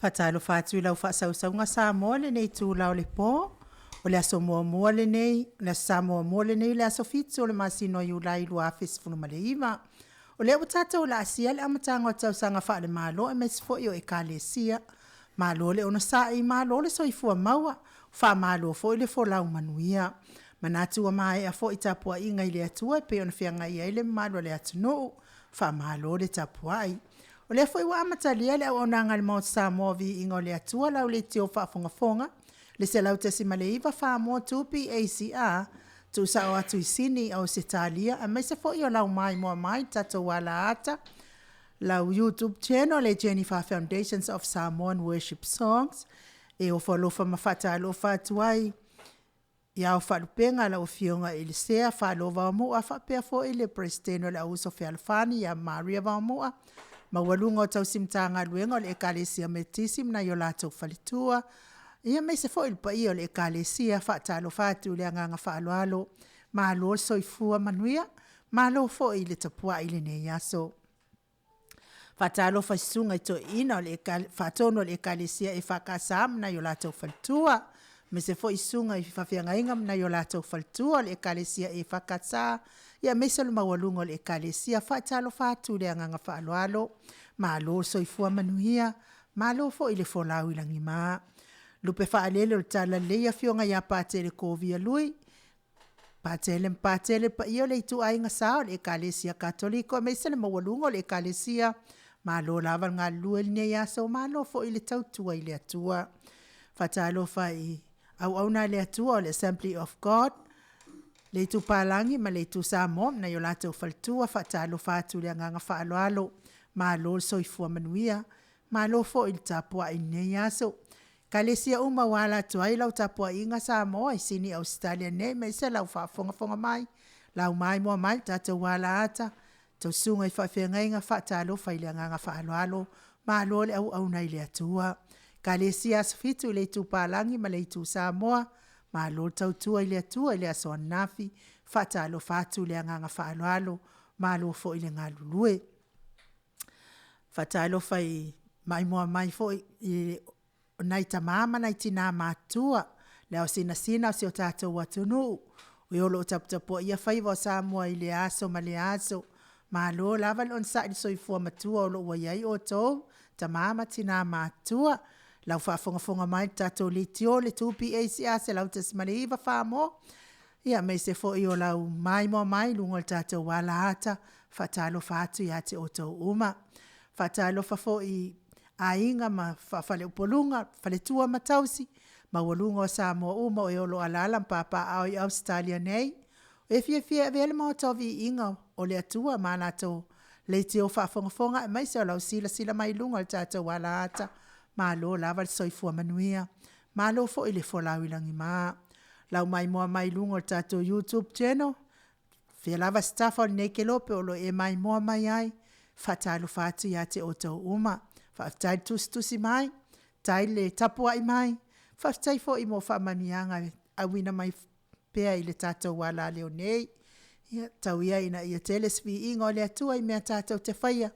Faatalofa atu i lau faasausauga Samoa i lenei itula o le po. O le aso muamua lenei, o le Aso Sa muamua lenei o le aso 7 o le masina o Iulai 2019. O lea ua tatou laasia le amataga o tausaga faale-Malo aemaise foi o Ekalesia. Malo le onosai malo le soifua maua, faamalo foi le folau manuia. E manatu ua maea foi tapuaiga i le Atua e pei ona feagai ai le mamalu o le atunuu, faamalo le tapuai. O lea foi ua amatalia le auaunaga a le Maota Samoa o Viiga o le Atua lau leitio faafogafoga i le 100.9 Samoa 2PACR tuusao atu i Sini Ausetalia aemaise foi o lau maimoa mai i le tatou alaata, lau YouTube Channel le Jenifer Foundation of Samoa Worship Songs. E ofo alofa ma faatalofa atu ai i ao faalupega lau Afioga i le Sea Falo Vaomua faapea foi le Peresetene o le Auuso Fealofani ia Maria Vaomua, maualuga o tausi Matagaluega o le Ekalesia Metotisi ma nai o latou faletua, ia aemaise foi le paia o le Ekalesia. Faatalofa atu i le agaga faaaloalo, malo le soifua manuia, malo foi le tapuai i lenei aso. Faatalofa i Susuga i Toeaina Faatonu o le Ekalesia EFKS ma nai o latou faletua, aemaise foi susuga i faafeagaiga ma nai o latou faletua o le Ekalesia EFKS, aemaise le maualuga o le Ekalesia. Faatalofa atu i le agaga faaaloalo, malo le soifua manuia, malo foi le folau i lagima. Lupe faalele o le Talalelei i Afioga ia Patele Kovia Lui, Patele ma Patele, le paia o le ituaiga sa o le Ekalesia Katoliko aemaise le maualuga o le Ekalesia, malo lava le galulue i lenei aso, malo foi le tautua i le Atua. Faatalofa i auauna a le Atua o le Assembly of God, le itu Palagi ma le itu Samoa ma nai o latou faletua, faatalofa atu i le agaga faaaloalo, malo le soifua manuia, malo foi le tapuai i lenei aso. Ekalesia uma ua ala atu ai lau tapuaiga Samoa i Sini Ausetalia nei aemaise lau faafogafoga mai, lau maimoa mai i le tatou alaata, tou susuga i faafeagaiga, faatalofa i le agaga faaaloalo, malo le auauna i le Atua. Ekalesia Aso Fitu i le itu Palagi ma le itu Samoa, malo le tautua i le Atua i le aso ananafi, faatalofa atu i le agaga faaaloalo, malo foi le galulue. Faatalofa i maimoa mai foi i nai tama ma nai tina matutua, le ao sinasina o si o tatou atunuu, e o lo o taputapuaia faiva o Samoa i lea aso ma lea aso. Malo lava le onosai i le soifua matua o lo o ua i ai outou, tama ma tina matutua. Lau faafogafoga mai i le tatou leitio le 2PACR 100.9 Samoa, ia aemaise foi o lau maimoa mai i luga o le tatou alaata, faatalofa atu ia te outou uma. Faatalofa foi i aiga ma faleupoluga, faletua ma tausi, maualuga o Samoa uma o lo o alala ma papaaao i Ausetalia nei. E fiafia e avea le maota o viiga o le Atua ma latou leitio faafogafoga aemaise o lau silasila mai i luga o le tatou alaata, malo lava le soifua manuia, malo foi le folau i lagima. Lau maimoa mai i luga o le tatou YouTube Channel, fia lava se tafa o lenei kelope o lo o e maimoa mai ai, faatalofa atu ia te outou uma. Faafetai le tusitusi mai, faafetai le tapuai mai, faafetai foi mo faamanuiaga e auina mai pea i le tatou alaleo nei. Ia tau ia ina ia tele se viiga o le Atua i mea tatou te faia,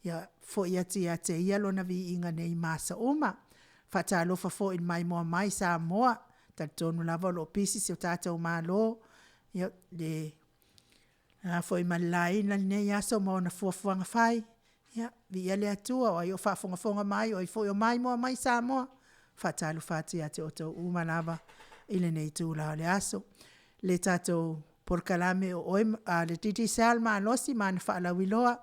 ia foi atu ia te Ia lona viiga nei ma aso uma. Faatalofa foi i le maimoa mai Samoa, talitonu lava o lo o pisi si o tatou Malo le na foi ma le laina lenei aso ma ona fuafuaga fai, ia viia le Atua o ai o faafogafoga mai o ai foi o maimoa mai Samoa, faatalofa atu ia te outou uma lava i lenei itula o le aso. Le tatou polokalame o oe a le Digicel Malosi ma ana faalauiloa,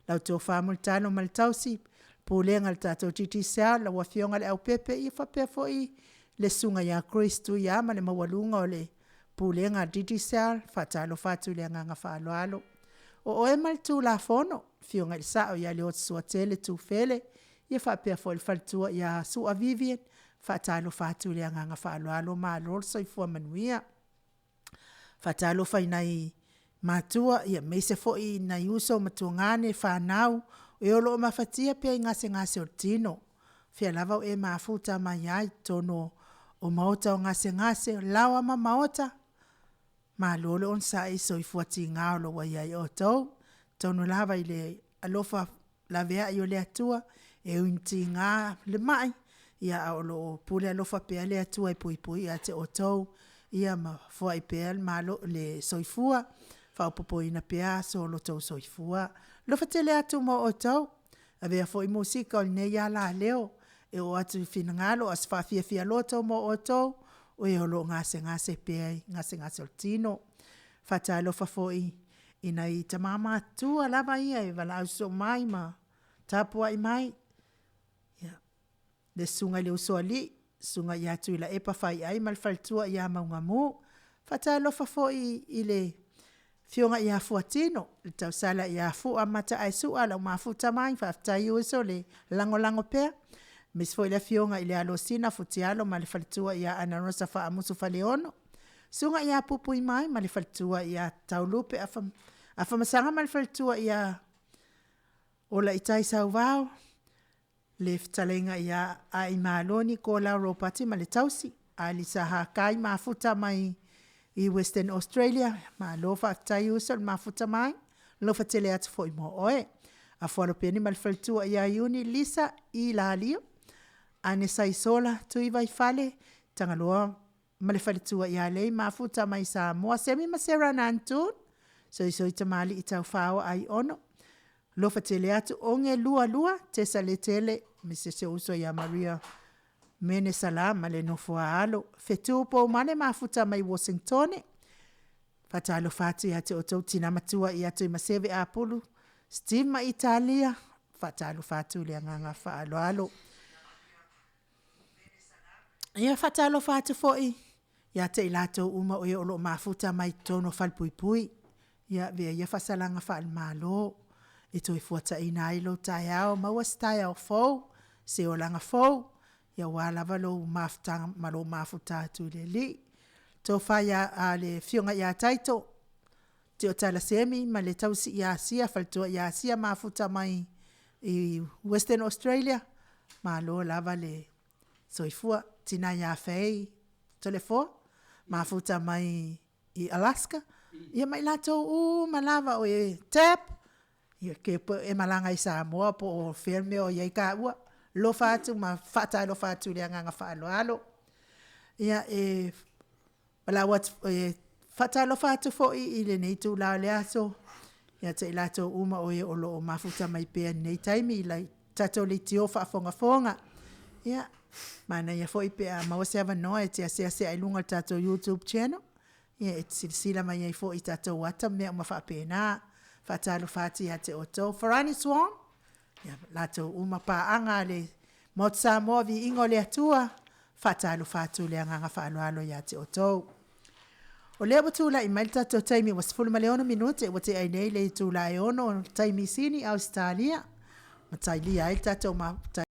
lau Tofa Mulitalo ma le tausi, Pulega a le tatou Digicel, lau Afioga Leaupepe, ia faapea foi le Susuga ia Chris Tuia ma le maualuga o le Pulega a le Digicel, faatalofa atu i le agaga faaaloalo. O oe ma le Tulafono, Afioga i le Sao ia Liotosuatele Tufele, ia faapea foi le faletua ia Sua Vivian, faatalofa atu i le agaga faaaloalo, malo le soifua manuia. Faatalofa i nai matua aemaise foi nai uso ma tuagane, fanau, e o lo o mafatia pea i gasegase o le tino. O fea lava o e mafuta mai ai i totonu o maota o gasegase, o laoa ma maota, malo le onosai soifua tiga o lo o ua i ai outou. Atonu lava i le alofa laveai o le Atua, E ui ina tiga le mai, ia a o lo o pule alofa pea le Atua e puipui ia te outou, ia ma foai pea le soifua, faaopoopoina pea aso o lo outou soifua. Alofa tele atu mo outou, avea foi musika o lenei alaleo e oo atu i finagalo a o se faafiafia loto mo outou, o e o lo o gasegase pea i gasegase o le tino. Faatalofa foi i nai tama matutua lava ia e valaau sosoo mai ma tapuai mai, ia le Susuga i le Usoalii, Susuga ia Tuilaepa Faiai ma le faletua ia Maugamu. Faatalofa foi i le Afioga ia Fuatino, le tausala ia Fua Mataaesua lau mafuta mai, faafetai uso le lagolago pea, aemaise foi le Afioga i le Alosina Futialo ma le faletua ia Anarosa Faamusu Faleolo, Susuga ia Puipuimai ma le faletua ia Taulupe Afamasaga ma le faletua ia Olaitai Sauvao, le fetalaiga ia Aimalō Nikolau Ropati ma le tausi, Alisa Hakai Mafuta mai Western Australia, malo faafetai uso le mafuta mai, alofa tele atu foi mo oe. Afualo Peni ma le faletua ia Iuni Lisa Ilalio, Anesa Isola Tuivaifale, Tagaloa ma le faletua ia Lei Mafuta mai Samoa, Semi ma Sera Nantu, Soisoi Tamalii Taufaoa Aiono, alofa tele atu Ogelualua Tesaletele aemaise si ou uso ia Maria Mene Sala ma le nofo a alo. Fetu Poumale Mafuta mai Uasinetone, faatalofa atu ia te outou tina matua ia Tuimaseve Apulu, Steve ma Italia, faatalofa atu i le agaga faaaloalo. Ia faatalofa atu foi ia te i latou uma o lo o mafuta mai i totonu o falepuipui. Ia avea ia faasalaga faale-Malo e toefuataiga ai lou taeao, maua se taeao fou, se olaga fou, ia aua lava lou mafutaga ma lou mafuta atu i le Alii. Tofa ia le Afioga ia Taito Tiotai Semi ma le tausi ia Sia faletua ia Sia mafuta mai i Western Australia, malo lava le soifua. Tina ia Fay Toleafoa, mafuta mai i Alaska, ia ma i latou uma lava o e tap, ia pe e malaga i Samoa po o fea le mea o i ai taua, alofa atu ma faatalofa atu i le agaga faaaloalo. Ia e faatalofa atu foi i lenei itula o le aso ia te i latou uma o lo o mafuta mai pea i lenei taimi i tatou leitio faafogafoga. Ia manaia foi pe a maua se avanoa e te asiasi ane i luga o le tatou YouTube channel, ia e te silasila mai ai foi i tatou ata ma mea uma faapena. Faatalofa atu ia te outou. Farani Swan, ia latou uma paaga a le Maota Samoa Viiga o le Atua, faatalofa atu i le agaga faaaloalo ia te outou. O lea ua tulai mai ia le tatou taimi ua 16 minute ua tea ai nei le itula e 6:00 i le taimi Sini Ausetalia, matalia ai le tatou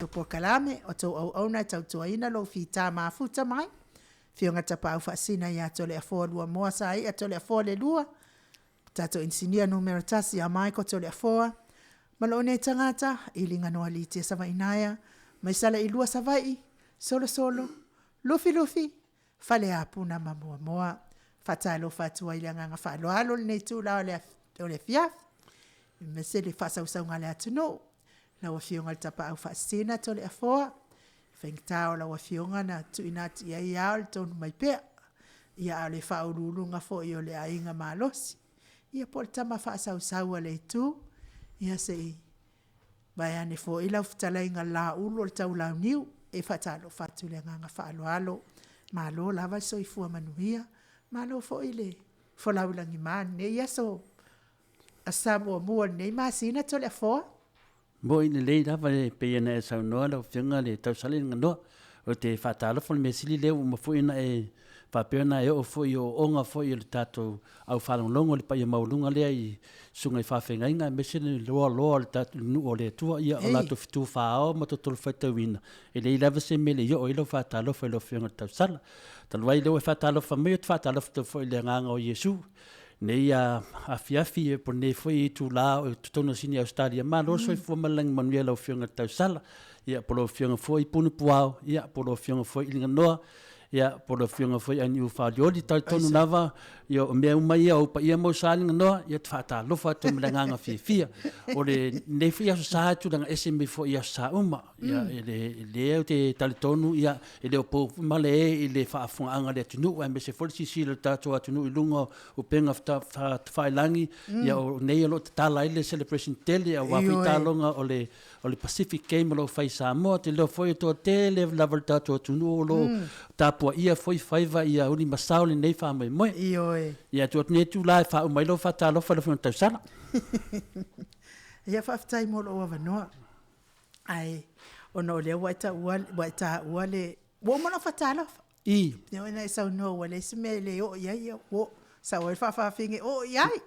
polokalame, o tou auauna e tautuaina lou fita mafuta mai, Afioga i le Tapaau Faasisina ia Toleafoa Luamoa Saia Toleafoa II, tatou Inisinia numera 1 ia Michael Toleafoa, ma lou nei tagata Iliganon Lytia Savaiinaea, mai Salailua Savaii, Solosolo, Lufilufi, Faleapuna ma Moamoa. Faatalofa atu ai i le agaga faaaloalo i lenei itula o le afiafi, aemaise le faasausauga a le atunuu, lau Afioga i le Tapaau Faasisina Toleafoa, faigata o lau Afioga na tuuina atu i ai ao le tonu mai pea. Ia ae o le faauluuluga foi o le aiga malosi, ia po o le tama faasausau a le Itu, ia se i vaeane foi lau fetalaiga Laulu o le Taulauniu. E faatalofa atu i le agaga faaaloalo, malo lava le soifua manuia, malo foi le folau i lagima i lenei aso, Aso Sa muamua o lenei masina Toleafoa. Moi lelei lava e pei ona e saunoa lau Afioga i le tausala Iliganoa. Ou te faatalofa, o le mea sili lea ua uma foi ona e faapea ona e oo foi i ooooga foi o le tatou au faalogologo i le paia maualuga lea i susuga i faafeagaiga aemaise le loaloa o le nuu o le Atua, ia o latou fetu faaao ma totolo faitauina, e leai lava se mea e le i oo i ai lau faatalofa i lau Afioga i le tausala. Talu ai o lea ua e faatalofa mai, ou te faatalofa atu foi i le agaga o Iesu i lenei afiafi po o lenei foi itula o totonu o Sini Ausetalia. Malo le soifua ma le lagi manuia i lau Afioga i le tausala, ia po o lau Afioga foi Punu Puao, ia po o lau Afioga foi Iliganoa. Ia, po o le Afioga foi ia Niufaalioli, talitonu lava, ia, o mea uma ia, o ou paia ma ou sa Alii ia, te faatalofa atu ai ma le agaga fiafia. O lenei foi Aso Sa e tulaga ese mai foi i Aso Sa uma. Ia, e le, lea ou te talitonu, ia, e le o pou foi male e i le faafofogaaga a le atunuu, aemaise foi le silasila o le tatou atunuu i luga o upega tafailagi, ia, o nei o lo o tatala ai le celebration tele aua foi taaloga o le O le Pacific Game o lo o fai i Samoa, ou te iloa foi e toatele lava o le tatou atunuu o lo o tapuaia foi faiva ia uli ma sao lenei faamoemoe. Ioe. Ia tuu atu nei itula e faauma ai lau faatalofa i lau Afioga i le Tausala. Ia faafetai mo lou avanoa. Ae ona o lea ua e taua, ua e taua le, ua uma ona ou faatalofa. I. Lea ua e saunoa ua leai se mea e le oo i ai, ia ua oo. Sau ai le faafaafine, oo i ai.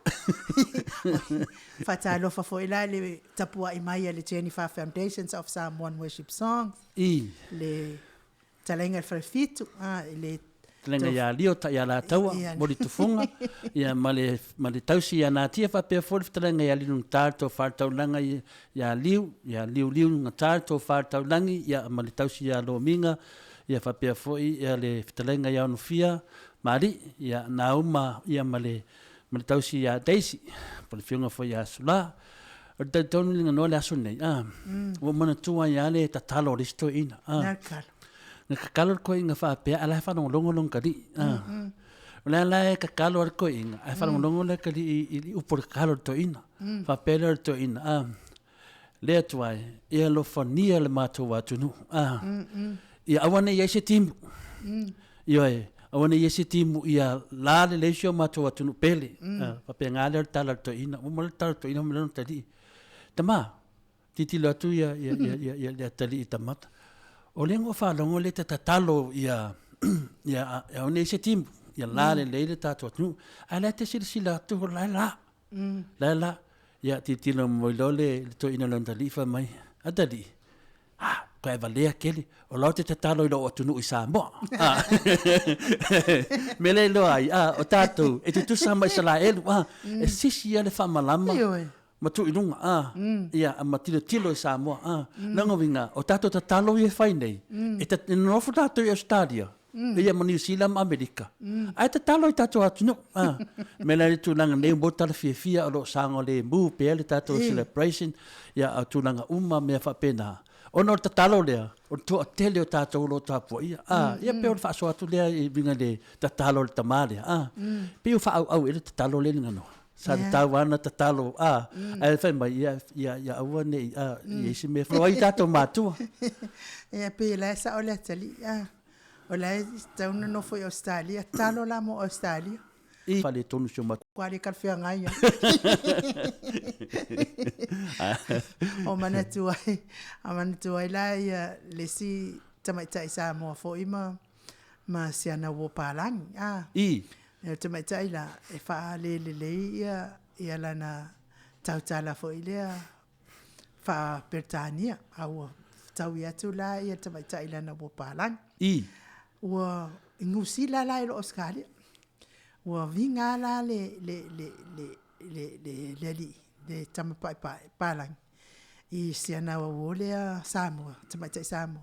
Faatalofa foi la i le tapuai mai a le Jennifer Foundations of Samoan Worship Songs. I. Le talaiga i le Falefitu, i le Talaiga ia Lio Taialataua, Molitufuga, ia ma le, ma le tausi ia Natia faapea foi le fetalaiga ia Lilugata le Tofa i le Taulaga ia Liu, ia Liuliugata le Tofa i le Taulagi, ia ma le tausi ia Lomiga, ia faapea foi ia le fetalaiga ia Onofia ma Alii, ia Nauma ia ma le ma le tausi ia Daisy, po o le afioga foi ia Sula. O le talitonu i le le aso lenei, a, ua ou manatua ai lava le tatalo a le isi toeaina, a. Na tatalo le toeaina faapea, a o la e faalogologo lona talii, a. O le ala e tatalo ai le toeaina, ae faalogologo le atalii i le upu o le tatalo a le toeaina. Faapea lea o le toeaina, a, Le Atua e, ia alofagia le matou atunuu, a, ia aua ne i i ai se timu, ioe, aua ne i i ai se timu ia la lelei si o matou atunuu pele. A, faapena lea o le tala a le toeaina. Ua uma le tala a le toeaina ma lona atalii, Tama, tilotilo atu ia, ia, ia, ia, ia le atalii i tamata, o lea na ou faalogo lea e te tatalo ia, ia aua ne i i ai se timu, ia la lelei le tatou atunuu. A o lea e te silasila atu o la e la. La e la. Ia, tilotilo mai loa le toeaina i lona atalii fai mai, Atalii, a, toe valea kele, o la ou te tatalo i lou atunuu i Samoa. Mea lea e iloa ai, a, o tatou, e tutusa ma Isaraelu, a, e sisi lava le faamalama ma tuu i luga, a, ia, ma tilotilo i Samoa, a. Lona uiga, o tatou tatalo ia e fai nei, e nonofo tatou i Ausetalia, ia ma Niu Sila ma Amerika, ae tatalo i tatou atunuu. A, mea la i le tulaga nei, mo tala fiafia o lo o saogalemu pea le tatou celebration, ia a o tulaga uma mea faapena. Ona o le tatalo lea, o le toatele o tatou o lo o tapuaia. A, ia pei o le faasoa atu lea e uiga i le tatalo a le tama lea. A, pei ua faaauau ea le tatalo lea i le ganoa. Sa tatau lava ona tatalo, a, ae fai mai, ia, ia, ia aua ne i, a, i ai se mea e fai ai tatou matua. Ia, pei o la e sao le atalii, a. O la e tatau ona nofo i Ausetalia, tatalo la mo Ausetalia. I faaletonu si o matou. Ua le talafeagai lava. O manatu ai, a manatu ai la ia le isi tamaitai Samoa foi ma ma si ana uo palagi, a. I. O le tamaitai la, e faalelelei ia ia lana tautala foi lea faa-Peretania, a ua fetaui atu la ia tamaitai i lana uo palagi. I. Ua i Niu Sila la i lo Ausetalia. Ua viga la le le le le le le le alii, le tama paepae palagi i si ana uo lea Samoa, tamaitai Samoa.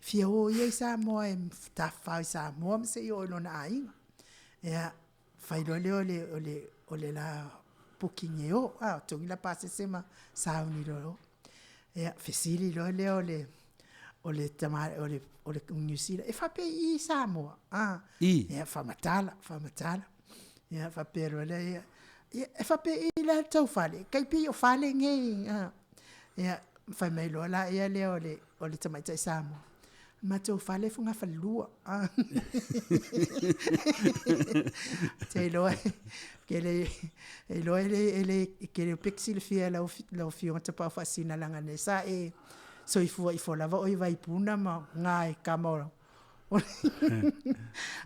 Fia o ia i Samoa e tafafao i Samoa ma se i oo i lona aiga. Ia, fai loa lea o le, o le, o le la booking e o, a, togi la pasese ma sauni loa e o. Ia, fesili loa lea o le, o le tama, o le, o le Niu Sila, e faapei i Samoa, a. I. Ia, faamatala, faamatala. Ia, faapea loa lea, ia, ia, e faapei la le tou fale, tai pei o fale nei, a. Ia, fai mai loa la ia lea o le, o le tamaitai Samoa, matou fale e fogafalelua. Te iloa e le iloa e le e le ke le pe silafia e lau lau afioga Tapaau Faasisina leaga nei sa e soifua ifo lava o i Vaipuna ma ga i kama o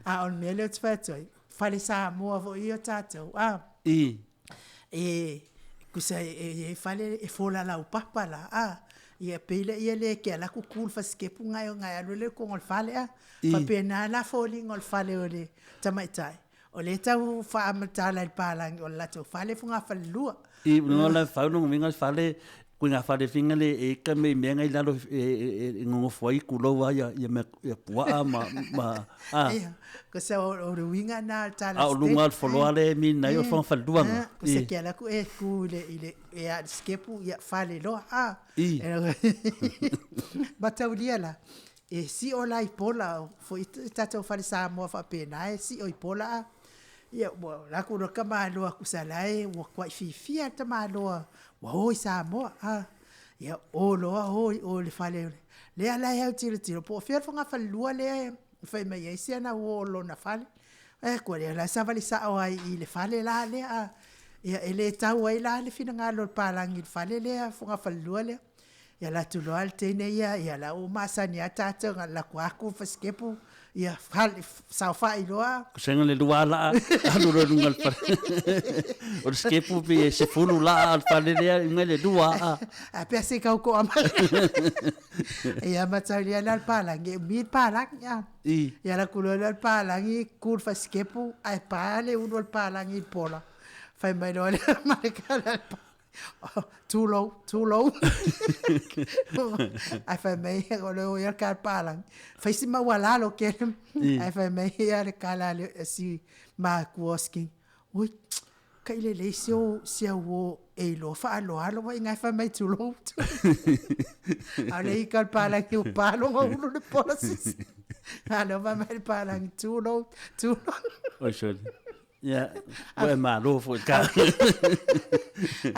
a o le mea lea ou te fai atu ai, fale Samoa foi ia o tatou a. I. E tusa e i ai fale e fola laupapa la a, ia pei laia lea e te alu atu tu i le fasitepu ona e alu ai lea i totonu o le fale a. Faapena la foliga o le fale o le tamaitai, o lea e tau faamatala e le palagi o le latou fale e fogafalelua. I luga o le fau lona uiga o le fale Koe ngā whare whinga le e ika me mea ngai lalo e, e, e, e ngongofo ai kulou a ia, ia mea ia puaa ma, ma a. Ia, ko se o, o le uiga na o le tala A o lunga o le foloa le mi nai o le whanga whaluanga. Ko se ke ala ku e ku i le, i le, e a le skepu, ia fale loa, a. I. Mataulia la, e sio la i pola, fo i tatou fale Samoa faapena e sio i pola a. Ia, ua la ku loa tamaloa kusa la e ua kuai fiafia le tamaloa ua o i Samoa, a. Ia, o loa o i o i le fale o le, lea la e autilotilo po o fea le fogafalelua lea e fai mai ai si ana uo o lona fale. E kua lea la e savali sao ai i le fale la lea, a. Ia, e le tau ai la le finagalo o le palagi i le fale lea, fogafalelua lea. Ia alu atu loa le teine ia, ia la ua masani lava tatou, na alu atu lava fasikepu, ia saofai loa. Kusega le lua laa alu loa i luga o le fale. O le sikepu pe e 10 laa o le fale lea i luga i le lua aa. A pea se kau koa mai. Ia mataulia la le palagi, e umi le palagi. A. I. Ia alu atu loa lea o le palagi, ku le fasikepu, ae pa le ulu o le palagi i le pola. Fai mai loa lea ma le kala le palagi. Tulou, tulou. Ae fai mai, o le o ia le kala palagi. Fai si maualalo kele. Ae fai mai ia le kala a le si matua o Skinny. Oi, kai lelei si au, si au uo e iloa faaaloalo wa inga e fai mai tulou. A o le ika o le palagi ua paloga ulu le pola sisi. A lea fai mai le palagi tulou, tulou. Oi sole. Ia, ua e malo foi ka.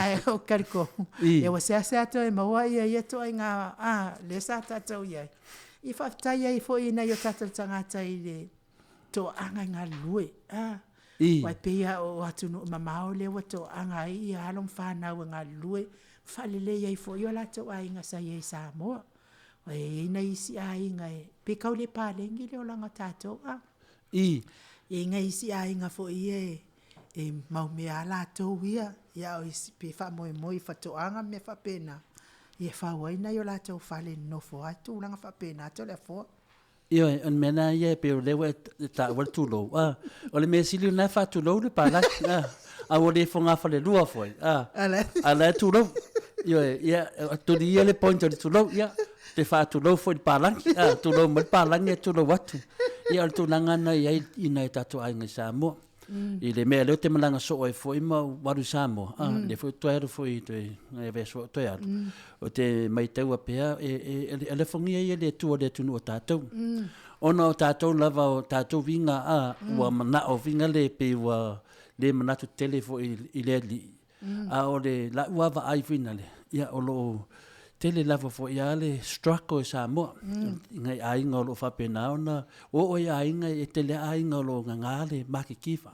Ae o kaliko. Ia ua seasea toe maua ia ia toaiga a lea sa tatou i ai. I faafetai ai foi i nai o tatou tagata i le toaaga i galulue. A. I. Aua e pei lava o atunuu mamao lea ua toaaga ai ia alo ma fanau e galulue, faalelei ai foi o latou aiga sa i ai i Samoa. E i ai nai isi aiga e pe tau le paleni le olaga o tatou a. I. E i ai nai isi aiga foi ia e mau mea lava latou ia, ia a o isi pe faamoemoe i faatoaga ma mea faapena, ia e fau ai nai o latou fale e nonofo ai, tulaga faapena Toleafoa. Ioe, o le mea lena ia e pei o lea ua e taua le tulou, a, o le mea sili o lena e faatulou le palagi, a, a ua le fogafalelua foi, a, a o la e tulou. Ioe, ia, tuli ia le point o le tulou, ia, te faatulou foi i le palagi, a, tulou mai le palagi ae tulou atu. Ia, o le tulaga lena e i ai i nai o tatou aiga i Samoa. I le mea lea ou te malaga soo ai foi ma ou alu i Samoa, a, lea foi ou toe alu foi i toe, nai vaiaso foi ou toe alu, ou te maitaua pea e, e, e alofagia ia le Atua i le atunuu o tatou. Ona o tatou lava o tatou viga, a, ua manao viga le pei ua le manatu tele foi i le Alii, A o le la'u lava vaai foi nale, ia o lo o tele lava foi a le struggle i Samoa i nai aiga o lo o faapena ona oo i aiga e tele lava aiga o lo o gagā le makikiva.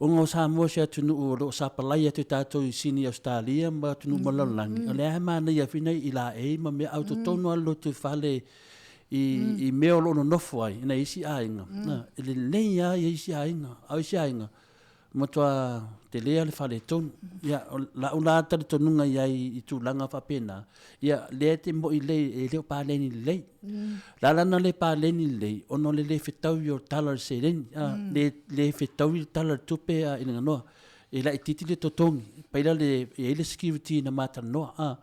Ona o Samoa o se atunuu o lo o sapalai atu e tatou i Sini Ausetalia ma atunuu uma o le lalolagi, o lea lava e manaia foi nai ilaei ma mea autotonu lava le lotoifale i mea o lo o nonofo ai i nai isi aiga. E lelei lava isi aiga, a o isi aiga, Matua tele lava le faaletonu. Ia, o la'u la talitonuga i ai i tulaga faapena, ia, lea e te mo'i lelei e le o paleni lelei. O le a la ona le paleni lelei? Ona o le le fetaui o le tala o le seleni, a, le, le fetaui le tala o le tupe a i le ganoa. E laitiiti le totogi, pai la le, e i ai le security na ma talanoa, a.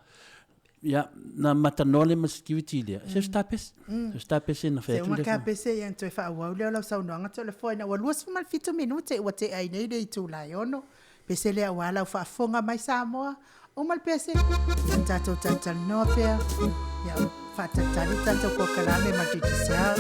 Ia, na ma talanoa lea ma le security lea, se o se tapese, se o se tapese na fai atu lea. Se uma tapese ia ona toe faaauau lea o lau saunoaga Toleafoa ina ua 27 minute ua tea ai nei le itula e 6. Pese lea aua lau faafofoga mai Samoa, uma le pese, ia tatou talatalanoa pea, ia faatalitali le tatou polokalame ma le Digicel.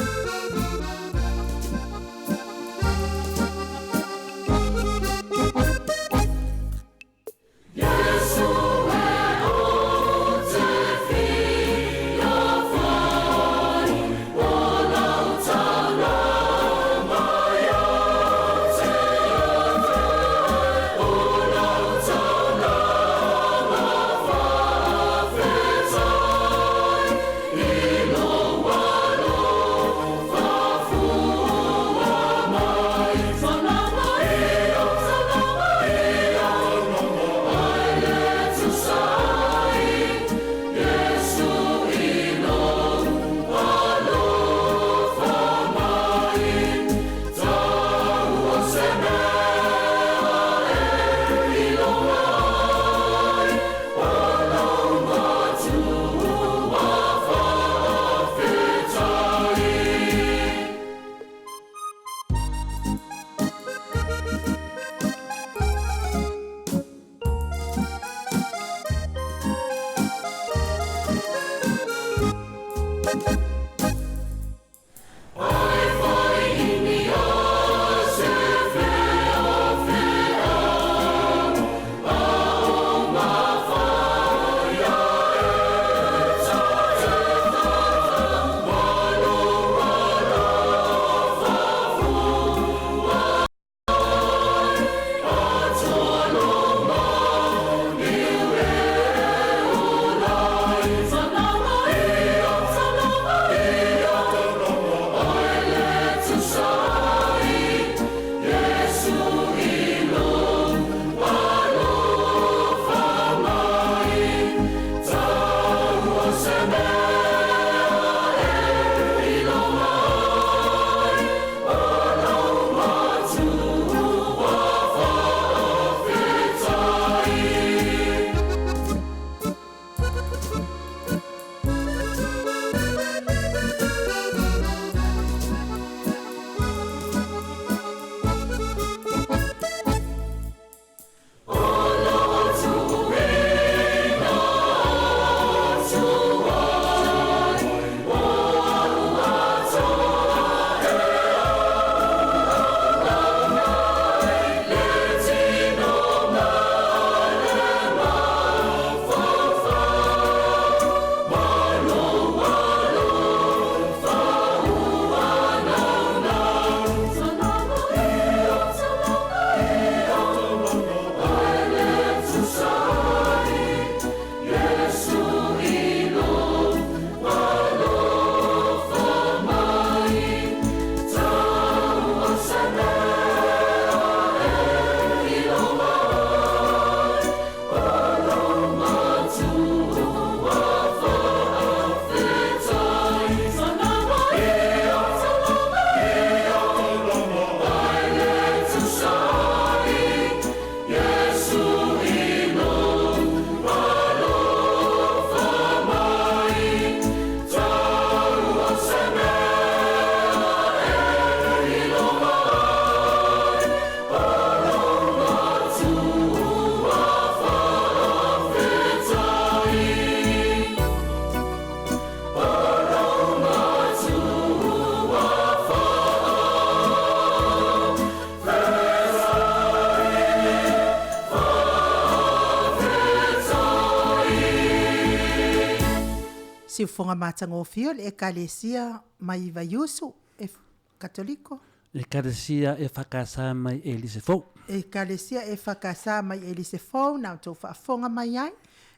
Siufofoga matagofie o le Ekalesia mai Vaiusu e Katoliko. Ekalesia EFKS mai Elise Fou. Ekalesia EFKS mai Elise Fou na outou faafofoga mai ai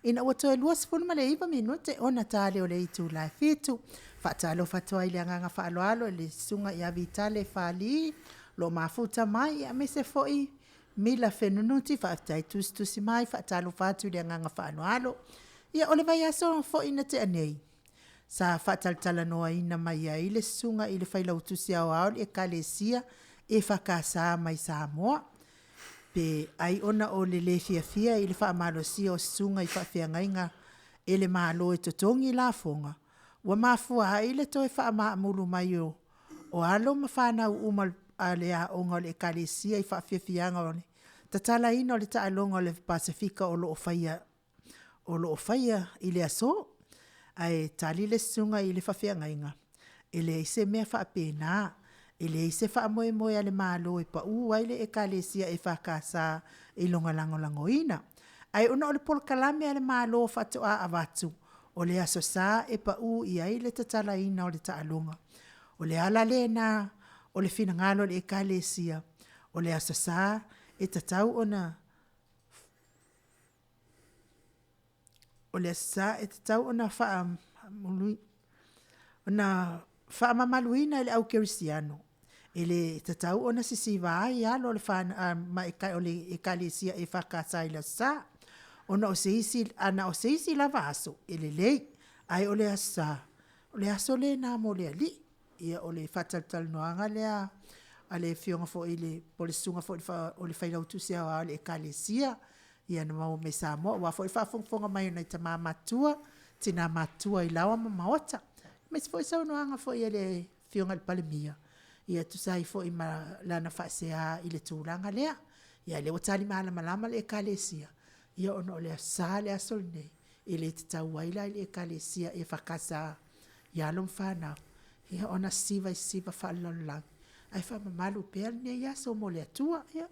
ina ua toe 29 minute ona ta lea o le itula e fitu. Faatalofa atu ai i le agaga faaaloalo i le Susuga ia Vitale Fali lo mafuta mai aemaise foi Mila Fenunuti, faafetai tusitusi mai, faatalofa atu i le agaga faaaloalo. Ia, o le vaiaso foi na tea nei, sa faatalatalanoaina mai ai le susuga i le Failautusi Aoao o le Ekalesia EFKS mai Samoa, pe ai ona o le le fiafia i le faamalosia o susuga i faafeagaiga e le Malo e totogi lafoga, ua mafua ai le toe faamaamulu mai o o alo ma fanau uma a le aoga o le Ekalesia i faafiafiaga o le tatalaina o le taaloga o le Pasefika o lo o faia o lo o faia i le aso. Ae tali le susuga i le faafeagaiga, e leai se mea faapena, e leai se faamoemoe a le Malo e pau ai le Ekalesia EFKS i lona lagolagoina. Ae ona o le polokalame a le Malo faatoa avatu, o le Aso Sa e pau i ai le tatalaina o le taaloga. O le ala lena o le finagalo o le Ekalesia, o le Aso Sa e tatau ona o le Aso Sa e tatau ona ona faamamaluina e le au kerisiano. E le tatau ona sisiva ai alo o le Ekalesia EFKS i le Aso Sa. Ona o se isi, ana o se isi lava aso, e lelei, ae o le Aso Sa, o le aso lena mo le Alii. Ia o le faatalatalanoaga lea a le afioga foi i le, po o le susuga foi i le Failautusi Aoao o le Ekalesia, ia na maua mai Samoa, aua foi le faafogafoga mai a nai tama matutua, tina matutua i laoa ma maota. Aemaise foi saunoaga foi a le Afioga i le Palemia, ia e tusa ai foi ma lana faasea i le tulaga lea. Ia o lea ua tali malamalama le Ekalesia, ia ona o le Aso Sa le aso lenei, e le tatau ai la i le Ekalesia EFKS i alo ma fanau, ia, ona sisiva i sisiva faalelalolagi, ae faamamalu pea lenei aso mo le Atua. Ia,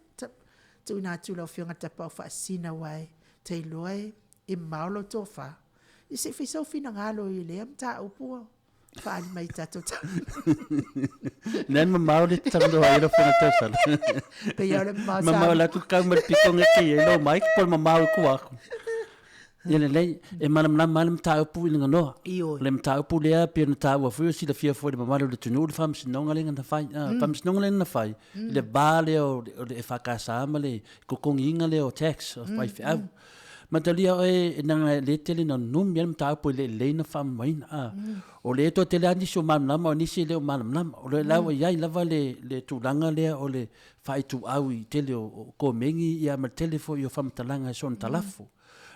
tuuina atu i lau Afioga i le Tapaau Faasisina aua e te iloa e mamao lau tofa, ia se i fai sou finagalo i lea mataupu ua faaali mai i tatou tala. Lea mamao le talanoa ai lau Afioga Tausala. Pei o le mamao sa. Mamao la tu kau mai pito nge ke ai lo mai po mamao i kua aku. Ia lelei, e malamalama lava le mataupu i le ganoa. Ioe. O le mataupu lea pei ona taua foi o silafia foi e le mamalu o le atunuu le faamasinoga lea na fai. Mm. Faamasinoga lea na fai, mm. le va lea o le EFKS ma le totogiina lea o tax o faifeau. Mm. Matalia oe e nanga e le tele na numi ai le mataupu e le lelei na faamamaina. Ah. O le toatele lava nisi o malamalama o nisi e le o malamalama. O le la ua i ai lava le, le tulaga lea o le faaituau i tele o, o komeni ia ma le tele foi o faamatalaga e soona talafo.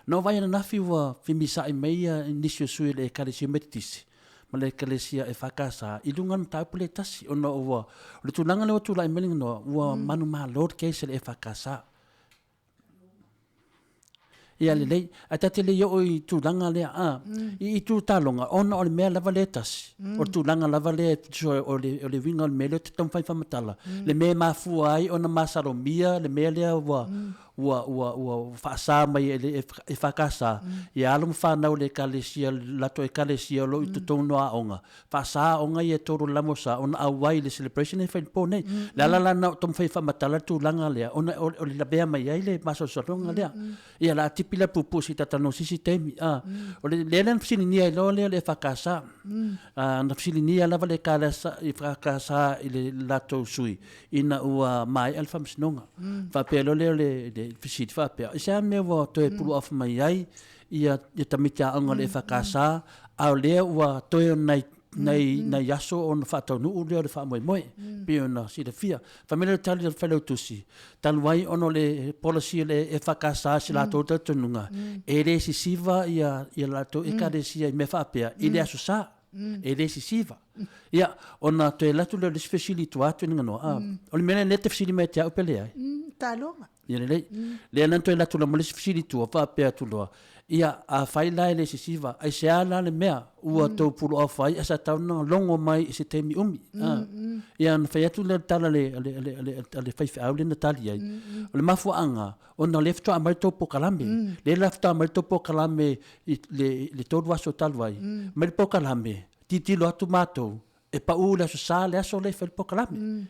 Na ou vaai ananafi ua femisaai mai ia nisi o sui o le Ekalesia Metotisi ma le Ekalesia EFKS i luga o le mataupu lea e tasi ona ua o le tulaga lea ua tulai mai le ganoa ua manumalo le case a le EFKS. Ia lelei, ae ta te le i oo i tulaga lea, a, i itu taloga, ona o le mea lava lea e tasi, o le tulaga lava lea o le, o le uiga o le mea lea ou te taumafai e faamatala, le mea e mafua ai ona masalomia le mea lea ua, ua, ua, ua faasa mai e le EFKS, ia alo ma fanau a le Ekalesia, le latou Ekalesia o lo o i totonu o aoga, faasa aoga ia e tolu o le lamosa ona auai i le celebration lea e fai i le po nei. Le ala la lena o taumafai e faamatala le tulaga lea, ona o le lavea mai ai le masalosaloga lea. Ia o le a tipi la puupuu se i ta talanoa i se isi taimi. O le lea na fesiligia ai loa lea o le EFKS. Na fesiligia lava le EFKS i le latou sui ina ua maea le faamasinoga. Faapea loa lea o le fesili faapea, i se a mea ua toe puluafa mai ai ia tamaiti aoga o le EFKS, a o lea ua toe o nai nai nai aso ona faataunuu lea o le faamoemoe pei ona silafia. Fai mai le tali a le Failautusi, talu ai ona o le policy a le EFKS i se latou talitonuga, e le sisiva ia ia latou Ekalesia i mea faapea i le Aso Sa. E le sisiva. Ia, ona toe alu atu lea o le isi fesili i tua atu i le ganoa, a, o le mea lea e te fesili mai ia te au pe leai? Taloga. Ia lelei. Lea la na toe alu atu loa ma le isi fesili i tua, faapea atu loa, Ia, afai la e le sisiva, aisea la le mea ua tou puluaofa ai ae sa tatau ona logo mai i se taimi umi? Ia, ona fai atu lea o le tala a le, a le, a le, a le faifeau lea na tali ai, o le mafuaaga, ona o lea faatoa aumai le tou polokalame. Lea la faatoa aumai le tou polokalame i le, le 3 aso talu ai, aumai le polokalame, tilotilo atu matou, e pau i le Aso Sa le aso lea e fai le polokalame.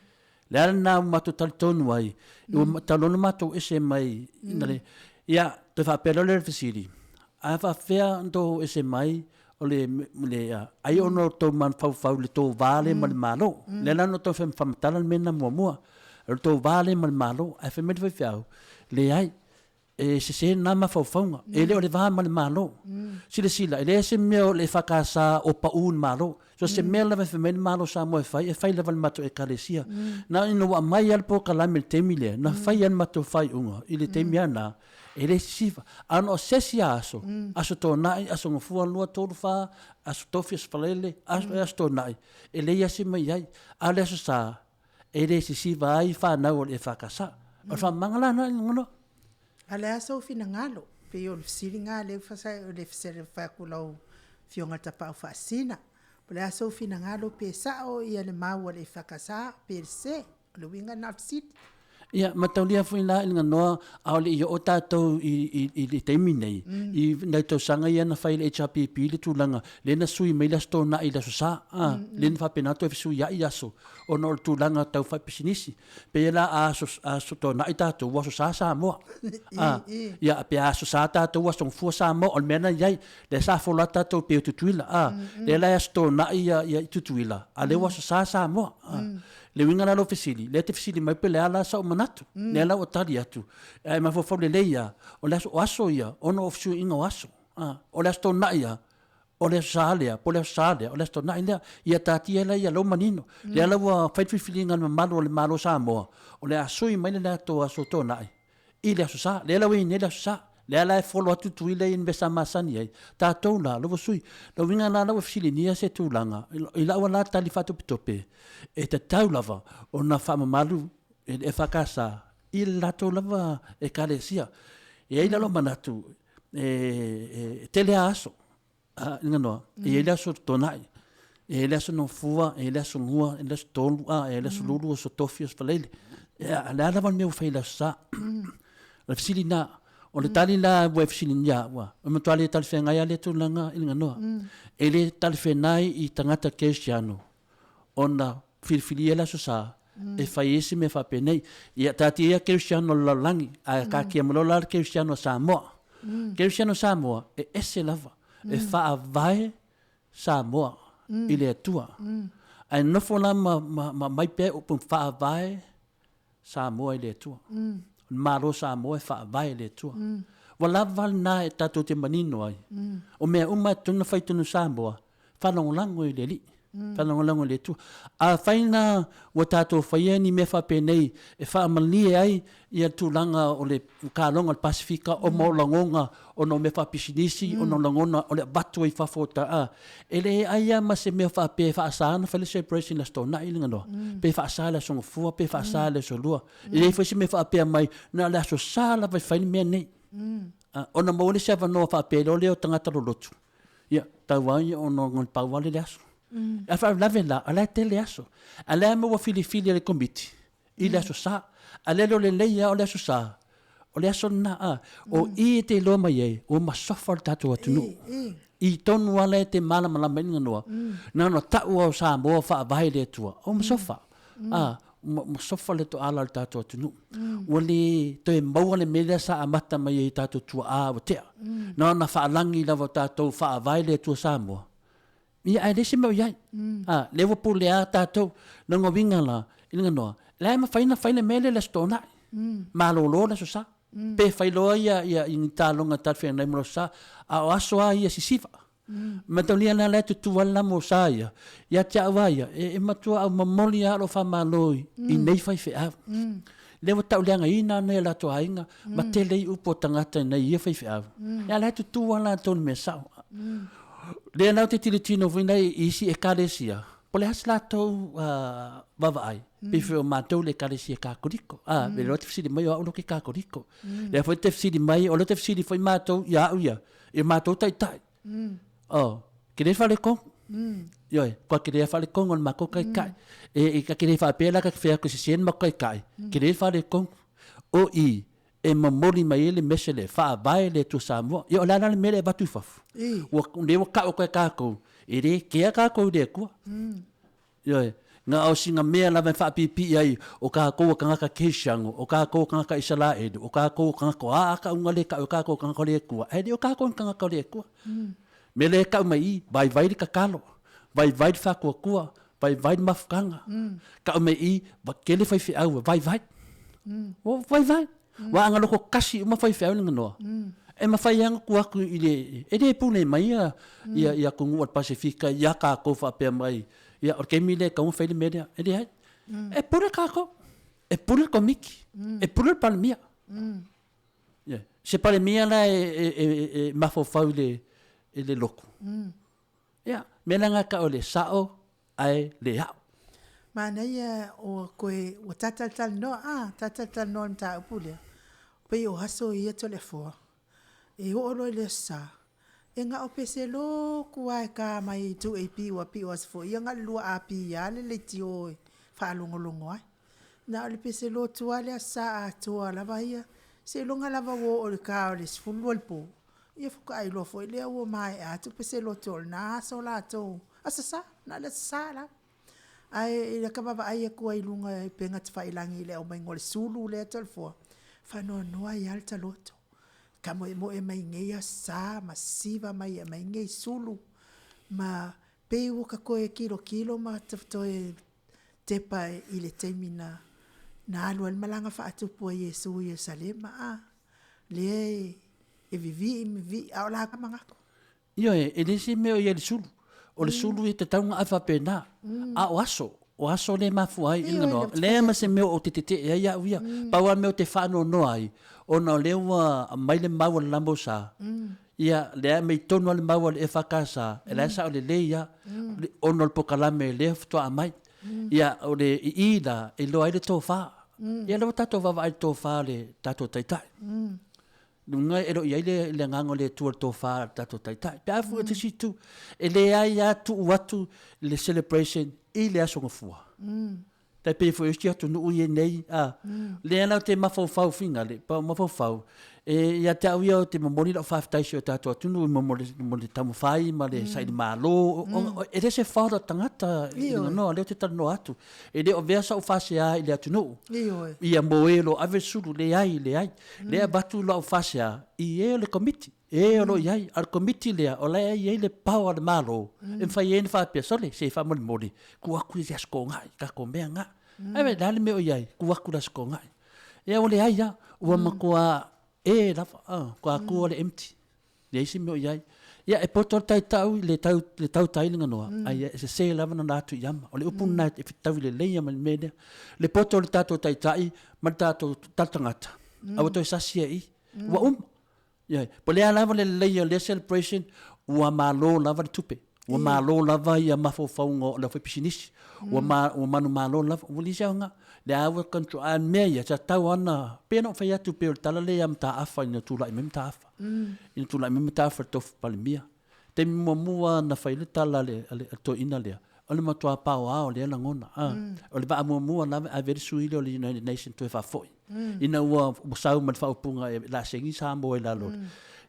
Le ala lena ua matou talitonu ai, ua talu ona matou ese mai ina le, ia, toe faapea loa lea o le fesili, a faapefea ona outou ese mai o le, le, ai ona o le tou mafaufau i le tou va lea ma le Malo. Lea la na ou taumafai e faamatala le mea lena muamua, o le tou va lea ma le Malo. Ae fai mai le faifeau, leai, E sese na mafaufauga, e le o le va ma le Malo. Silasila, e leai se mea o le EFKS o pau i le Malo. So se mea lava e fai mai le Malo o Samoa e fai, e fai lava e le matou Ekalesia. Na ina ua aumai lava le polokalame i le taimi lea, na fai lava le matou faaiuga i le taimi lava lena, e le sisiva. A na o se isi lava aso, Aso Toonai, Aso Gafua, 2, 3, 4, Aso Tofi, Aso Faraile, Aso Toonai, e leai lava se mea i ai. A o le Aso Sa, e le sisiva ai fanau o le EFKS. O le faamamaga la lena i lagona. A o le a sou finagalo? Pei o le fesili lena lea ua le fai atu lau Afioga i le Tapaau Faasisina. O le a sou finagalo pe sao ia le mau a le EFKS pe sese? O le uiga lena o le fesili. Ia, mataulia foi la i le ganoa, a o le i oo tatou i le taimi nei, i nai tausaga ia na fai e le HRPP le tulaga, lea na sui mai le Aso Toonai i le Aso Sa, a, lea na faapena ona toe fesuiai aso, ona o le tulaga tau faipisinisi. Pei la a aso, aso Toonai tatou, ua Aso Sa Samoa. A, ia, pe a Aso Sa tatou, ua Aso Gafua Samoa, o le mea na i ai, lea sa fola atu tatou pei o Tutuila, a, lea la e Aso Toonai ia i Tutuila, a o lea ua Aso Sa Samoa. A. Le uiga la o lou fesili, lea e te fesili mai pe o le a la sau manatu, lea la ua tali atu, ae mafaufau lelei lava, o le aso, o aso ia, ona o fesuiaiga o aso. A, o le Aso Toonai lava, o le Aso Sa lea, po o le Aso Sa lea, o le Aso Toonai lea. Ia taatia la ia lou manino. Lea la ua fai le filifiliga a le mamalu o le Malo o Samoa, o le a sui mai le latou Aso Toonai i le Aso Sa. Lea la ua i ai nei le Aso Sa. Lea la e follow atu Tutuila i le mea sa masani ai. Tatou la, lou sui usufono, lou uiga la la ua fesiligia se tulaga, i lau la tali faatopetope, e tatau lava ona faamamalu e le EFKS i le latou lava Ekalesia. E i ai la lou manatu, e tele lava aso, i le ganoa, e i ai le aso Toonai. E i ai le Aso Gafua, e i ai le Aso Lua, e i ai le Aso Tolu, a, e i ai le Aso Lulu, Aso Tofi, Aso Faraile. Ia, o le a lava le mea ua fai i le Aso Sa? O le fesili lena. O le tali la ua e fesiligia au, e matua le talafeagai lava lea tulaga i le ganoa. E le talafeagai i tagata kerisiano ona filifilia le Aso Sa e fai ai se mea faapenei. Ia taatia ia kerisiano o le lalolagi, ae taatia mai loa la le kerisiano a Samoa. Kerisiano a Samoa, e ese lava, e faavae Samoa i le Atua. Ae nofo la ma aumai pea upu faavae Samoa i le Atua. O le Malo Samoa e faavae i le Atua. Ua lava lena e tatou te manino ai. O mea uma e tatau ona fai i totonu o Samoa, faalagolago i le Alii, faalagolago i le Atua. Afai la ua tatou faia ni mea faapenei e faamalie ai ia tulaga o le kaloga o le Pasefika ona o lagona ona o mea faapisinisi, ona o lagona o le avatu ai i fafo o ta, e leai lava ma se mea faapea e faasa ona fai le celebration i le Aso Toonai le ganoa, pe faasa i le Aso Gafua, pe faasa i le Aso Lua. E leai foi se mea faapea mai na o le Aso Sa lava e fai le mea lenei. Ona maua le isi avanoa faapea loa lea o tagata lolotu, ia, tau lava ia ona o le pau lava lea o le aso. A faalavelave la, o la e tele aso. A o lea ua filifili e le Komiti i le Aso Sa. A le o lelei lava o le Aso Sa, o le aso lena, a. O i e te iloa mai ai, ua masofa le tatou atunuu. I tonu lava la e te malamalama ai le ganoa, na ona tau lava o Samoa faavae i le Atua, ua masofa. A, ua masofa le toala o le tatou atunuu. Ua le toe maua le mea lea sa amata mai ai i tatou tuaa ua tea. Na ona faalagi lava o tatou faavae i le Atua Samoa, Ia, ae leai se mea o i ai. A, lea ua pulea tatou. Lona uiga la, i le ganoa, la e mafai ona fai le mea lea i le Aso Toonai. Malolo le Aso Sa. Pe fai loa ia, ia, i ni taaloga talafeagai mo le Aso Sa. A o aso lava ia sisiva. Mataulia la, la e tutu lava le lamo o sa ia, ia te au lava ia, e matua au momoli lava lou faamalo i nei faifeau. Lea ua tauleagaina nai o latou aiga ma tele ai upu a tagata i nai ia faifeau. Ia, la e tutu lava latou i le mea sao. Lea la ou te tilotilo foi la i isi Ekalesia, po o le a se latou vaavaai, pei foi o matou le Ekalesia Katoliko. A, o lea e te fesili mai o au lea ou te Katoliko. Lea foi e te fesili mai, o lea e te fesili foi matou ia au ia, i matou taitai. Oh, ke le faletonu. Ioe, kua ke le faletonu o le matou taitai. E ka ke le faapea la ka te fai atu e sese le matou taitai, ke le faletonu. O i, e momoli mai ai le mese le faavae le Atua Samoa. Ia o le a la le mea lea e avatu i fafo? Ua, lea ua tau atu e tatou, e le kea tatou i le Atua. Ioe, na o sina mea lava e faapiipii ai o tatou o tagata Kerisiano, o tatou o tagata Isaraelu, o tatou o tagata o a a tauga lea e tau e tatou o tagata o le Atua, ae le o tatou ni tagata o le Atua. Mea lea e tau mai i i, vaivai le tatalo, vaivai le faatuatua, vaivai le mafutaga. Tau mai i i, tele faifeau e vaivai. Ua vaivai. Aua a na loko tasi uma faifeau i le ganoa, e mafai lava ona tuu atu i le, e le pule mai ia, ia atunuu o le Pasefika ia tatou faapea mai, ia o le taimi lea e tatau ona fai le mea lea. E leai. E pule tatou. E pule le Komiti. E pule le Palemia. Ioe. Se Palemia la e mafaufau i le lotu, ia, mea la lena e tau o le sao ae le ao. Manaia ua toe, ua ta talatalanoa, a, ta talatalanoa i le mataupu lea, pei o aso ia Toleafoa, e oo loa i le Aso Sa, e na o pese lotu lava e ta mai i 2AP aua pei o aso foi ia na o le 2AP lava le leitio e faalogologo ai. Na o le pese lotu lava le Aso Sa atoa lava ia, seiloga lava ua oo i le ta o le 12 i le po, ia faatoa iloa foi lea ua maea atu pese lotu o lena aso latou, Aso Sa, na o le Aso Sa lava. Ae i lata vaavaai atu ai i luga i upega tafailagi i le aumaiga o le sulu lea Toleafoa, faanoanoa ai lava le taloto. Tamoemoe mai nei Aso Sa ma siva mai e aumai nei sulu ma pei ua ta toe tilotilo ma toe tepa i le taimi na alu ai le malaga faatupu a Iesu i Ierusalema, a, lea e vivii ma vivii, a o la manatu. Ioe, e leai se mea o i ai i le sulu. O le sulu e tatau ona ave faapena. A o aso, o aso lea e mafua ai, ioe, leai ma se mea ou te tetee ai au ia. Pau lava le mea ou te faanoanoa ai, ona o lea ua aumai le mau a le Lamosa, ia, lea e aumai tonu lava le mau a le EFKS, o la e sao lelei lava, ona o le polokalame lea faatoa aumai. Ia, o le i i la, e iloa ai le tofa. Ia, o lea ua tatou vaavaai i le tofa a le tatou Taitai. Luga e le o i ai le, le agaga o le Atua i le tofa a le tatou Taitai. Pe a foi o se isi itu, e leai lava tuu atu le celebration i le Aso Gafua. Tai pei foi o isi atunuu ia nei, a, lea la ou te mafaufau Finale, pa mafaufau, e ia te au ia ou te momoli lau faafetai i si o tatou atunuu mo, mo le, mo le taumafai ma le sailimalo, e le se fault o tagata i le noa, lea ou te talanoa atu. E le o avea sau faasea i le atunuu. Ioe. Ia mo e o lo o ave le sulu, leai, leai. Lea e avatu lau faasea i e o le Komiti, e o lo o i ai. A o le Komiti lea, o la e i ai le power a le Malo e mafai ai ona faapea, sole, se faamolemole, tuu atu i le Aso Toonai, tatou mea na. Ae vaai, o le a le mea o i ai, tuu atu i le Aso Toonai. Ia ua leai lava, ua matua e lava, matua tua le empty. Leai se mea o i ai. Ia, e poto le taitau i le tau, le tautai le ganoa, mm. ai e sese lava na atu i ama. O le upu mm. na e fetaui lelei ma le mea lea. Le poto o le tatou taitai ma le tatou tagata, mm. aua toe sasi e i. Mm. Ua uma. Ia, po lea lava le lelei o le celebration, ua malo lava le tupe. Ua malo lava ia mafaufauga o le aufaipisinisi. Ua ma, ua manumalo lava. Ua leai se aoga. Le a ua control, a mea ia, sa tatau lava ona, pei ona ou fai atu pei o le tala lea ia Mataafa ina tulai mai Mataafa. Ina tulai mai Mataafa i le tofi Palemia. Taimi muamua na fai ai le tala a le, a le, a le toeaina lea, o le matua paoa o lea lagona. A, o le vaa muamua lava e ave ai le sui lea o le United Nations toe faafoi. Ina ua, ua sau ma le faaupuga e lasegi Samoa i lalo.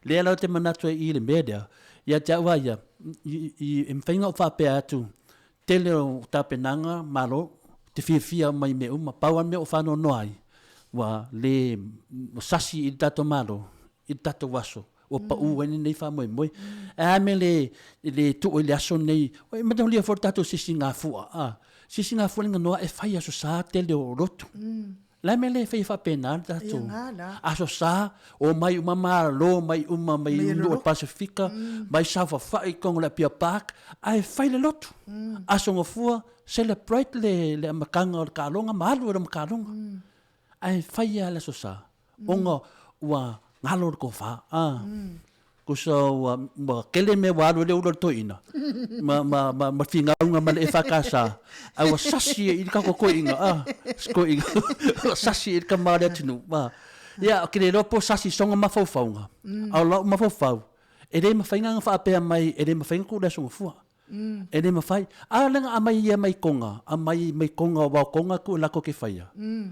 Lea la ou te manatu ai i le mea lea, Ia te au lava ia, e mafai ona ou faapea atu, tele o tapenaga malo, te fiafia mai i mea uma, pau lava le mea o faanoanoa ai, ua le sasi i le tatou Malo i le tatou aso, ua pau ai lenei faamoemoe. Ae a mea le, le tuu i le aso lenei, e manaolia foi le tatou sisigafua, a, sisigafua le ganoa e fai Aso Sa tele o lotu. Le a mea le faia faapena le tatou Aso Sa, omai uma malo mai uma mai nuu o le Pasefika, mai saofafai i totonu o le Apia Park, ae fai le lotu. Aso Gafua, celebrate le le amataga o le taaloga ma alu ai loa ma taaloga. Ae fai lava le Aso Sa, ona ua galo le tofa. Tusa ua, ua tele mea ua alu ai le ulu a le toeaina, ma, ma, ma, ma finauga ma le EFKS, ae ua sasi ai i le tatou toeaina, a, si toeaina, ua sasi ai le tama o le atunuu, a. Ia, ou te le iloa po o sasi i sona mafaufauga, a o lau mafaufau, e le mafai ona faapea mai, e le mafai ona tuu le Aso Gafua. E le mafai. A lea na aumai ia mai Toga, aumai mai Toga aua o Toga tuu latou te faia.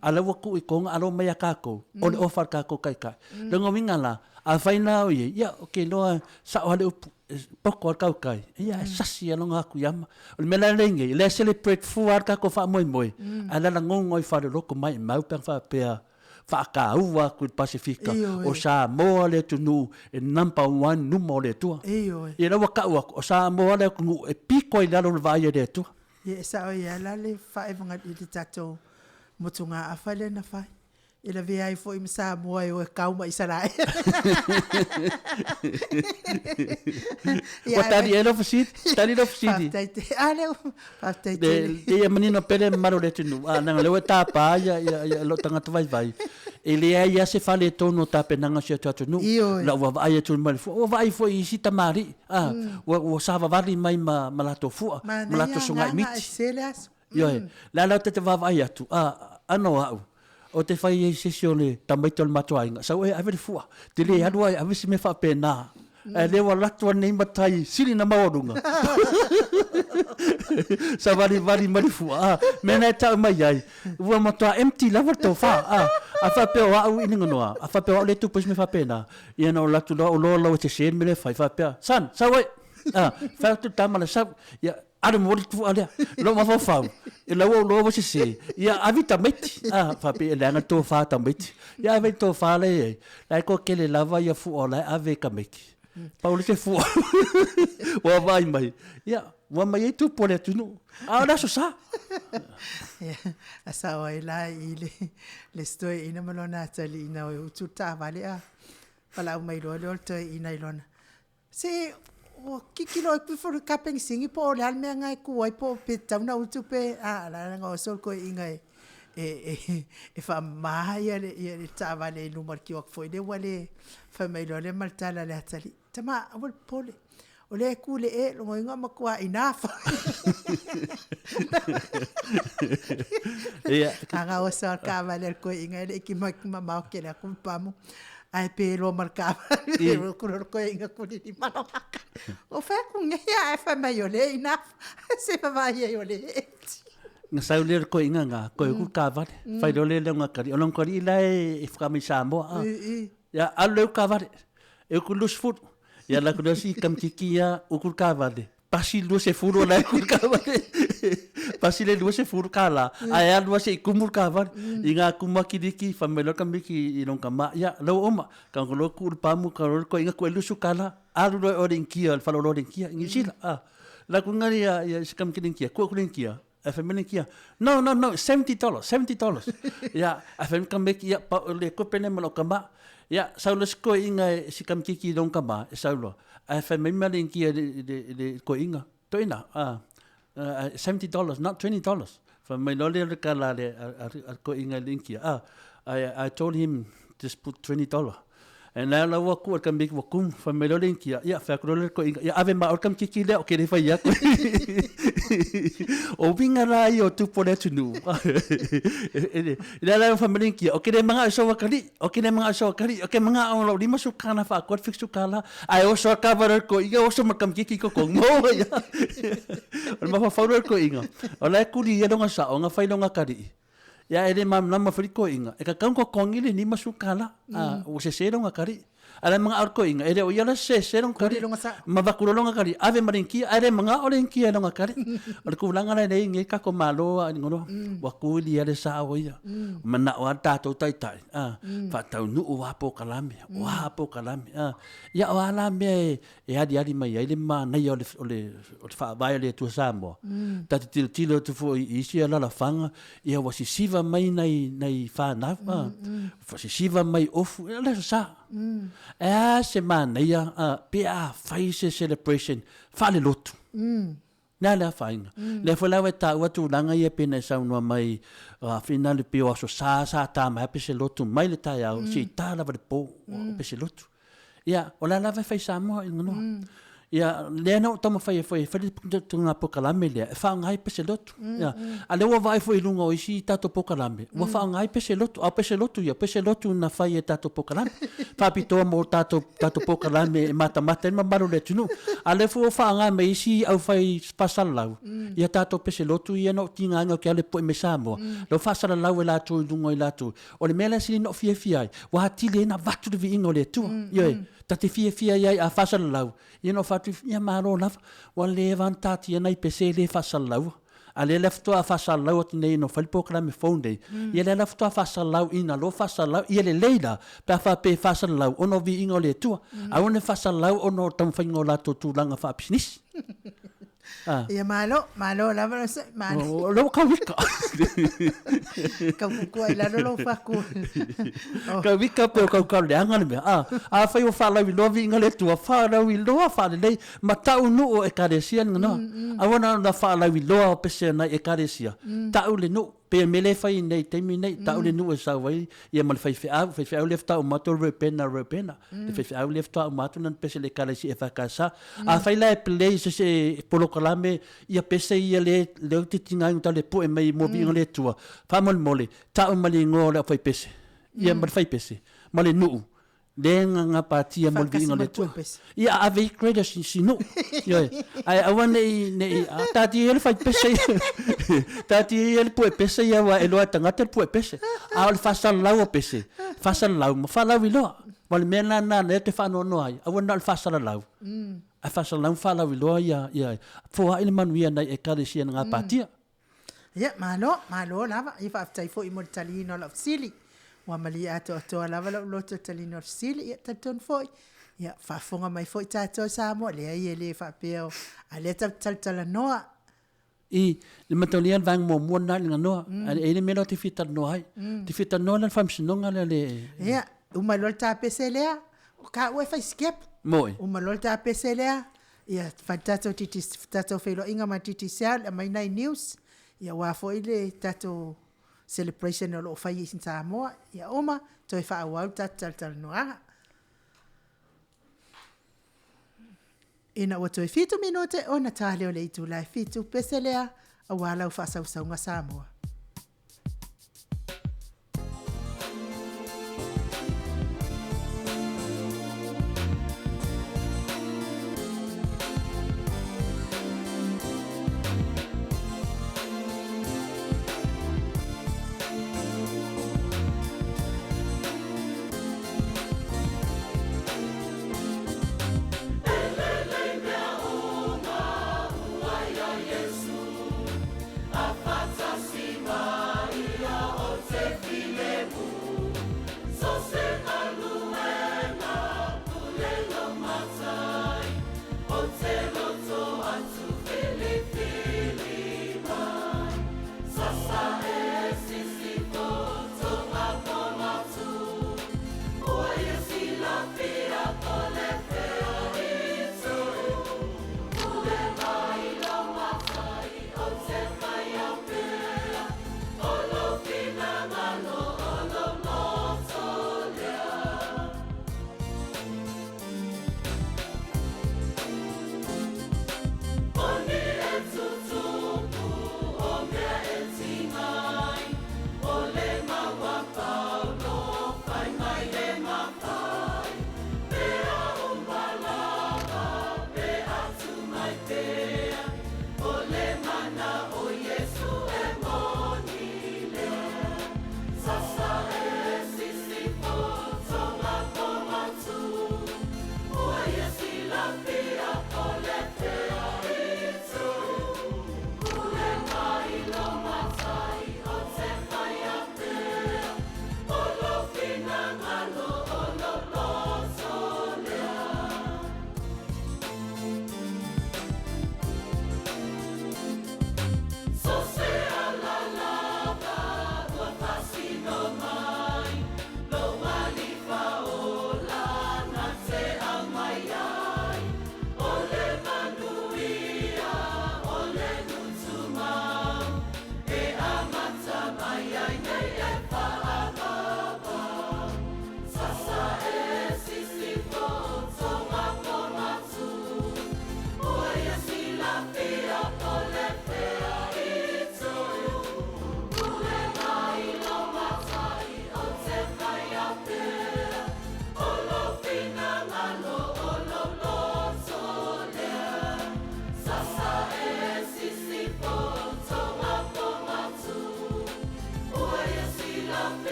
A la ua tuu i Toga a la ua omai ia tatou, o le ofa a le tatou taitai. O lona uiga la, afai la o i ai, ia ou te iloa sao lava le upu, e poto lava le tautai, ia ae sasi lava lona atu i ama. O le mea la lea i nei, o lea e celebrate fua lava le tatou faamoemoe, ae lalagogo ai faleloto maimau pe ana faapea faataua atu i le Pasefika, o Samoa le atunuu e number one numa o le Atua. Ioe. Ia la ua tau atu, o Samoa le atunuu e pito ai i lalo le vaai a le Atua. Ia e sao ai lava la le faaevaga i le tatou motugaafa lea na fai. E lavea ai foi ma Samoa e o e kau ma Isaraelu. Ua tali ea lau fesili? Tali lau fesili. Faafetai tele. A lea Faafetai tele. Le, ia manino pea le mamalu o le atunuu, a, leaga o lea ua e tapa ia, ia, ia lou tagata vaivai, e leai lava se faaletonu o tapenaga o si o tatou atunuu. Ioe. La ua vaai atu mai le fua, ua vaai foi i isi tamalii, a, ua, ua savavali mai ma, ma latou fua, ma Manaia latou sogai agaga ae miti. sese le aso. Ioe. Le a la ou te vaavaai atu, a, ano au, ou te fai ai se isi o le tamaiti o le matou aiga, sau e ave le fua, te le alu ai ave se mea faapena. Ae lea ua alu atu nei matai sili na maualuga. Savalivali ma le fua, a, mea na e tau mai ai, ua matua empty lava le tofa, a, a faapea o au i le ganoa, a faapea o au le tupu ai se mea faapena, ia na ou alu atu loa, ou loa lau e sese le mea lea e fai, faapea, son, sau ai, a, fai atu le tama le sau, ia, Alu mo le tuua lea. Lou mafaufau, e lau ou loa ua sese, ia ave i tamaiti. Ah, faapea e leaga le tofa tamaiti. Ia ave i le tofa lea e i ai. La e toatele lava ia fua o la e ave i tamaiti. Pau le se fua ua vaai mai. Ia, ua mai ai tupu o le atunuu. A o le aso sa. Ia, a sao ai la i le, le isi toeaina ma lona atalii ina o e utu le taavale a valaau mai loa lea o le toeaina i lona Se ua kikilo atu ifo le kapenisini po o le a le mea na e tu ai po o pe tatau ona utu pe a la na oso le toeaina e e e e faamama ia le ia le taavale i luma o le queue atu foi lea ua le fai mai loa lea ma le tala a le atalii, tama aua le popole o lea e tu le e lona uiga ua matua ina foi. Ia. A na oso lava le taavale a le toeaina e le i mamao tele atu le pamu. Ae pe loa ma le taavale e ku le koiga kulili ma lo aka. O fai atu nei ae fai mai o le ina se vaavaai ai o le eti. Na sau lea le koiga na, koe ku taavale, fai loa lea lona kali. O lona kali la e whakamai Samoa. A. Ia, alu lea u taavale, e uku 20. Ia alu atu lea si kamititi ia, uku le taavale, pasi le 20 o la e uku le taavale. Pasi le 20 kālā, ae alu lava se i tumu le taavale. I ngā tumu a Kiriki, fai mai loa le kamititi i lona tama, ia, lau oma, ka loa tuu le pamu, ka loa le koiga tuu ai le 20 kālā. Alu loa e ore i Initia, le faleoloa o le Initia, i Niu Sila. Alu atu ia i si kamititi i Initia, tuu atu le Initia, Ae fai mai le Initia, no, no, no, $70, $70. Ia, ae fai mai tamaiti, ia, pau, le tupe lenei ma lou tama. Ia, sau loa si toeaina e, si kamititi i lona tama, e sau loa, ae fai mai ma le Initia i le, i le, i le toeaina, toeaina, $70, not $20. Fai mai loa lea o le tala a le, a, a le toeaina i le Initia, ah, I, I told him just put $20. E na la ua ku ka miki ua kumu, fai mai loa le Initia, ia, fai atu loa le toeaina, ia ave ma oe le kamititi lea o ke le fai atu. O uiga la ia o tupu o le atunuu. I la la fai mai le Initia, o ke le manao i sou atalii, o ke le manao i sou atalii, o ke manao o lou 50 kālā faaatoa le 70 kālā, ae oso lava kava le toeaina, oso ma le kamititi i totonu. Maua ia. O le mafaufau lea o le toeaina, o la e kuli ia lona sao, na fai lona atalii. Ia e le malamalama foi le toeaina, e tatau ona totogi le 50 tala, a ua sese lona kali. A o le manao o le toeaina, e le o ia la e sese lona kali, ma avatu loa lona kali, ave ma le initia, ae le manao le initia i lona kali. O le tulaga la lea e i ai nei le tatou Malo a Alii ua tuli lava le sao ia. Manao lava le tatou Taitai, a, faataunuu lava polokalame, o a polokalame, a. Ia o a la mea e e aliali mai ai le manaia o le, o le, o le faavae o le Atua Samoa. Ta te tilotilo atu foi i isi alalafaga, ia ua sisiva mai nai, nai fanau, a, ua sisiva mai ofu, ia le aso sa. E a se manaia, a, pe a fai se celebration faalelotu. Le a le afaina. Lea foi la ua e taua tulaga ia pei ona e saunoa mai, a le pei o Aso Sa sa ta mai lava pese lotu mai le taeao seia ta lava i le po o pese lotu. Ia, o la lava e fai Samoa i le ganoa. Ia, lea na ou taumafai ai foi e fai le tulaga polokalame lea e faaaoga ai pese lotu. Ia, a o lea ua vaai foi i luga o isi tatou polokalame, ua faaaoga ai pese lotu, a o pese lotu ia, o pese lotu na fai e tatou polokalame. Faapitoa mo tatou tatou polokalame e matamata ai le mamalu o le atunuu. A o lea foi ua faaaoga mai isi aufai faasalalau, ia tatou pese lotu ia na ou tigaina ou te alu e popoe mai Samoa, lea ua faasalalau e latou i luga o i latou. O le mea lea sili ona ou fiafia ai, ua atili ai ona avatu le viiga o le Atua. Ioe, ta te fiafia ai a faasalalau, ia ona ou fai atu, ia malo lava, ua leva ona taatia nai pese e le faasalalaua. A lea la faatoa faasalalau atu nei ina ua fai le polokalame fou nei, ia lea la faatoa faasalalau ina loa faasalalau, ia lelei la pe a faapea e faasalalau ona o viiga o le Atua. Aua ne faasalalau ona o taumafaiga o latou tulaga faapisinisi. Ah. Ia malo, malo lava lo se, malo. O lea ua kau ika. Kau kukua i lalo lou faku. Oh. Kau ika pe o kau kau leaga le mea. Ah, afai ua faalauiloa viiga o le Atua, faalauiloa faalelei Ma ta'u nu'u o Ekalesia le ganoa. Aua na ona faalauiloa o pese nai Ekalesia, ta'u le nu'u, pei o le mea lea e fai nei i taimi nei, ta'u le nu'u e sau ai ia ma le faifeau, faifeau lea faatoa uma atu o Reubena, Reubena, le faifeau lea faatoa uma atu lana pese i le Ekalesia EFKS. Afai la e play i se isi polokalame ia pese ia lea ou te tigaina tau le pu'e mai mua viiga o le Atua, faamolemole, ta'u ma le igoa o le aufaipese, ia ma le faipese, ma le nu'u, Le gagapatia mo le viiga o le Atua. Ia ave i credit si si nuu. Ioe. Ae aua ne i ne i taatia ia le faipese ia. Taatia ia le puepese ia aua e iloa e tagata le puepese. A o le faasalalau o pese, faasalalau ma faalauiloa. Ma o le mea lena lea ou te faanoanoa ai, aua na o le faasalalau, ae faasalalau ma faalauiloa ia ia foai le manuia nai Ekalesia na gapatia. Ia, malo, malo lava. Ia faafetai foi mo le taliina o lau fesili. Ua malie atoatoa lava lou loto i le taliina o le fesili. Ia, talitonu foi, ia, faafofoga mai foi tatou Samoa, leai e le faapea o, a lea tatou te talatalanoa. I le mataulia le vaega muamua lena i le ganoa, ae e i ai le mea lea ou te fia talanoa ai. Ou te fia talanoa la i le faamasinoga lea le... Ia, uma loa le tapese lea, o taua e fai sikepu. Moi. Uma loa le tapese lea, Ia, fai le tatou TTC, tatou feiloaiga ma le Digicel, aumai nai news, ia aua foi le tatou celebration o lo o fai i Samoa. Ia uma, toe faaauau le tatou talatalanoaga. Ina ua toe 7 minute ona ta lea o le itula e 7, pese lea aua lau faasausauga Samoa.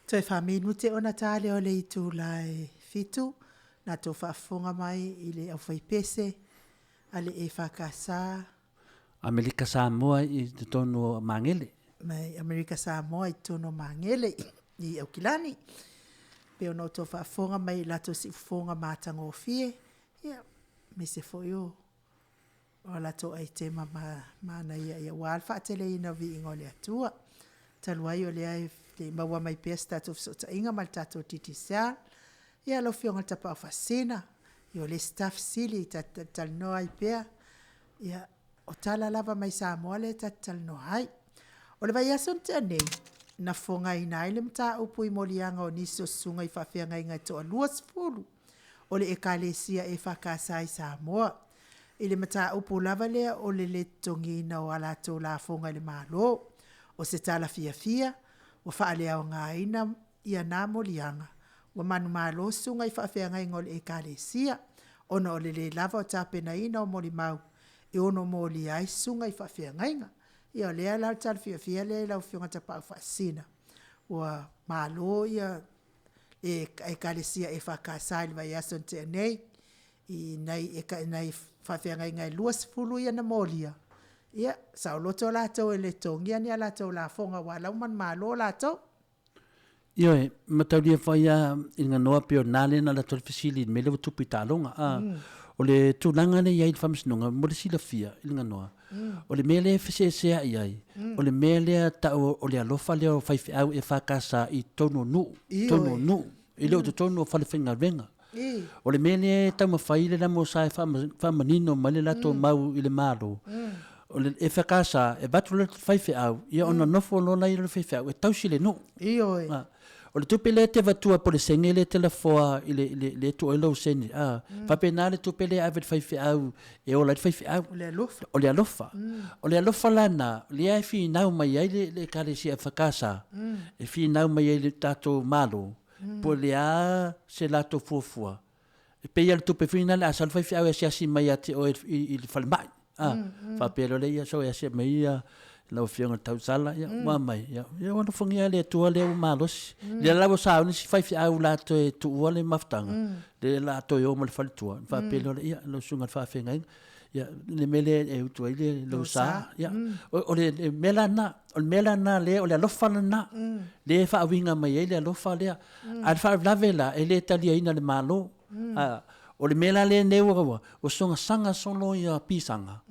Toe faaminute ona ta lea o le itula e 7:00, na tou faafofoga mai i le aufaipese a le EFKS. Amerika Samoa i totonu o Magele. Mai Amerika Samoa i totonu o Magele i Aukilani. Pei ona outou faafofoga mai i latou siufofoga matagofie, ia, aemaise foi o a latou aitema manaia aua le faateleina o le viiga o le Atua. Talu ai o lea e le i maua mai pea se tatou fesootaiga ma le tatou Digicel, ia lau Afioga i le Tapaau Faasisina, ia o le isi ta fesili ta te talatalanoa ai pea, ia, o tala lava mai Samoa lea ta te talanoa ai. O le vaiaso na tea nei, na fofogaina ai le mataupu i moliaga o nisi o susuga i faafeagaiga e toa-20 o le Ekalesia EFKS i Samoa, i le mataupu lava lea o le lē totogiina o a latou lafoga i le Malo. O se tala fiafia, ua faaleaogaina na moliaga, ua manumalo susuga i faafeagaiga o le Ekalesia, ona o le le lava o tapenaina o molimau e ono molia ai susuga i faafeagaiga. Ia o lea la o le tala fiafia lea i lau Afioga i le Tapaau Faasisina, ua malo Ekalesia EFKS i le vaiaso na tea nei i nai faafeagaiga e 20 ia na molia, ia, saoloto latou e le totogia ni a latou lafoga aua o la e ua manumalo latou. Ioe, e mataulia foi lava i le ganoa pei o lena lea na alu atu ai le fesili i le mea lea ua tupu i taaloga. O le tulaga lea e i ai i le Faamasinoga, mo le silafia i le ganoa, o le mea lea e feseeseai ai, o le mea lea e tau o le alofa lea o faifeau EFKS i totonu o nuu, totonu o nuu, e le o totonu o falefaigaluega. O le mea lea e taumafai le LMS e faamanino mai le latou mau i le Malo, o le EFKS, e avatu loa le faifeau, ia ona nofo loa lea o le faifeau e tausi le nuu. Ioe. O le tupe lea e te avatua po o le sene lea e te lafoa i le, lea e tuu ai lou sene, a, faapena le tupe lea e ave i le faifeau e ola ai le faifeau. O le alofa. O le alofa. O le alofa la lena, lea e finau mai ai le Ekalesia EFKS, e finau mai ai i le tatou Malo, po o le a se latou fuafua, e pei lava o le tupe foi lena a sau le faifeau e asiasi mai ia te oe i le falemai, a, faapea loa lea, ia sau e asiasi mai ia lau Afioga i le tausala, ia ua mai, ia ua alofagia e le Atua lea ua malosi. Lea la ua sauni si faifeau la toe tuua le mafutaga, lea la toe o ma le faletua, ona faapea loa lea, ia lau susuga i le faafeagaiga, ia le mea lea e utu ai le lou sa, ia, o le mea la lena, o le mea la lena lea, o le alofa lena, lea e faauiga mai ai le alofa lea. A o le faalavelave la, e le taliaina e le Malo. O le mea la lea nei ua sogasaga solo ia pisaga,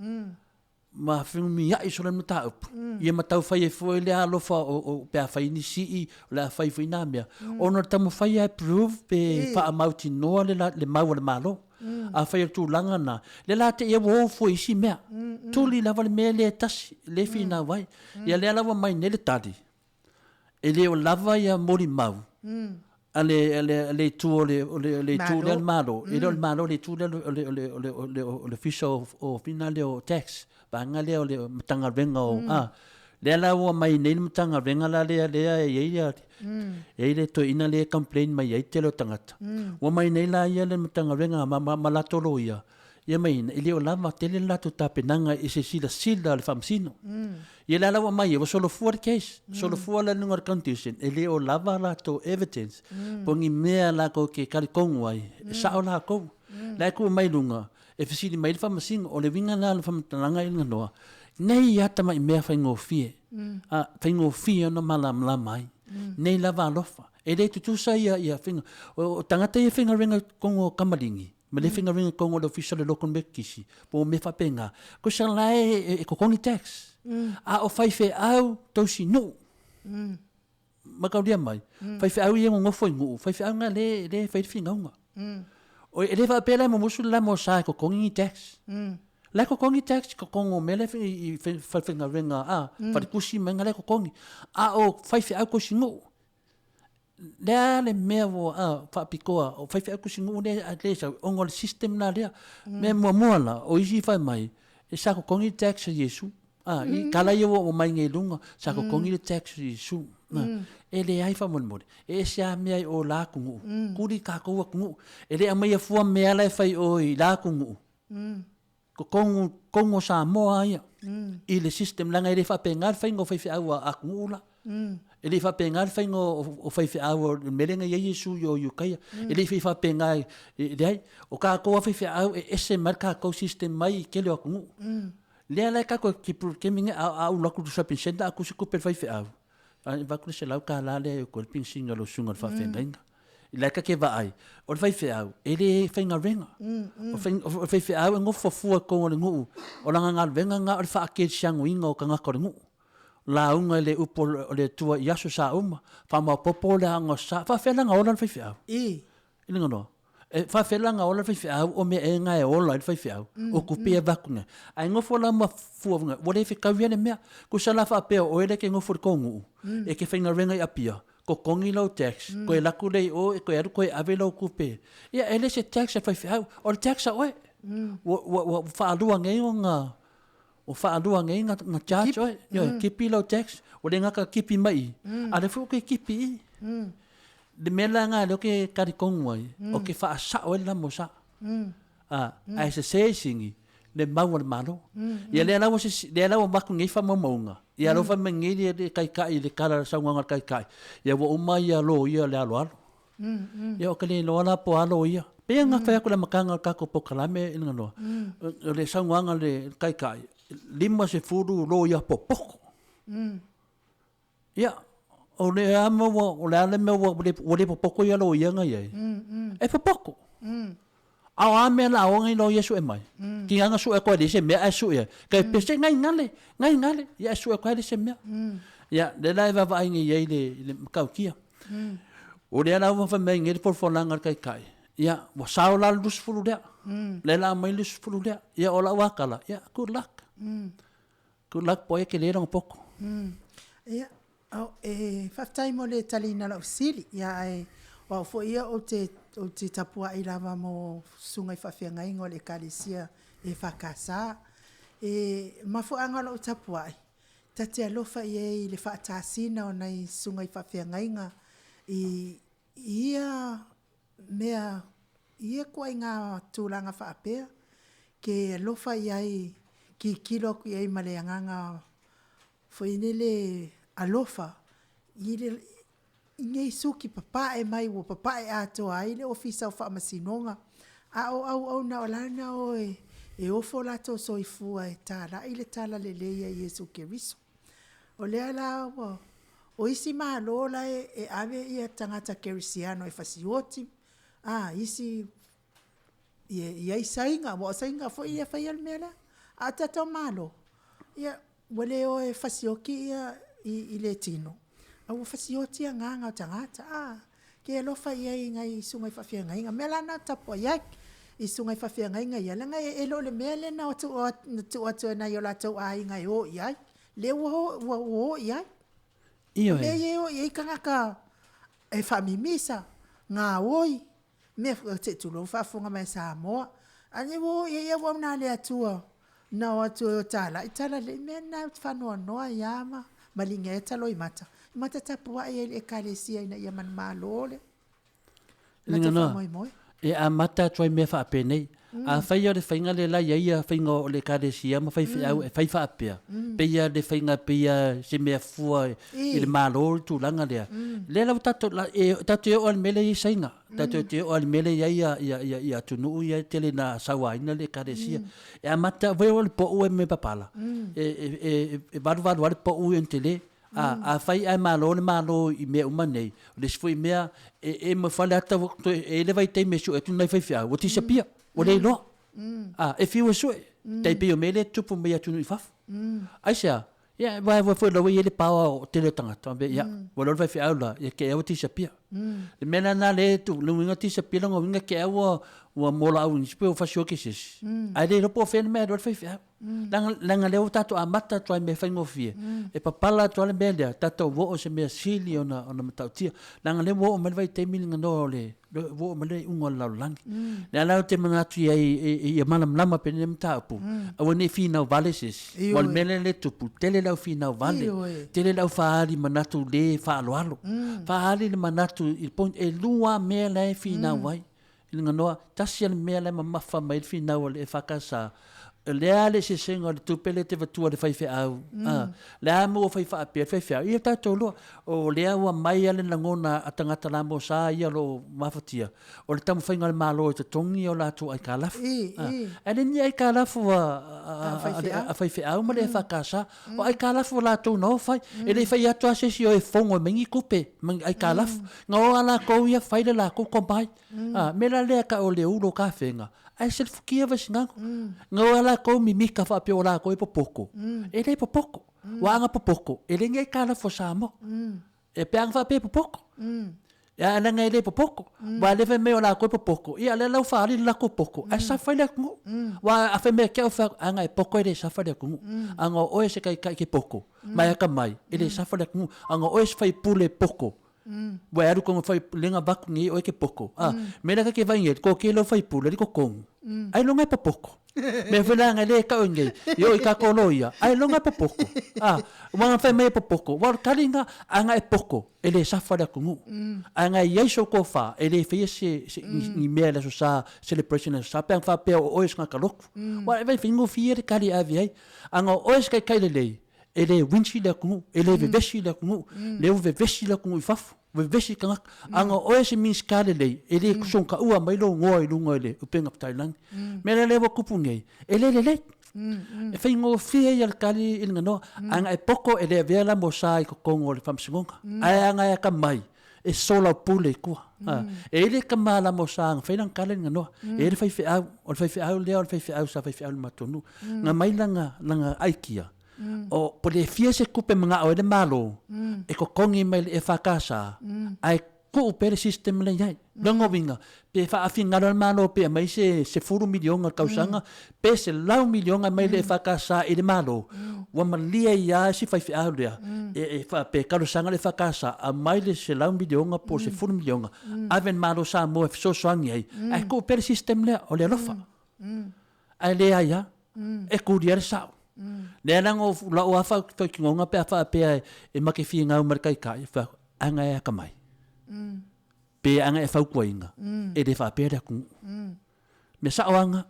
ma fenumiai solo le mataupu, ia ma tau fai ai foi le alofa o pe a fai ni sii, o le a fai foi na mea, ona o le taumafai lava e prove pe faamautinoa le mau a le Malo. Afai o le tulaga lena, lea la te i ua o fua i isi mea. Tuli lava le mea lea e tasi, lea e finau ai. Ia lea la ua aumai nei le tali, e le o lava ia molimau a le, a le, a le itu o le, o le, le itu lea a le Malo, e le o le Malo, le itu lea o le, o le, o le, o le, o le Ofisa o, o fina lea o Tax, vaega lea o le Matagaluega o, a, lea la ua aumai nei le Matagaluega la lea, lea e i ai ia, e i ai le toeaina lea e complain mai ai le tele o tagata. Ua aumai nei la ia le Matagaluega ma, ma, ma latou loia, ia aumai e le o lava tele le latou tapenaga i se silasila a le Faamasino. Ia lea la ua aumai ai, ua solofua le case, solofua la i luga o le condition, e le o lava latou evidence, po o ni mea latou te talitonu ai, e sao latou. La e tuu mai i luga, e fesili mai ai le Faamasino. O le uiga lena o le faamatalaga i le ganoa, nei lava tamai mea faigofie, a, faigofie ona malamalama ai, nei lava alofa. E le tutusa ia, ia faiga, o tagata ia e faigaluega i totonu o tamaligi, ma le faigaluega i totonu o le Ofisa o le Local Methodist, po o mea faapena, kosa la e totogi tax. A o faifeau tausinuu, mataulia mai, faifeau ia e nonofo i nuu, faifeau na lea e fai le finauga. E le faapea la e mumusu le lama o sa e totogi ni tax. La e totogi tax i totonu o mea la e i falefaigaluega, falekusi ma mea na la e totogi. A o faifeau tausinuu. Le a le mea ua a faapitoa o faifeau tusinuu lea a le sau ona o le system la lea. Mea muamua la, o isi fai mai, e sa totogi le tax a Iesu. A, i tala ia ua aumai nei i luga, sa totogi le tax a Iesu. E leai faamolemole, e ese lava mea i o la atunuu, tuli i tatou atunuu. E le aumaia fua mea la e fai i o i la atunuu, totonu, totonu o Samoa lava ia, i le system, leaga e le faapena le faiga o faifeau a atunuu la. E le i faapena le faiga o faifeau o le mea lea na i ai Iesu i o i Iutaia. E le i fai faapena, e leai. O tatou lava faifeau e ese mai le tatou system mai le tele o atunuu. Lea la e tatou te taimi lenei a ou alu atu i le shopping centre a tuu se tupe i le faifeau, e avatu le $100 lea e utu ai le penisini a lou susuga i le faafeagaiga. La e ta te vaai, o le faifeau, e le faigaluega. O le faifeau e nofo fua i totonu o le nuu, o lana galuega lena o le faakerisianoina o tagata o le nuu. Lauga i le upu o le Atua i aso sa uma, faamaopoopo le aoga sa, faafefea la ona ola le faifeau? I le ganoa. E faafefea la ona ola le faifeau o mea ea na e ola ai le faifeau? O tupe ia e avatu nei. Ae nofo la ma fua, ua le fetaui le mea. Tusa la faapea o oe lea e te nofo i le tou nuu, e te faigaluega i Apia, totogi lau tax, toe alu atu lea i o e toe alu toe ave lau tupe. Ia e le se tax a le faifeau, o le tax a oe. Ua faalua nei ona Ua faalua nei na charge oe. Ioe, kipi lau tax, ua le gata kipi mai i, a o lea foi ua toe kipi i i. Le mea la lena lea ou te talitonu ai, ou te faasao ai le lamosa. Ae sese i sini le mau a le Malo. Ia lea la ua lea la ua avatu nei faamaumauga, ia lea ua fai mai nei le Taitai i le tala saunoaga a le Taitai, ia ua uma ia loia o le aloalo. Ia ou te le iloa la po o a loia. Pei ona fai atu i le amataga o le tatou polokalame i le ganoa, o le saunoaga a le Taitai, 50 loia popoto. Ia, o le a le mea ua le popoto ia loia na i ai? E popoto. A o a mea la o ai loia e sue mai? Tiga na sue atu ai leai se mea ae sue ai. Kai pei se ngai gale, ngai gale, ia e sue atu ai leai se mea. Ia, lea la e vaavaai nei i ai le matautia. O lea la ua fai mai nei le folafolaga a le Taitai, ia, ua sao la le 20 lea. Lea la aumai le 20 lea. Ia, o lau lava tala, ia, good luck. Good luck po o ai e tele lona poto. Ia, e faafetai mo le taliina o lau fesili, ia ae o au foi ia ou te, ou te tapuai lava mo susuga i faafeagaiga o le Ekalesia EFKS. E mafuaaga o lau tapuai, ta te alofa i ai i le faatasina o nai susuga i faafeagaiga i ia mea, i ia ituaiga tulaga faapea, ke alofa i ai, tilotilo atu i ai ma le agaga foi lele alofa i le, i nei suki papae mai ua papae atoa ai le Ofisa o Faamasinoga, a o auauna o la na o e ofo o latou soifua e talai le talalelei a Iesu Keriso. O lea la ua, o isi Malo la e ave ia tagata kerisiano e fasioti, a, isi e i ai Saina, aua o Saina foi ia e faia le mea lea. A o tatou Malo, ia, ua le o e fasioti ia i le tino, a ua fasioti agaga o tagata. A, ke alofa i ai i nai susuga i faafeagaiga. O le mea la lena ou te tapuai ai i susuga i faafeagaiga ia, leaga e le o le mea lea na tuu atu e nai o latou aiga e o i ai, lea ua o i ai. Ioe. O mea ia e o i ai tagata e faamimisa, gaoi, mea foi, se i tulou le faafofoga mai a Samoa, a o lea ua o i ai auauna a le Atua na o atu e o e talai talalelei. O le mea lena ou te faanoanoa ai lava ma maligi ai taloimata, mata tapuai ai i le Ekalesia ina ia manumalo le latou faamoemoe. E amata atu ai mea faapenei. Afai o le faiga lea la e i ai ia faiga o le Ekalesia ma faifeau e fai faapea, pei lava le faiga pei lava se mea fua i le Malo le tulaga lea, lea la ua tatou, tatou te oo lava i le mea lea e i ai Saina. Tatou te oo lava i le mea lea e i ai ia atunuu ia e tele ina sauaina le Ekalesia. E amata, foi o le pou e mea papala, e valuvalu lava le pou ia ona tele. A, afai ae malo le Malo i mea uma nei, o le isi foi mea, e ma fale ata ua toe, e i ai le vaitaimi e sue atu nai faifeau, ua disappear, ua le iloa. A, e fiu e sue, tai pei o mea lea e tutupu mai atunuu i fafo. Aisea? Ia, aua foi o la ua i ai le power o le tele o tagata, ia, ua iloa le faifeau la, ia te i lava ua disappear. Le mea la lena lea e tu, lona uiga disappear lona uiga te i lava ua molaau i nisi pe ua fasioti i se isi, ae le iloa po o fea le mea e alu ai le faifeau. Leaga, leaga lea ua tatou amata atu lava i mea faigofie, e papala atu lava le mea lea, tatou oo i se mea sili ona, ona matautia. Leaga lea ua oo mai le vaitaimi lenei o le, ua oo mai le iuga o le lalolagi. Lea la ou te manatu i ai ia malamalama pea lenei mataupu, aua ne i finau vale se isi. Aua o le mea lea e tupu, tele le au finau vale, tele le au faaali manatu le faaaloalo. Faaali le manatu i le point, e lua lava mea la e finau ai. I le ganoa, tasi lava le mea la e mamafa mai ai le finau a le EFKS, o le a le eseesega o le tupe lea e te avatua i le faifeau, a, le a mea ua fai faapea le faifeau, ia tatou iloa, o lea ua aumai lava le lagona a tagata lamosa ia o lo o mafatia, o le taumafaiga a le Malo e totogi o latou aitalafu. Ae le ni aitalafu a faifeau ma le EFKS, o aitalafu a latou na o fai. E le i fai atu lava se isi o e fogo e mai ni tupe ma ni aitalafu. Na o lava latou ia fai le latou komai. A mea la lea tau o le ulo kafega, ae selefutia vaisinago. Na o lava latou mimita faapea o latou e popoto, e le popoto. Ua ana popoto, e le ni aitalafu a Samoa. E pe ana faapea e popoto. Ae leaga e le popoto. Aua o lea e fai mai o latou e popoto, ia o lea la ua faaali le latou poto, ae safa i le atunuu. Aua a fai mai ia te au, fai atu, ana e poto e le safa le atunuu. Ana o oe o se taitai e te poto, ma e atamai, e le safa le atunuu. Ana o oe o se sui usufono e poto, ua e alu i totonu o le lea na avatu nei oe e te poto, a, mea la ta te vaai nei, le toatele o sui usufono e le i totonu, ailoga e popoto. Mea foi la lea e tau nei, e oo i tatou loia, ailoga e popoto. A, aua na fai mai e popoto, aua o le tali lena, ana e poto, e le safa le atunuu. Ae na i ai sou tofa, e le faia se, se ni mea i le Aso Sa, celebration i le Aso Sa, pe ana faapea o oe o se tagata lotu. Aua e vaai, e faigofie le tali e ave ai. Ana o oe o se taitai lelei, e le winchi le atunuu, e le vevesi le atunuu, lea ua vevesi le atunuu i fafo, vevesi tagata. Ana o oe se Minisita lelei, e le soona mai lou igoa i luga i le upega tafailagi. O le mea la lea ua tupu nei, e le lelei. E faigofie ia le tali i le ganoa. Ana e poto e le avea la mosa i totonu o le faamasinoga. Ae ana e atamai, e soalaupule i tua. E i ai le tama lamosa na fai lana tala i le ganoa. E i ai le faifeau, o le faifeau lea o le faifeau sa faifeau i le matou nuu. Na aumai lana, lana aikia, o po le fia se tupe manao ai le Malo e totogi mai le EFKS, ae tuu pea le system lea e i ai. Lona uiga, pe faafinagalo le Malo pe aumai se $10 miliona i le tausaga, pe $100 miliona mai le EFKS i le Malo, ua malie ai lava si faifeau lea e faapea e talosaga le EFKS, aumai le $100 miliona po o le $10 miliona, ave i le Malo o Samoa e fesoasoani ai, ae tuu pea le system lea, o le alofa. Ae leai lava, e tuli lava le sao. Lea la na ou lau lava faitinoga pe a faapea e ma te finau ma le taitai, fai atu, ana e atamai, pe ana e fautuaina, e le faapea le atunuu. Mea sao lava lena.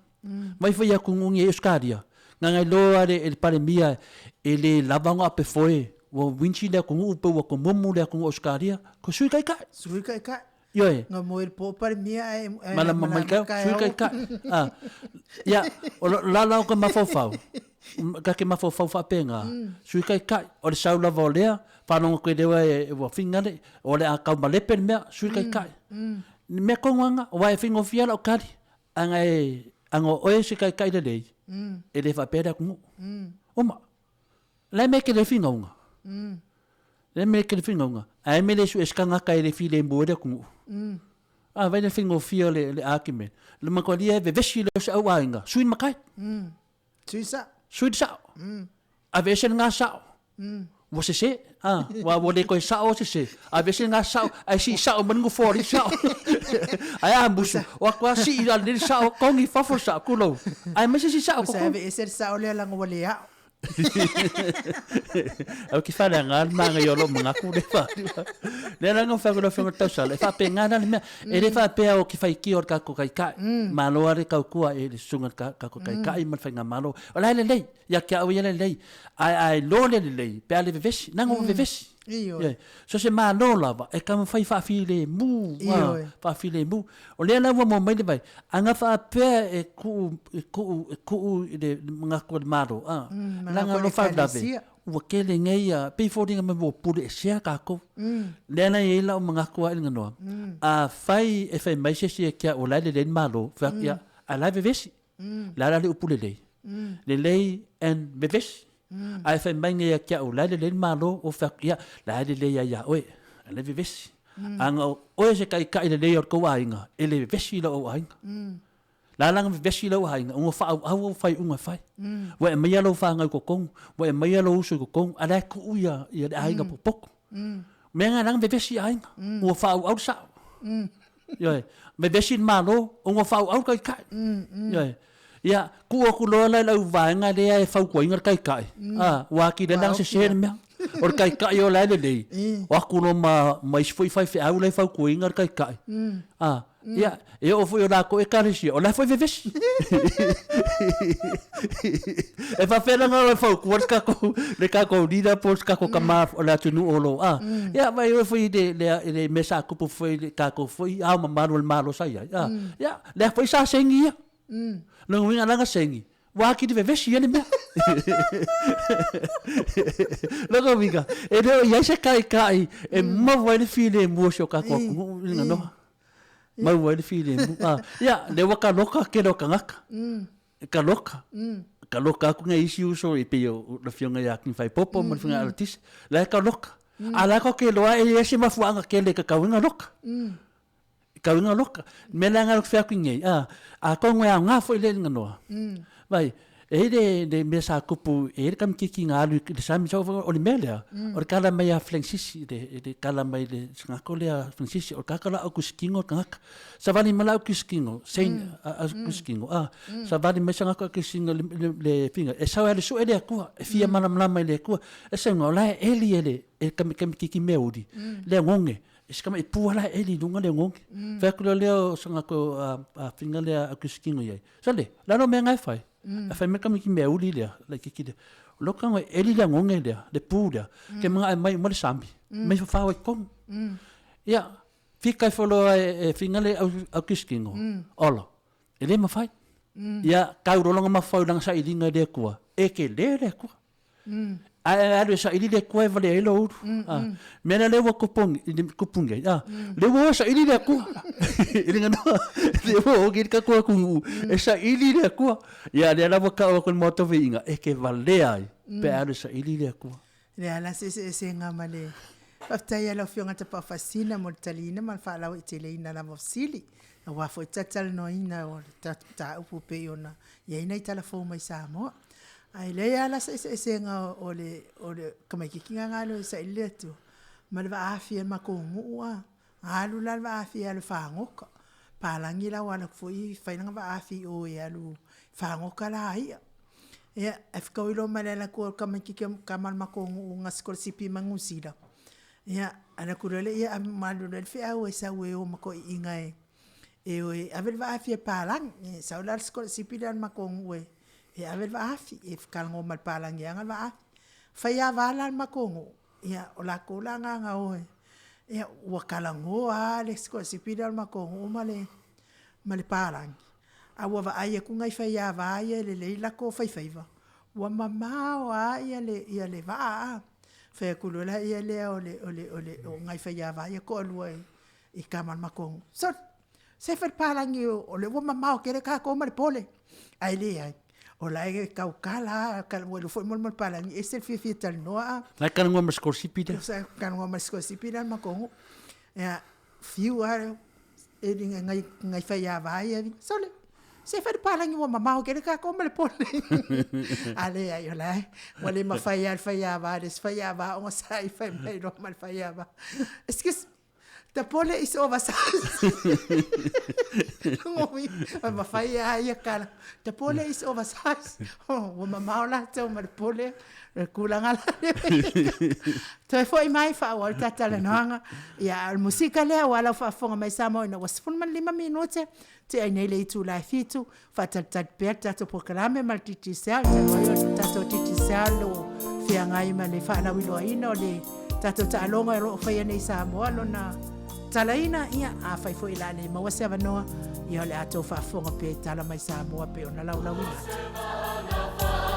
Mai foi i atunuu nei i Ausetalia, na ona iloa lava e le Palemia e le lava ona apefoe, ua winchi le atunuu pe ua tomumu le atunuu o Ausetalia, toe sui taitai. Sui taitai. Ioe. Na moe i le po Palemia ae Malama mai tau, sui taitai. Ah. Ia, o la la o ka mafaufau, ka ke mafaufau faapena, sui taitai, o le sau lava o lea, faalogo atu e lea ua figale, o le a tau malepe le mea, sui taitai. Le mea tonu lava lena, aua e faigofie lava lau tali, ana e, ana o oe se taitai lelei, e le faapea le atunuu. Uma. O le a le mea e tele ai finauga? O le a le mea e tele finauga? Ae mea le sue se tagata e le filemu ai le atunuu. A vai le faigofie o le argument. Le matua e vevesi lea o se au aiga, sui le matai. Sui sao. Sui le sao. Aveese lena sao. Ua sese. A, ua ua le toe sao sese. Aveese lena sao, ae sii sao mai le nofoa o le isi sao. Ae a musu, o atu lava sii a le sao, togi i fafo le sao, tulou. Ae aumai se isi sao i totonu. Aveese le sao lea leaga ua le ao. Au ke whare ngā le manga i o lo mangaku le whare. Le la ngā whare whare tausala. E whape ngā le mea. E le whapea o ke whai ki o le kako kai kai. Malo are kau kua e le sunga le kako kai kai ma le whainga malo. O la le lei. Ia kia au ia le lei. Ai ai lo le lei. Pe a le vevesi. Nanga o vevesi. Ioe. So se malo lava e taumafai faafilemu, faafilemu. O lea la ua maua mai le vai, a na faapea e tuu, e tuu, e tuu i le manatu o le Malo, a, leaga o lo faalavelave, ua tele nei a, pei foliga mai ua pule esea tatou. Lea la e i ai lau manatu lava i le ganoa, afai e fai mai se isi ia te au o la e lelei le Malo, fai atu, ia, a o la e vevesi. Le a la le upu lelei? Lelei and vevesi. Ae fai mai nei ia te au, la e lelei le Malo, ou fai atu, ia, la e lelei lava ia oe, a la e vevesi. A na o oe se taitai lelei o le tou aiga, e le vevesi i lo ou aiga. Lalaga vevesi lou aiga, ua faaauau au faaiuga e fai. Ua e aumaia lou fanau i totonu, ua e aumaia lou uso i totonu, a o la e tuu ia le aiga potopoto. O mea na e ala ai ona vevesi aiga, ua faaauau le sao. Ioe. Vevesi le Malo ona ua faaauau le Taitai. Ioe. Ia, tuu atu loa la i le auvaega lea e fautuaina le Taitai, a, ua atili ai la ona sese le mea. O le Taitai o la e lelei, o atu loa ma isi foi faifeau la e fautuaina le Taitai, a, Ia, e oo foi o latou ekalesia, o la foi e vevesi. E faapefea la ona e fautua le tatou, le tatou leader po o le tatou tama o le atunuu o lo o, a. Ia, vaai oe foi i le, le, le mea sa tupu foi i le tatou foi Ao Mamalu o le Malo sa i ai, a. Ia, lea foi sa segi ia. Lona uiga la na segi, ua atili vevesi ai le mea. Lona uiga, e le o i ai se taitai e maua ai le filemu o si o tatou atunuu i le noa. Maua ai le filemu. Ah, ia, lea ua taloka tele o tagata. E taloka. Taloka atu nai isi uso e pei o le afioga ia King Faipopo ma le afioga ia Alatisi. La e taloka. A la tatou te iloa e leai se mafuaaga tele e tatau ai ona loka. E tatau ai ona loka. Le mea lea na fai atu nei, ah, atonu e aoga foi lea i le ganoa. Vaai, E i ai le mea sa tupu, e i ai le kamititi na alu i le sami, o le mea lea, o le tala mai a Flengsisi, le tala mai le tagata lea Flengsisi, o le tagata la Aukusikino le tagata. Savali mai la Aukusikino, Saint Aukusikino, a, savali mai se tagata Aukusikino le finga, e sau e alu e sue le Atua, e fia malamalama i le Atua. E sau o la e eli e le kamititi mea uli, le oneone, e si tama i pua la e eli i luga le oneone. Fai atu loa lea o se tagata finga lea Aukusikino i ai, Sole, lalo mea na e fai. A fai mai kamiki mea uli lea, laitiiti lea. O lou tago e eli le oneone lea, le pu lea, ke manaʻo e mai uma le sami, mai fafao ai totonu. Ia, fika ifo loa e finga le aukisikino, ola, e le mafai. Ia, tau loa lona mafaufau i lana sailiga i le Atua, e tele le Atua. Ae alu e saili le Atua e valea ai lou ulu. Mea la lea ua tupu nei, lea ua o e saili le Atua. I le ganoa, lea ua o nei le tatou atunuu e saili le Atua. Ia lea la ua tau atu e le Maota o Viiga, e te valea ai pe a alu e saili le Atua. Lea la se eseesega ma le faafetai i lau Afioga Tapaau Faasisina mo le taliina ma le faalauaiteleina lava o fesili, aua foi le talatalanoaina o le tatou mataupu e pei ona i ai nai tala fou mai Samoa. Ae leai lava la se eseesega o le o le tamaitiiti lena na alu e saili le Atua ma le vaafi a le matou nuu a. Alu la le vaafi e alu e fagota. Palagi la ua alu atu foi fai lana vaafi i o e alu e fagota la ia. Ia, ae fetaui loa ma le alu atu o le tamaitiiti o le tama o le matou nuu na sikolasipi mai Niu Sila, ia alu atu loa lea alu loa le feau e sau e o ma toeaiina e o e ave le vaafi a le palagi. Sau la le sikolasipi lea a le matou nuu e e ave le vaafi, e talanoa ma le palagi e ana le vaafi. Faiava la le matou nuu, ia o latou la na na o e, ia ua talanoa lava le sikolasipi lea o le matou nuu ma le ma le palagi, a ua vaai atu nai faiava ia e lelei latou faifaiva, ua mamao lava ia le ia le vaa. Fai atu loa lea o le o le o le o nai faiava ia e toalua i tama o le matou nuu, sole, se fai le palagi o lea ua mamao tele tatou ma le pole. Ae leai, o la e tautala lava, ua iloa foi le mea o le palagi e ese le fiafia e talanoa a. La e talanoa ma le sikolasipi lea. Sa talanoa ma le sikolasipi lea o le matou nuu. Ia, fiu lava e nai, nai faiava ia, sole, se fai le palagi ua mamao tele tatou ma le pole. A leai, o la e, ua le mafai lava e le faiava, le isi faiava ona sai fai mai loa ma le faiava, excuse me, The pole is oversized. Ua mafai lava ia tala. The pole is oversized. Ua mamao latou ma le pole, o le tulaga la lea. Toe foi mai faaauau le ta talanoaga. Ia, a o le musika lea aua lau faafofoga mai Samoa ina ua 15 minute tea ai nei le itula e 7, faatalitali pea le tatou polokalame ma le Digicel, talu ai o le tatou Digicel o feagai ma le faalauiloaina o le tatou taaloga o lo o faia nei i Samoa lona talaina. Ia, afai foi o le a le maua se avanoa, ia o le a tou faafofoga pea i tala mai Samoa pei ona laulauina atu.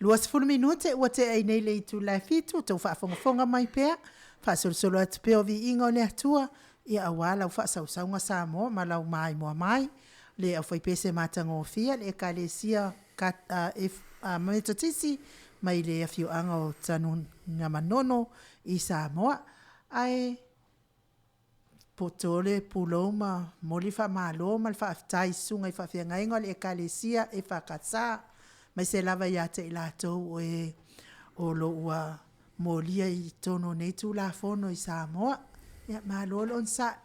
20 minute ua tea ai nei le itula e 7, ua outou faafogafoga mai pea, faasolosolo atu pea o viiga o le Atua, ia aua lau faasausauga Samoa ma lau maimoa mai. Le aufaipese matagofie a le Ekalesia Metotisi mai le afioaga o Tanugamanono i Samoa. Ae poto le pulou ma momoli le faamalo ma le faafetai i susuga i faafeagaiga o le Ekalesia EFKS, aemaise lava ia te i latou o e o lo o ua molia i totonu o nei Tulafono i Samoa. Ia malo le onosai,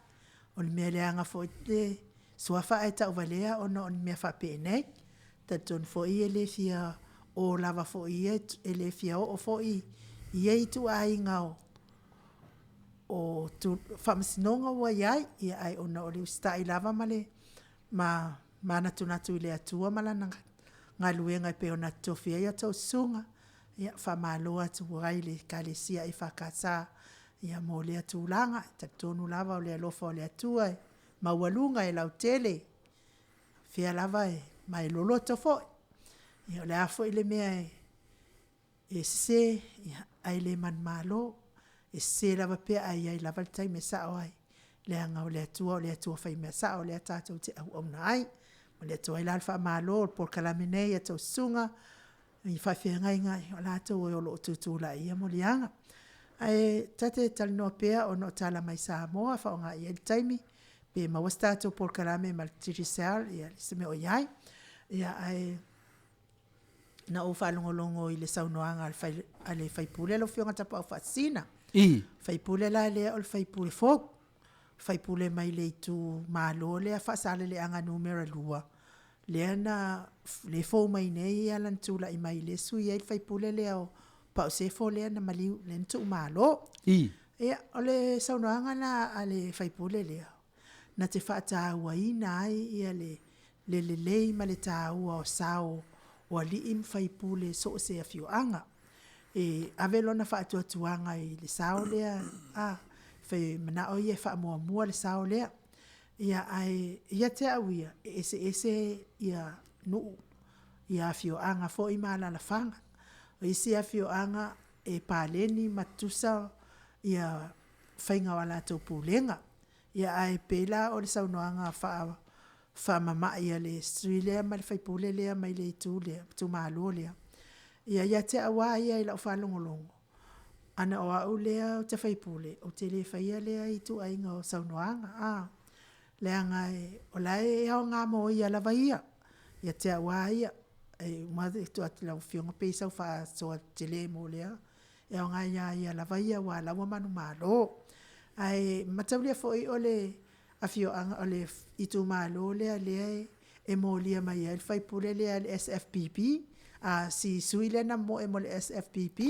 o le mea leaga foi le suafa ae tauvalea ona o ni mea faapenei. E talitonu foi e le fia o lava foi ia, e le fia oo foi i ia ituaiga o faamasinoga ua i ai, ae ona o le usitai lava ma le manatunatu i le Atua ma Lana galuega e pei ona totofi ai a outou susuga. Ia faamalo atu ai i le Ekalesia EFKS mo lea tulaga. E talitonu lava o le alofa o le Atua e maualuga e lautele, o fea lava ma e loloto foi. Ia o le a foi le mea e sese, ae le manumalo, e sese lava pea ae i ai lava le taimi e sao ai, leaga o le Atua o le Atua faimea sao lea tatou te auauna ai. E momoli atu ai la le faamalo i le polokalame nei i a outou susuga i faafeagaiga o latou o lo o tutulai i ia moliaga. Ae ta te talanoa pea ona o Tala mai Samoa e faaaoga i ai le taimi, pe maua se tatou polokalame ma le Digicel, ia se mea o i ai. Ae na ou faalogologo i le saunoaga a le sui usufono lau Afioga Tapaau Faasisina. O le sui usufono la lea o le sui usufono fou, sui usufono mai le itumalo lea o Faasaleleaga Nu.2, lea na fou mai nei lana tulai mai lea e sui ai le sui usufono lea o Pau Sefo lea na maliu, lea na tuumalo. Ia, o le saunoaga la a le sui usufono lea, na te faatauaina ai le lelei ma le taua o sao o alii ma faipule i so o se afioaga. E ave lona faatuatuaga i le sao lea, e manao ia e faamuamua le sao lea. Ae ia te au ia, e eseese nuu, afioaga foi ma alaalafaga. O isi afioaga e paleni ma tutusa faiga o a latou pulega. Ae pei la o le saunoaga faamama'i a le sui usufono lea ma le sui usufono lea mai le itu lea, itumalo lea, ia te au lava ia i lau faalogologo, ana o au lea ou te faipule, ou te le faia lea ituaiga saunoaga, leaga o la e aoga mo ia lava ia, ia te au lava ia. E uma atu i lau Afioga pei sau faasoa tele mo lea, e aoga ia ia lava ia aua o la e ua manumalo. Ae mataulia foi o le afioaga, o le itumalo lea e molia mai ai le sui usufono lea a le SFPP, si sui usufono lea na momoe mo le SFPP.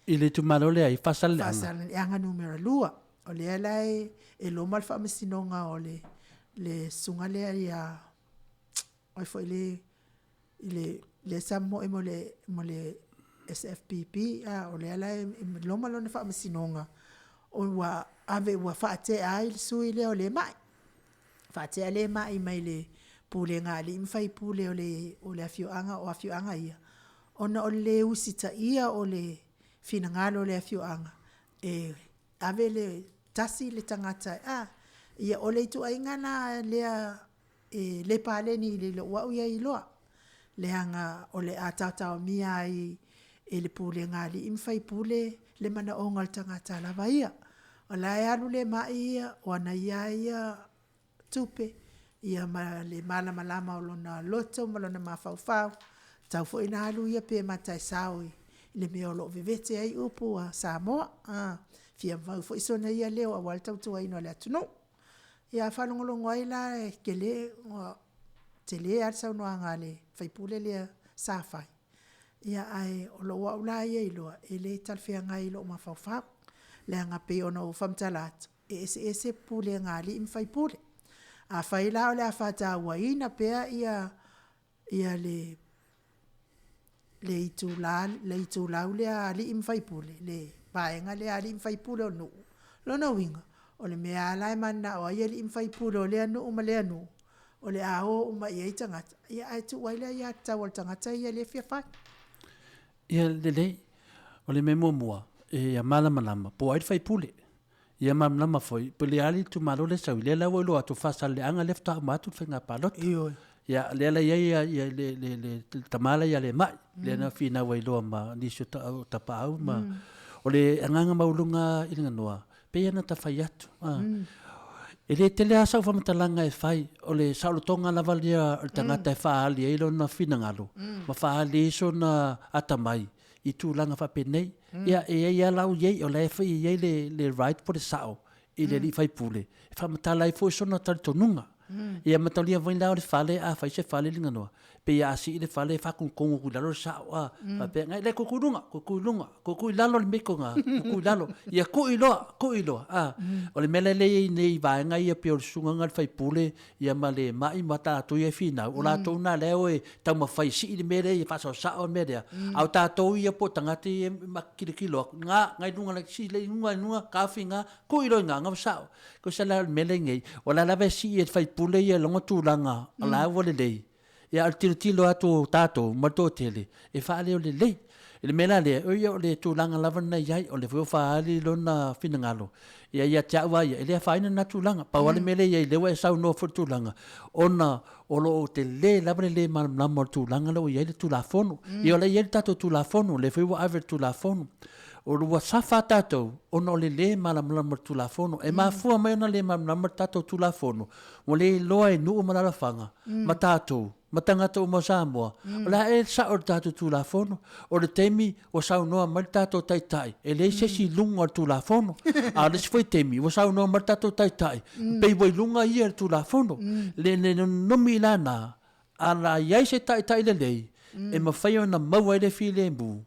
I le itumalo lea i Faasaleleaga? Faasaleleaga Nu.2. O lea la e loma le faamasinoga o le susuga lea ia, o ai foi lea sa momoe mo le SFPP, o lea la e loma lona faamasinoga, ua ave ua faatea ai le sui usufono lea o lea e mai, faatea lea e mai mai le pulega a alii ma faipule o le afioaga, o afioaga ia, ona o le le usitaia o le finagalo o le afioaga e ave le tasi le tagata. Ia, o le ituaiga la lea e le paleni i lou au ia iloa, leaga o le a taotaomia ai e le pulega a alii ma faipule le manaoga o le tagata lava ia. O la e alu le mai ia, o ana ia lava ia tupe ma le malamalama o lona loto ma lona mafaufau, e tatau foi ona alu ia pe mata e sao i le mea o lo o vevete ai upu a Samoa, e fia fau foi sona ia leo aua le tautuaina o le atunuu. Ia, a faalogologo ai la e tele lava le saunoaga a le sui usufono lea sa fai, ae o lou au la ia iloa, e le talafeagai i lou mafaufau, leaga e pei ona ou faamatala atu, e eseese pulega a alii ma faipule. Afai la o le a faatauaina pea le itulau lea a alii ma faipule, le vaega lea a alii ma faipule o nuu, lona uiga, o le mea lava la e mananao ai alii ma faipule o lea nuu ma lea nuu, o le a o uma i ai tagata, ae tuu ai le aiatatau a le tagata ia lea e fia fai. Ia lelei, o le mea muamua, ia malamalama, po o ai le faipule. Ia malamalama foi, po o le a le itumalo lea e sau ai, lea la ua iloa atu o Faasaleleaga lea faatoa uma atu le faiga palota. Ioe. Ia, lea la e i ai ia le tama la ia Lemai, lea na finau ai loa ma nisi o tapaau ma... O le agaga maualuga i le ganoa, pei ona ta fai atu. E le tele lava sau faamatalaga e fai, o le saolotoga lava lea o le tagata e faaali ai lona finagalo ma faaali ai sona atamai i tulaga faapenei. Ia, e i ai lava lau i ai, o la e foi e i ai le right po o le sao i le alii faipule e faamatala ai foi sona talitonuga. Ia mataulia foi la o le fale, a fai se fale i Liganoa, pei a sii le fale e faatogatogo atu i lalo le sao a, faapea, nai le tutu i luga, tutu i luga, tutu i lalo le mito na, tutu i lalo, ia tuu loa, tuu loa, a. O le mea la lea e i ai nei i vaega ia pei o le susuga lena a le faipule ia ma le mai ma tatou ia e finau, o latou na lea e o e taumafai e sii le mea lea ia faasaosao le mea lea, a o tatou ia po o tagata ia e tilotilo atu, na, na i luga, sii i luga, i luga, taofi i ina, tuu loa i ina, na ua sao. Tusa la o le mea lea e i ai nei, o la lava e sii e le faipule ia lona tulaga o la ua lelei, ia a o le tilotilo atu o tatou ma le toatele, e faaleo lelei. I le mea la lea, o le tulaga lava lena e i ai, o lea foi ua faaali lona finagalo, ia ia te au lava ia, e le afaina lena tulaga. Pau lava le mea lea e i ai, lea ua e saunoa foi i le tulaga, ona o lo o tele lava le le malamalama o le tulaga lea ua i ai le Tulafono. Ia o la e i ai le tatou Tulafono, o lea foi ua ave le Tulafono. Ua safa tatou ona o le lē malamalama o le Tulafono. E mafua mai ona le malamalama le tatou Tulafono, ua le iloa e nuu ma alaalafaga ma tatou ma tagata uma o Samoa, o le a ea le sao o le tatou Tulafono. O le taimi ua saunoa mai le tatou Taitai, e leai se isi i luga o le Tulafono. A o le isi foi taimi, ua saunoa mai le tatou Taitai, pei ua i luga ia i le Tulafono. Le nonofo la lena, a la i ai se Taitai lelei, e mafai ona maua ai le filemu,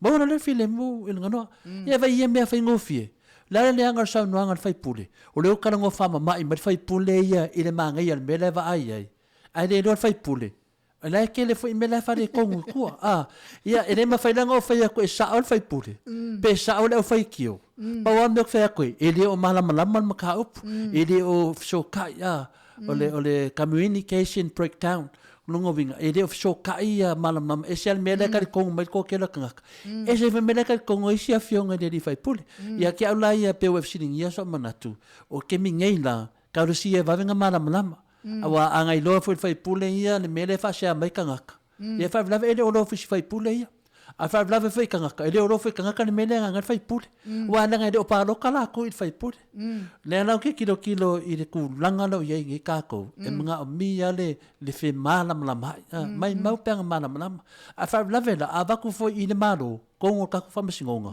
Maua loa le filemu i le ganoa. Ia vaai i ia mea faigofie. O le a le leaga o le saunoaga a le faipule? O lea ua talanoa faamama'i mai le faipule ia i le manaia o le mea la e vaai ai, ae le iloa le faipule, o la e tele foi mea la e faaletonu i tua. A, ia e le mafai la ona ou fai atu e sao le faipule, pe sao le aufaitio. Pau lava le mea ou te fai atu ai, e le o malamalama le mataupu, e le o fesootai, a. O le, o le communication breakdown. O lona uiga, e le o fesootai ia malamalama. E ese lava le mea lea e talitonu mai le toatele o tagata, ese foi le mea lea e talitonu ai isi afioga i le alii faipule. Ia te au la ia pei ua e fesiligia sou manatu, o le taimi nei la, talosia e vave ona malamalama. Aua a na iloa foi e le faipule ia le mea lea e faasea mai tagata, Ia e faalavelave e le o le ofisa faipule ia. A faalavelave foi i tagata, e le o le ofisa tagata le mea lea e agaga ai le faipule. Aua leaga e le o palota latou i le faipule. Lea la ou te tilotilo i le tulaga lea ua i ai nei tatou, e manaomia le le femalamalamaai. Maimau pe ana malamalama. A faalavelave la, a avatu foi i le Malo, totonu o le tatou Faamasinoga,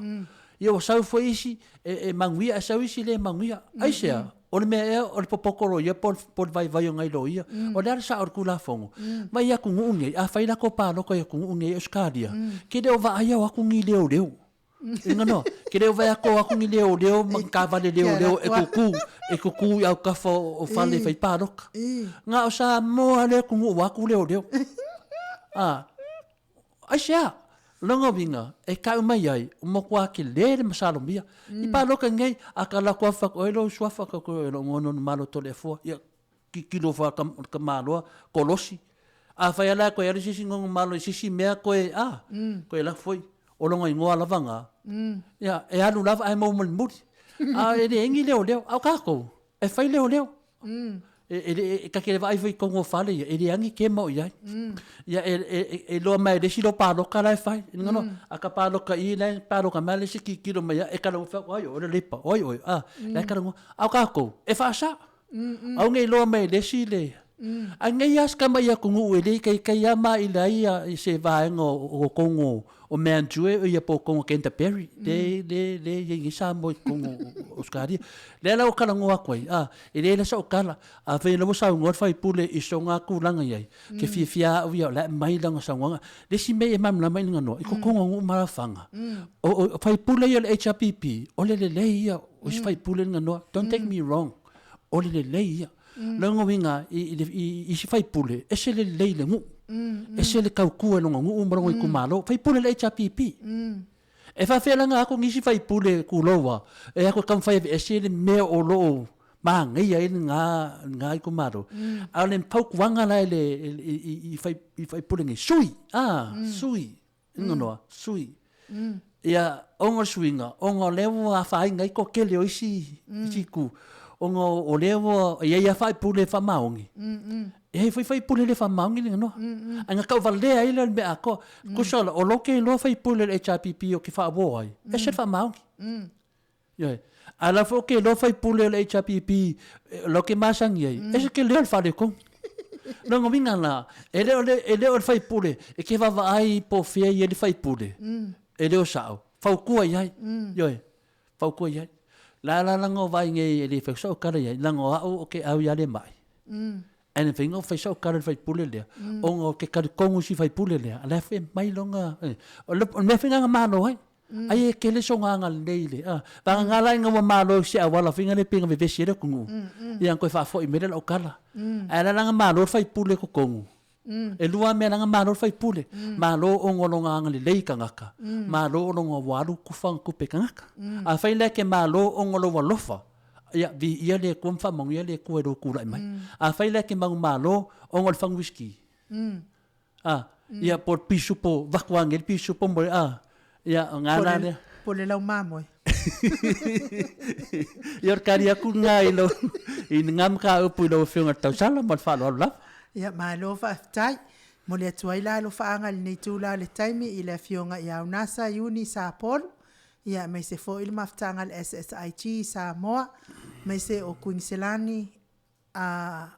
ia ua sau foi isi e manuia ae sau isi e le manuia. Aisea? O le mea ea o le popoto loia po o le vaivai o nai loia? O le a le sao o le Tulafono? Mai atunuu nei, a fai latou palota i atunuu nei i Ausetalia, ke le o vaaia o atu ni leoleo. Inga ke le o vaai atu o atu ni leoleo ma ni taavale leoleo e tutu, e tutu i autafa o fale fai palota. Na o Samoa le atunuu ua atu leoleo. A, Aisea? Lona uiga, e tau mai ai, ua matua tele le masalomia. I paloka nei, a ka lako afu atu, oi lou suafa, ka koe lou ngono na malo Toleafoa, ia, tilotilo fua le tamaloa, kolosi. Afai lava la e toe alu se isi gogo malo i se isi mea toe, a, toe lafo foi, o lona igoa lava na, ia, e alu lava ae maua mulimuli. A e leai ni leoleo, a o tatou, e fai leoleo. E ta te le vaai foi i totonu o fale ia, e leai ni kema o i ai. Ia e iloa mai e le isi lou paloka la e fai. A ta paloka i i la e paloka mai le isi tilotilo mai lava, e talanoa fai atu, ai oe o le Leipa, o ai oe, a, la e talanoa. A o tatou, e faasa. Aua ne i iloa mai e le isi le... Ae nei lava si tamai atunuu e le itaita lava maila ai se vaega o totonu o Mountjoy ia po o totonu o Canterbury, lea e i ai nei Samoa i totonu o Ausetalia. Lea la ua talanoa atu ai, a, e leai la sau tala, afai o lea ua saunoa le faipule i sona tulaga i ai, ou te fiafia lava au ia o la e aumai lana saunoaga. Le isi mea e malamalama ai Laganoa, i totonu o nuu ma alaalafaga, o faipule ia o le HRPP, o le lelei ia o isi faipule Laganoa, don't take me wrong, o le lelei ia. Lona uiga i isi faipule, ese le lelei i le nuu, ese le tautua i lona nuu ma lona itumalo, faipule le HRPP. E faafefea la ona atu nisi faipule tulou a, e atu e taumafai e aveese le mea o lo o manaia ai lena itumalo. A o le fautuaga la i faipule nei, sui, a, sui. Ganoa, sui. Ia, ona o le suiga, ona o lea ua afaina ai toatele o isi, isi itu, ona o lea ua i ai lava faipule faamaoni, e i ai foi faipule le faamaoni le Ganoa. Ae na tauvalea ai lea o le mea atoa. Tusa o lea ou te iloa faipule o le HRPP ou te faauo ai, e ese le faamaoni. Ioe. A o la foi ou te iloa faipule o le HRPP o la ou te masani ai, ese le leo o le faaletonu. Lona uiga la, e le o le, e le o le faipule, e te vaavaai po o fea e i ai le faipule, e le o sao, fautua i ai. Ioe, fautua i ai. La la leaga o vaai nei e le fai sau tala i ai, leaga o au ou te au ia le mai. Ae na mafai ona ou fai sau tala i le faipule lea, ona ou te talitonu i si faipule lea, a o la e fai mai lona, o le mea foi lena na malo ai. Ai e tele sona agalelei i le, a, vagana la ina ua malo i se auala foi lea pei na vevesi ai le atunuu, ia ona toe faafoi mai lea o lau tala. Ae la na malo le faipule i totonu. E lua lava mea la na malo le faipule, malo ona o lona agalelei i tagata, malo ona ua alu tufa ana tupe i tagata. Afai la e te malo ona o lou alofa, ia viia le Atua ma faamanuia le Atua i lou tulai mai. Afai la e te manumalo ona o le fagu uisiki, A, ia po o le pisupo, vaku ane le pisupo mo le, a, ia, o ngā la lea. Po le lau mamoe. Ia o le tali atu lena i lau, i lena mataupu i lau Afioga i le Tausala ma le faaaloalo lava. Ia, malo faafetai. Momoli atu ai la alofaaga i lenei itula o le taimi i le Afioga ia Unasa Iuni Sapolu, ia aemaise foi le mafutaga a le SSIG i Samoa, aemaise o Kuiniselani a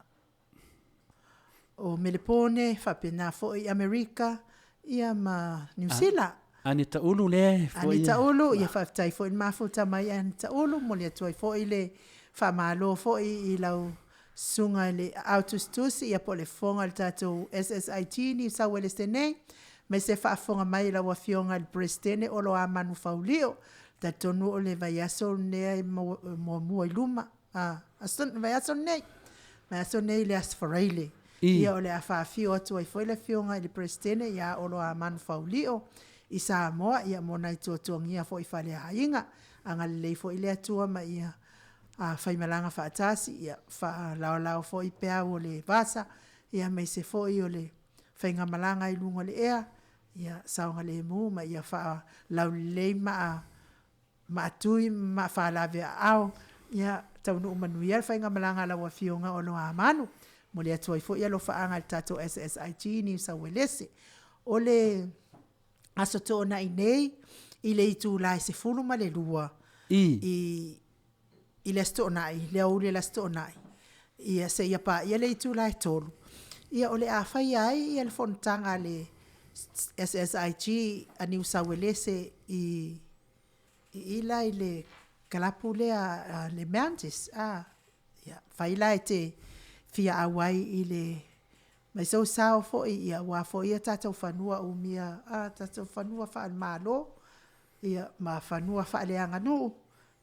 o Melepone, faapena foi Amerika, ia ma Niu Sila. Anita Ulu lea e foi. Anita Ulu, ia faafetai foi le mafuta mai Anita Ulu, momoli atu ai foi le faamalo foi i lau susuga i le Aao Tusitusi, ia po o le fofoga o le tatou SSIG Niu Sauelese nei, aemaise faafofoga mai i lau Afioga i le Peresetene Oloamanu Faulio. Talitonu o le vaiaso lea e muamua i luma a, aso, vaiaso lenei, vaiaso nei i le Aso Faraile. Ia o le a faafio atu ai foi le Afioga i le Peresetene ia Oloamanu Faulio i Samoa, ia mo nai tuatuagia foi faaleaiga. Agalelei foi le Atua ma ia faimalaga faatasi, ia faalaolao foi peau o le vasa, ia aemaise foi o le faigamalaga i luga o le ea, ia saogalemu ma ia faalaulelei maa maatui ma maafalaveaao, ia taunuu manuia le faigamalaga a lau Afioga Oloamanu. Momoli atu ai foi alofaaga i le tatou SSIG Niu Sau Uelese. O le Aso Toonai nei i le itula e 12 i le Aso Toonai, le aoauli o le Aso Toonai, ia seia paia le itula e 3, ia o le a faia ai ia le fonotaga a le SSIG a Niu Sau Uelese i i la i le kalapu lea a le Mounties, a, ia, fai la e te fia auai i le mai sou sao foi ia aua foi ia tatou fanua umia a tatou fanua faale-Malo, ia ma fanua faaleaganuu,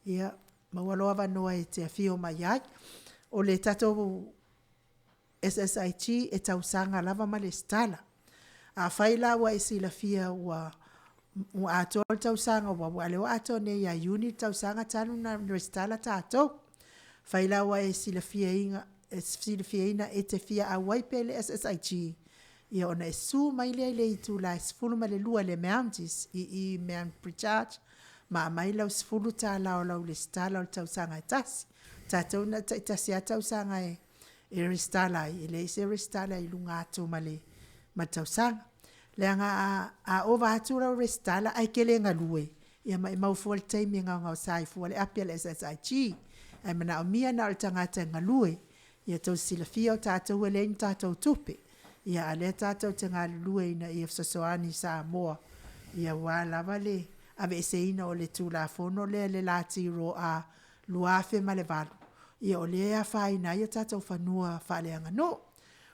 ia maua lou avanoa e te afio mai ai. O le tatou SSIG e tausaga lava ma resitala. Afai la ua e silafia ua atoa le tausaga aua o lea ua atoa nei ia Iuni le tausaga talu ona resitala tatou. Afai la ua e silafia silafia e te fia auai pea i le SSIG, ia ona e susu mai lea i le itula e 12 i le Mounties i i Mount Pritchard ma aumai lau $10 o lau resitala o le tausaga e tasi. O tatou na o le taitasi lava tausaga e e resitala ai, e leai se resitala i luga atu ma le tausaga. Leaga a ova atu lau resitala ae e te le galue, ia maumau fua le taimi e gaogaosa ai fua le api a le SSIG. Ae manaomia na o le tagata e galue. Ia outou silafia o tatou e leai ni tatou tupe, ia a o lea tatou te galulue ina ia fesoasoani i Samoa, ia aua lava le aveeseina o le Tulafono lea le LTRA 2008, ia o lea e afaina ai o tatou fanua faaleaganuu.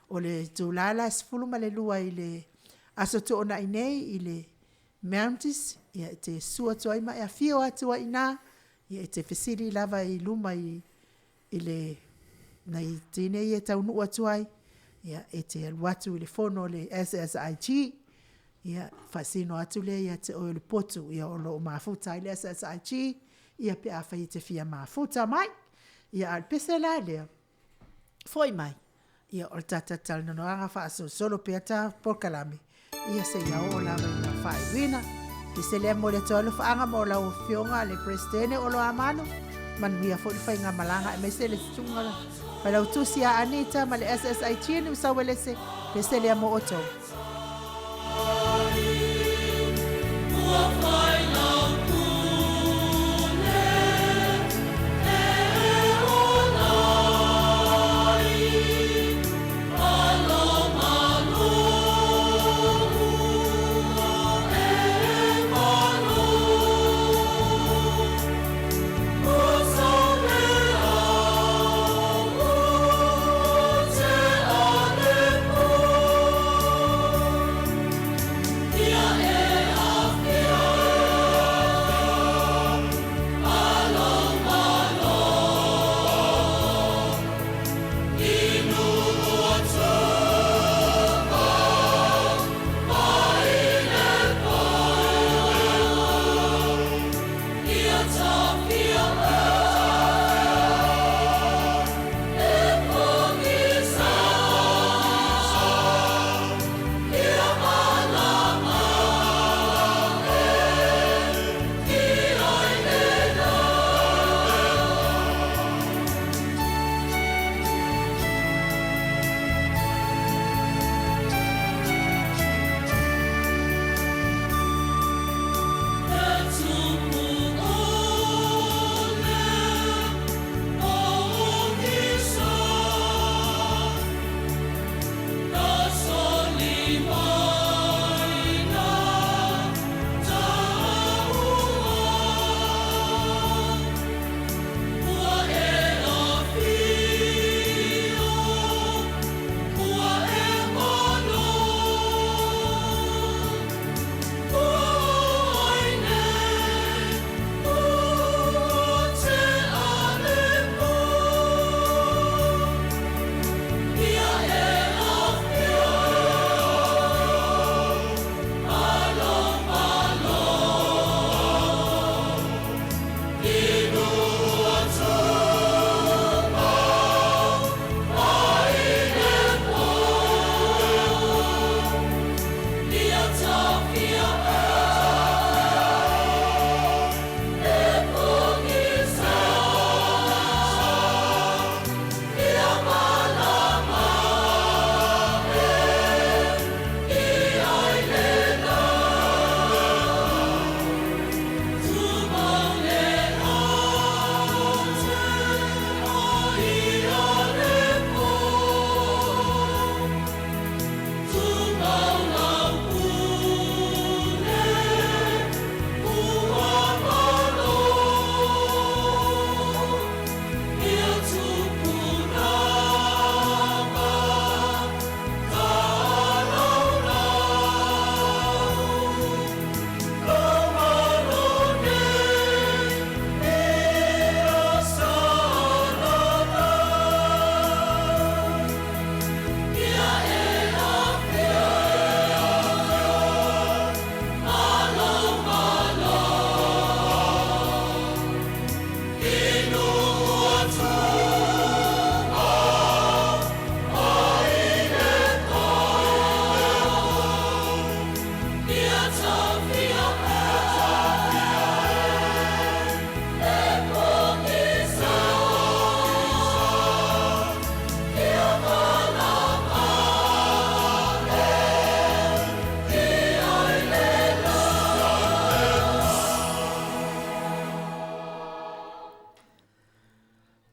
O le itula la e 12 i le Aso Toonai nei i le Mounties, ia e te susu atu ai ma e afio atu ai i ina, ia e te fesili lava i luma i le nai teine ia e taunuu atu ai, ia e te alu atu i le fono a le SSIG, ia faasino atu lea ia te oe o le potu ia o lo o mafuta ai le SSIG, ia pe afai e te fia mafuta mai. Ia a o le pese la lea, foi mai, ia o le ta talatalanoaga faasolosolo pea ta polokalame. Ia seia oo lava i lau faaiuina. Pese lea mo le atu ai alofaaga mo lau Afioga le Peresetene o Oloamano, manuia foi le faigamalaga aemaise le susuga Failautusi ia Anita ma le SSIG Niusauelese, pese lea mo outou.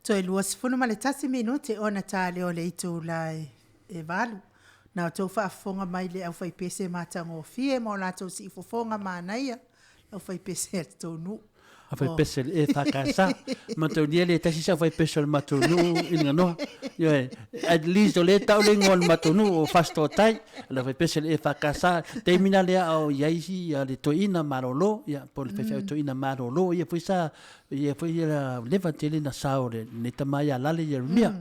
Toe 21 minute ona ta lea o le itula e 8. Na outou faafofoga mai i le aufaipese matagofie ma o latou siufofoga manaia, le aufaipese a le tou nuu. Aufaipese le EFKS. Mataulia le tasi se aufaipese o le matou nuu i Ganoa. Ioe, at least o lea e tau le igoa o le matou nuu o Fasitooutai, le aufaipese le EFKS. Taimi la lea a o i ai ia le toeaina malolo, ia po o le faifeau toeaina malolo, ia foi sa ia foi ia leva tele na sao lenei tama ia Lale Ieremia.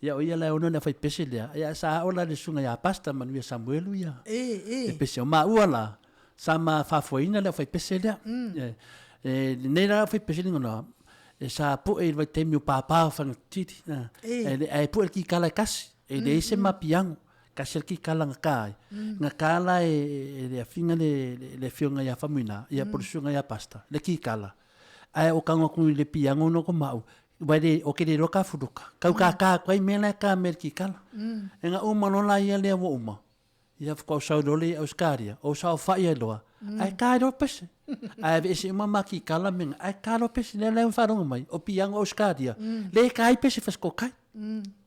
Ia o ia la e ono le aufaipese lea, ia sa ao la le susuga ia Pastor Manuia Samuelu ia. E pese o maua la, sa ma faafoeina le aufaipese lea. E lenei la aufaipese le ganoa, e sa poe i le vaitaimi o papa o Fagatili. Ae poe le kikala e tasi, e leai se mapiano. Tasi le kikala na ka ai. Na ka la e le afiga le le afioga ia Faumuina, ia po o le susuga ia Pastor, le kikala. Ae o tago atu i le piano ona ko maʻu, ua le, o ke le iloa ka fuluka. Kau kaka atu ai mea la e ka mea i le kikala. E na uma loa la ia lea ua uma, ia faatoa ou sau loa lea i Ausetalia, ou saofai ai loa, ae ta ai loa pese. Ae aveese uma ma kikala mea na, ae ta loa pese. Lea la ua faalogo mai, o piano Ausetalia, le ta ai pese fasikokai.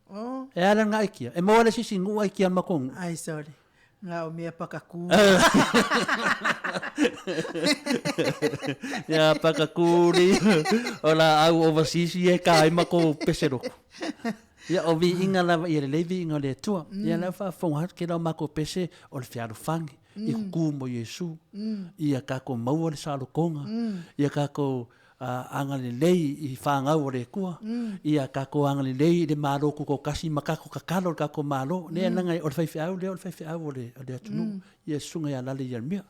Oh. E ala ngā aikia. E maua le sisi nuu aikia ma kongu. Ai, sorry. Ngā o mea pakakū. Ia pakakū ni. O la au overseas ia e ka ai ma kou pese roku. Ia o viiga lava ia lelei viiga o le Atua. Ia la faafofoga atu kela o makou pese o le fealofani i kukū mo Iesu. Ia kakou maua le saolotoga. Ia kakou agalelei i fanau o le Atua, ia tatou agalelei i le Malo Tutoatasi ma tatou tatalo i le tatou Malo, lea leaga o le faifeau lea o le faifeau o le atunuu, ia Susuga ia Lale Ieremia.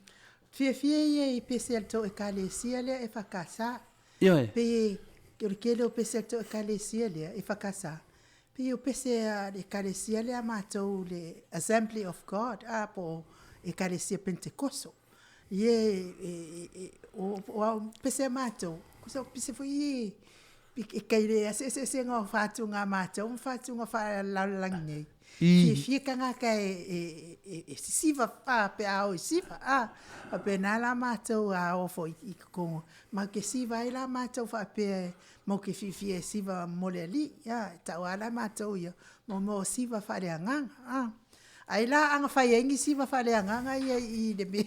Fiafia ia i pese a le tou Ekalesia lea EFKS. Ioe. Pei o le tele o pese a le tou Ekalesia lea EFKS, pei o pese a le Ekalesia lea a matou le Assembly of God a po o Ekalesia Penetekoso. Ie e o o pese a matou, ko pese foi ie e kei le eseesega o fatuga a matou ma fatuga faalelalolagi nei. Fiafia tagata e sisiva a pe a o i siva a. Faapena la matou a o foi i totonu, matou te siva ai la matou faapea matou te fiafia e siva mo le Alii a, e tau lava la matou ia mo mea o siva faaleagaga a. Ai la a na fai ai ni siva faaleagaga ia i le mea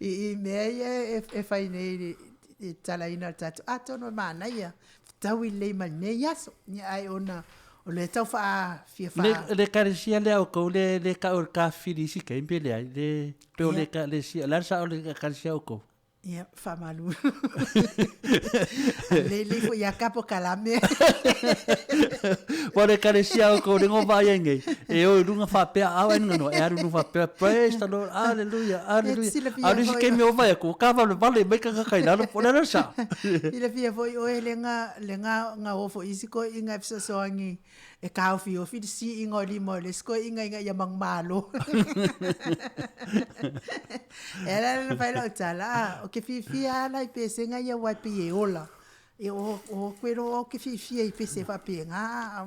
i mea ia e fai nei i le tatalaina o le tatou, atonu e manaia, fetaui lelei ma lenei aso. Ia ae ona o lea e tau fia faa... Le ekalesia lea a outou lea e tau o le kafili i isi taimi pe leai? Le pei o le ekalesia, o le a le sao o le ekalesia a outou? Ia, faamalulu. Lelei foi ia ka polokalame. Ua le ekalesia o kou lengo vaai ai nei, e o i luga faapea ao ai luga e alu luga faapea, praise the Lord, hallelujah, hallelujah. A o le isi taimi o vaai atu, ka valevale mai tagata i lalo, po o le a le sao. Silafia foi oe le ga o foi isi toeaiina e fesoasoani e taofiofi le siiga o lima o le isi toeaina ina ia manumalo. E ala la ona fai lau tala, ah, ou te fiafia lava la i pesega ia aua e pei e ola. E o atu e loa ou te fiafia i pese faapena,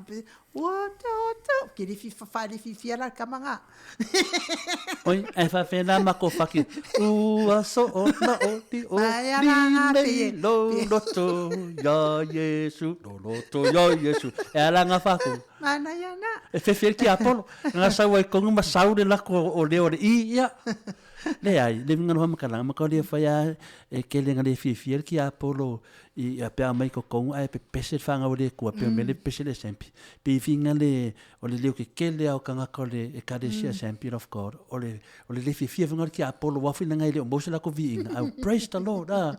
ua ta ta, ou te le faalefiafia la le tama lena. Oi, ae faapena matou faki, ua soona oli oli nei lou loto iā Iesu, lou loto iā Iesu. E ala ngā whāku. Manaia na. E whewhi ai ki Apollo. Ngā sau ai kongu ma sau le lako o leo le i, ia. Leai, le winga noha makalanga, ma kau lea whai a e kele ngā le fiafia ki Apollo i a pea mai ko kongu ae pepese le whangau le kua, pea mele pepese le sempi. Pe i whinga le, o le leo kekele a o kangaka o le Ekalesia Assembly of God, o le, o le le fiafia whinga o le ki Apollo wa whina ngai le o Mose lako viinga. Au, praise the Lord, ah.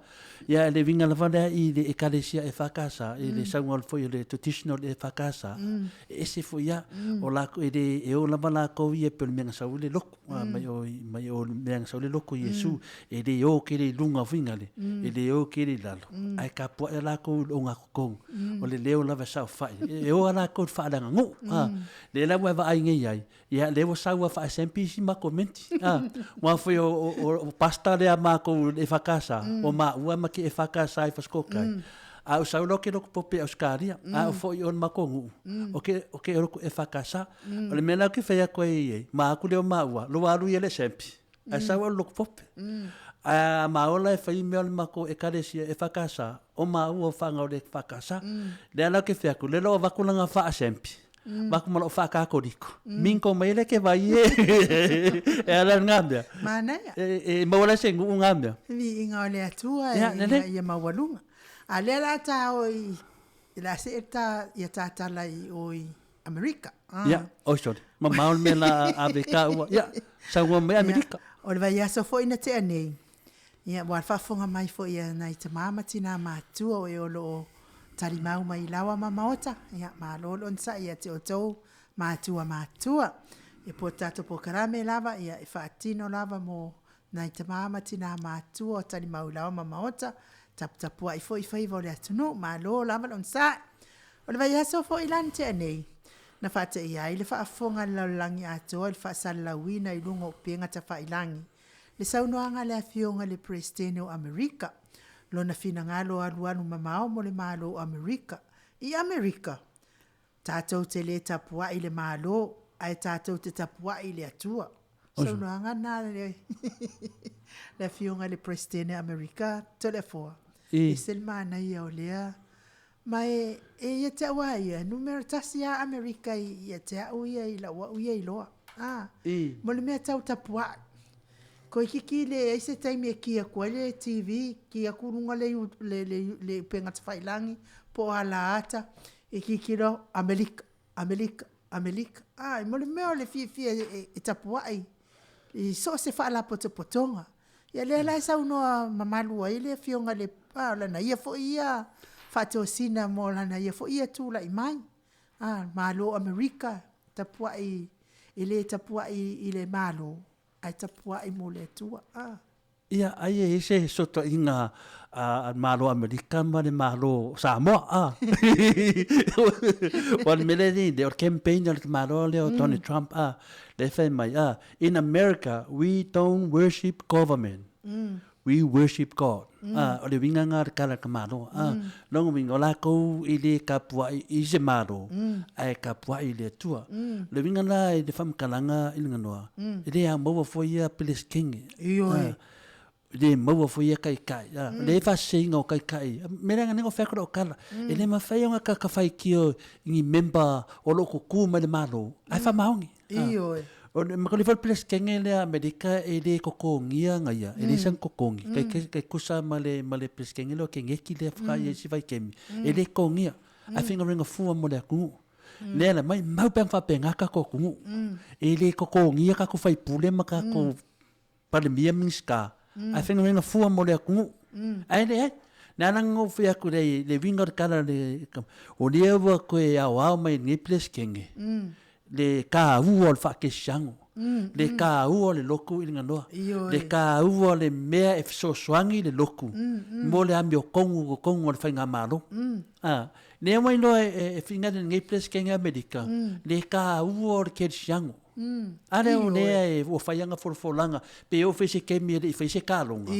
Ia, le winga lava lea i le Ekalesia e whakasa, i le saunga o le foi o le traditional e whakasa. E ese foi ia, o lako, e le, e o lava lako ia pe o le mea nga sau le loku. Mai o, mai o mea nga sau le loku Iesu, e le o kele i lunga whinga le, e le o kele i lalo. Ae ka puaʻe lākou i o ngā kokouga. O le leo lava e saofai. E o a lākou i le faaleaganuʻu. Lea la ua e vaai nei ai, ia lea ua sau a faa-SNP isi makou menti. Aua foi o, o, o pastor lea a makou i le EFKS, o maua ma ke EFKS i Fasikokai. A ou sau loa ke loku pope i Ausetalia, a ou foi i o i le makou nuu, o ke, o ke loku EFKS. O le mea la ou te fai atu ai i ai, ma aku lea o maua, loa alu ia i le SNP. Ae sau au i le loku pope. Ae a maola e fai mea o le makou ekalesia EFKS, o maua o fanau le EFKS. Lea la ou te fai atu, lea la ua avatu lana faa-SNP, avatu ma lou faa-Katoliko. Mingo mai lea ke vai e. E ala i ngā mea. Manaia. E maua lai se nuu ngā mea. Viiga o le Atua ina ia maualuga. A lea la ta o i, la see ta ia ta tala i o i Amerika. Ia, oi sorry. Mamao le mea la ave tāua. Ia, saunoa mai Amerika. O le vaiaso foi na tea nei, ia, ua faafofoga mai foi a nai tamā ma tinā matutua o e o lo o talimau mai i laoa ma maota, ia, malo le onosai ia te outou matua matutua. Ia po o tatou polokalame lava, ia, e faatino lava mo nai tamā ma tinā matutua o talimau i laoa ma maota, taputapuai foi faiva o le atunuu, malo lava le onosai. O le vaiaso foi la na tea nei, Na faateia ai le faafofoga a le lalolagi atoa i le faasalalauina i luga o upega tafailagi le saunoaga a le Afioga i le Peresetene o Amerika, lona finagalo alualu mamao mo le Malo o Amerika. I Amerika, tatou te le tapuai i le Malo, ae tatou te tapuai i le Atua. Saunoaga na a le le Afioga i le Peresetene o Amerika, Toleafoa, e ese le manaia o lea. Ma e, e ia te au lava ia, e numera tasi lava Amerika ia te au ia i lau au ia iloa. Ah, mo le mea tau tapuai. Toeitiiti leai se taimi e ki atu ai le TV, ki atu luga le, le, le, le upega tafailagi po o alaata, e tilotilo Amerika, Amerika, Amerika. Ah, mo le mea o le fiafia e, e tapuai i so o se faalapotopotoga. Ia lea la e saunoa mamalu ai le afioga i le, ah, o lana ia foi ia faatosina mo lana ia foi ia tulai mai. Ah, Malo o Amerika, tapuai, e le tapuai i le Malo, ae tapuai mo le Atua. Ah. Ia, ai e i ai se fesootaiga a le Malo o Amerika ma le Malo o Samoa. Ah. Aua o le mea lea e i ai, o le campaign a le Malo lea o Donald Trump, ah, lea e fai mai, ah, in America we don't worship government. We worship God. Ah, o le uiga lena o le tala a le Malo. Ah, lona uiga, o latou e le tapuai i se Malo, ae tapuai i le Atua. O le uiga la i le faamatalaga i le ganoa, e le ao maua foi ia Peresetene. Ioe. Ah, e le maua foi ia taitai. Ah, o le faaseseina o taitai, mea lea na o fai atu lau tala, e le mafai ona tagata faitio i ni member o lo o tutu mai le Malo, ae faamaoni. Ioe. O le ma foi le Peresetene lea a Amerika e le totogia na ia, e leai sana totogi. Kai kai kai tusa ma le ma le Peresetene lea o Keneti lea whakaia i isi vaitaimi, e le totogia. Ae faigaluega fua mo le atunuu. Lea la maimau pe ana faapena tatou atunuu. E le totogia tatou faipule ma tatou Palemia Minisita, ae faigaluega fua mo le atunuu. Ae leai. Le ala na ou fai atu i le uiga o le tala o lea ua toe aoao mai e lenei Peresetene le taua o le faakerisiano, le taua o le lotu i le ganoa, le taua o le mea e fesoasoani i le lotu mo le amiotonu i totonu o le faigamalo. Lea ua iloa e finagalo e lenei Peresetene o Amerika le taua o le kerisiano. A lea o lea e ua fai ana folafolaga, pe oo foi i se taimi e le i faia se taloga.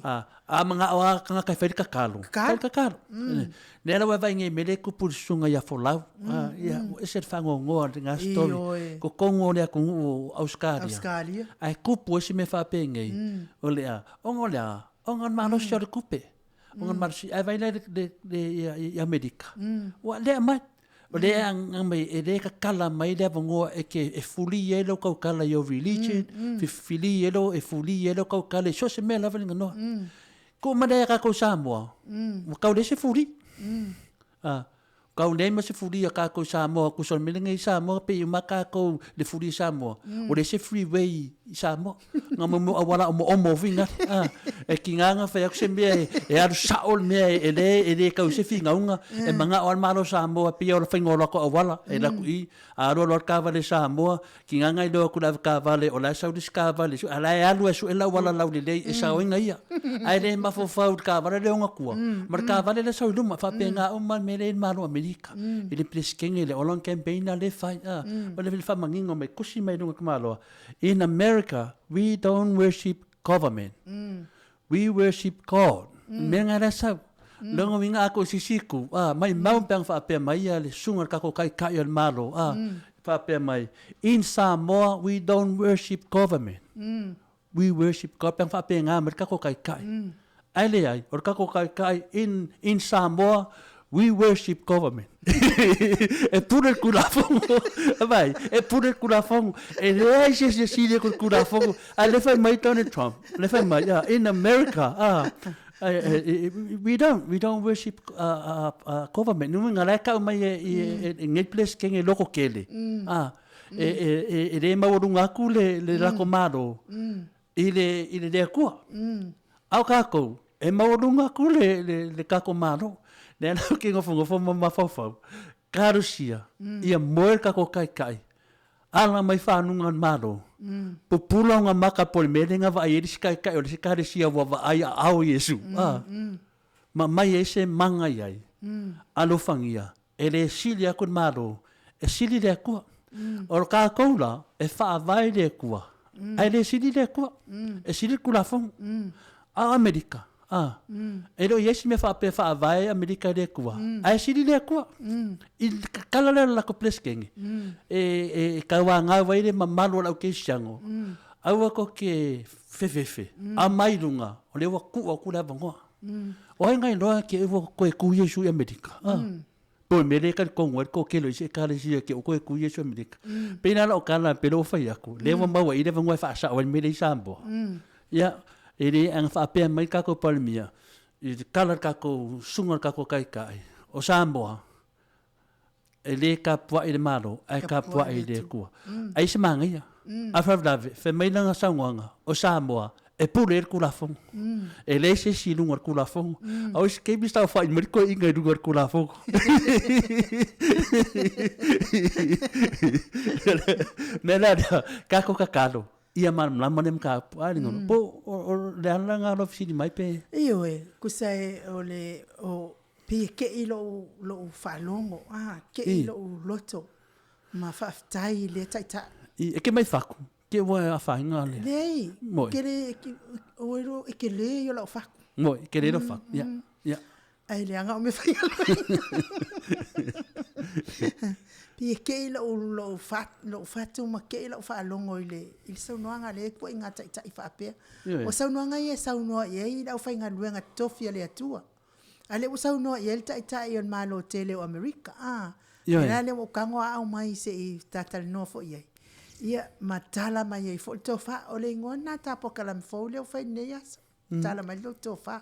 A, a manao lava tagata e fai le tatalo, fai le tatalo. Lea la ua e vaai nei i le mea lea e tupu i le susuga ia Folau. Ia, ua ese le faanoanoa o lena story. Totonu o le atunuu o Ausetalia, ae tupu ai se mea faapenei, o le a? Ona o le a? Ona o le malosi o le tupe. Ona o le malosi, ae vaai la i Amerika, ua lea mai. O lea e aumai, e le tatala mai le avanoa e te e fuli ai lou tautala i ou religion, fili ai lou, e fuli ai lou tautala i so o se mea lava le ganoa. Tuu mai lea ia tatou i Samoa, ua tau leai se fuli. Tau leai ma se fuli a tatou i Samoa, tusa o le mea lenei i Samoa, pei uma lava tatou i le fuli i Samoa, ua leai se freeway i Samoa. Nga mo mo auala omoomo foi na. E tiga na fai atu se mea e alu sao le mea e le e le tau i se finauga. E manao lava le Malo o Samoa pei o le faiga o latou auala e alu atu i a alu alu lava le taavale i Samoa, tiga na iloa atu le avetaavale o la e sau le isi taavale a la e alu lava e sue le auala laulelei e sao ai na ia. Ae le mafaufau i le taavale lea e ona tua ma le taavale lea e sau i luma. E faapena uma le mea lea e i ai le Malo o Amerika i le Peresetene lea, o lana campaign lena lea e fai. O le faamanino mai, tusi mai i luga o le tamaloa, In America, we don't worship government. We worship God. Mea nga la sau. Lona uiga a kou sisiku, a, maimau pe ana faapea mai ia le susuga i le tatou Taitai o le Malo, a, faapea mai, In Samoa, we don't worship government. We worship God. Pe ana faapena mai le tatou Taitai. Ae leai, o le tatou Taitai, in, in Samoa, we worship government. E pule le Tulafono. Vai, e pule le Tulafono. E leai se isi e sili atu i le Tulafono. Ae lea fai mai Donald Trump, lea fai mai, ah, in America, ah, we don't, we don't worship government. Nui nga la e tau mai e, e, e, e nei Peresetene loko kele. Ah, e, e, e, e le maualuga atu le, le lako Malo i le, i le, le Atua. A o kākou, e maualuga atu le, le, le kākou Malo. Lea la ou te nofonofo ma mafaufau, talosia, ia moe le kākou Taitai, ala mai fanuga o le Malo, pupula ona maka po o le mea lea na vaai ai le isi Taitai o le isi Ekalesia ua vaai aao Iesu, a, ma aumai ai se maga i ai, alofagia, e le sili atu le Malo. e sili le Atua. O le tatou la, e faavae i le Atua, ae le sili le Atua, e sili le Tulafono. A o Amerika, a, e le o i ai se mea faapea e faavae Amerika i le Atua, ae sili le Atua. I le tatala lea o le latou Peresetene, e tauanau ai le mamalu o le aukerisiano, aua tou te fefefe, aumai i luga, o lea ua tuu atu le avanoa. O ai na iloa te i ua toe tu Iesu i Amerika? Po o le mea lea e talitonu ai le toatele o isi ekalesia te i ua toe tu Iesu i Amerika. Pei la o lau tala pei lea ua fai atu, lea ua maua i i le avanoa e faasao ai le mea lea i Samoa. Ia, e le, ana faapea mai le tatou Palemia, i le tala a le tatou susuga i le tatou Taitai o Samoa, e le tapuai i le Malo, ae tapuai i le Atua. Ai se manaia. A o le faalavelave, fai mai lana saunoaga, o Samoa e pule ai le Tulafono. E leai se isi i luga o le Tulafono. A o isi taimi saofai mai le toeaina i luga o le Tulafono. O le mea la lea, tatou tatalo, ia malamalama lea mataupu. A le Po o le ala lena o lou fesili mai pe... Ioe, tusa e o le o pei e kei lou lou faalogo, a kei lou loto ma faafetai i lea taitai. E ke mai fatu, ke ua afaina le. Leai, ke le ua iloa e tele ia o lau fatu. Moi, tele lou fatu. Ia. Ia. Ae leaga au mea faigaluega. Pei e kei lou, lou, lou fatu ma kei lau faalogo i le, i le saunoaga a lea ituaiga taitai faapea. O saunoaga ia e saunoa i ai le aufaigaluega totofi a le Atua. A lea ua saunoa i ai le taitai o le Malo tele o Amerika, a. Ioe. La lea ua ou tago a aumai se i ta talanoa foi i ai. Ia, ma tala mai ai foi le tofa. O le igoa lena ta polokalame fou lea ua fai i lenei aso. Tala mai lau tofa.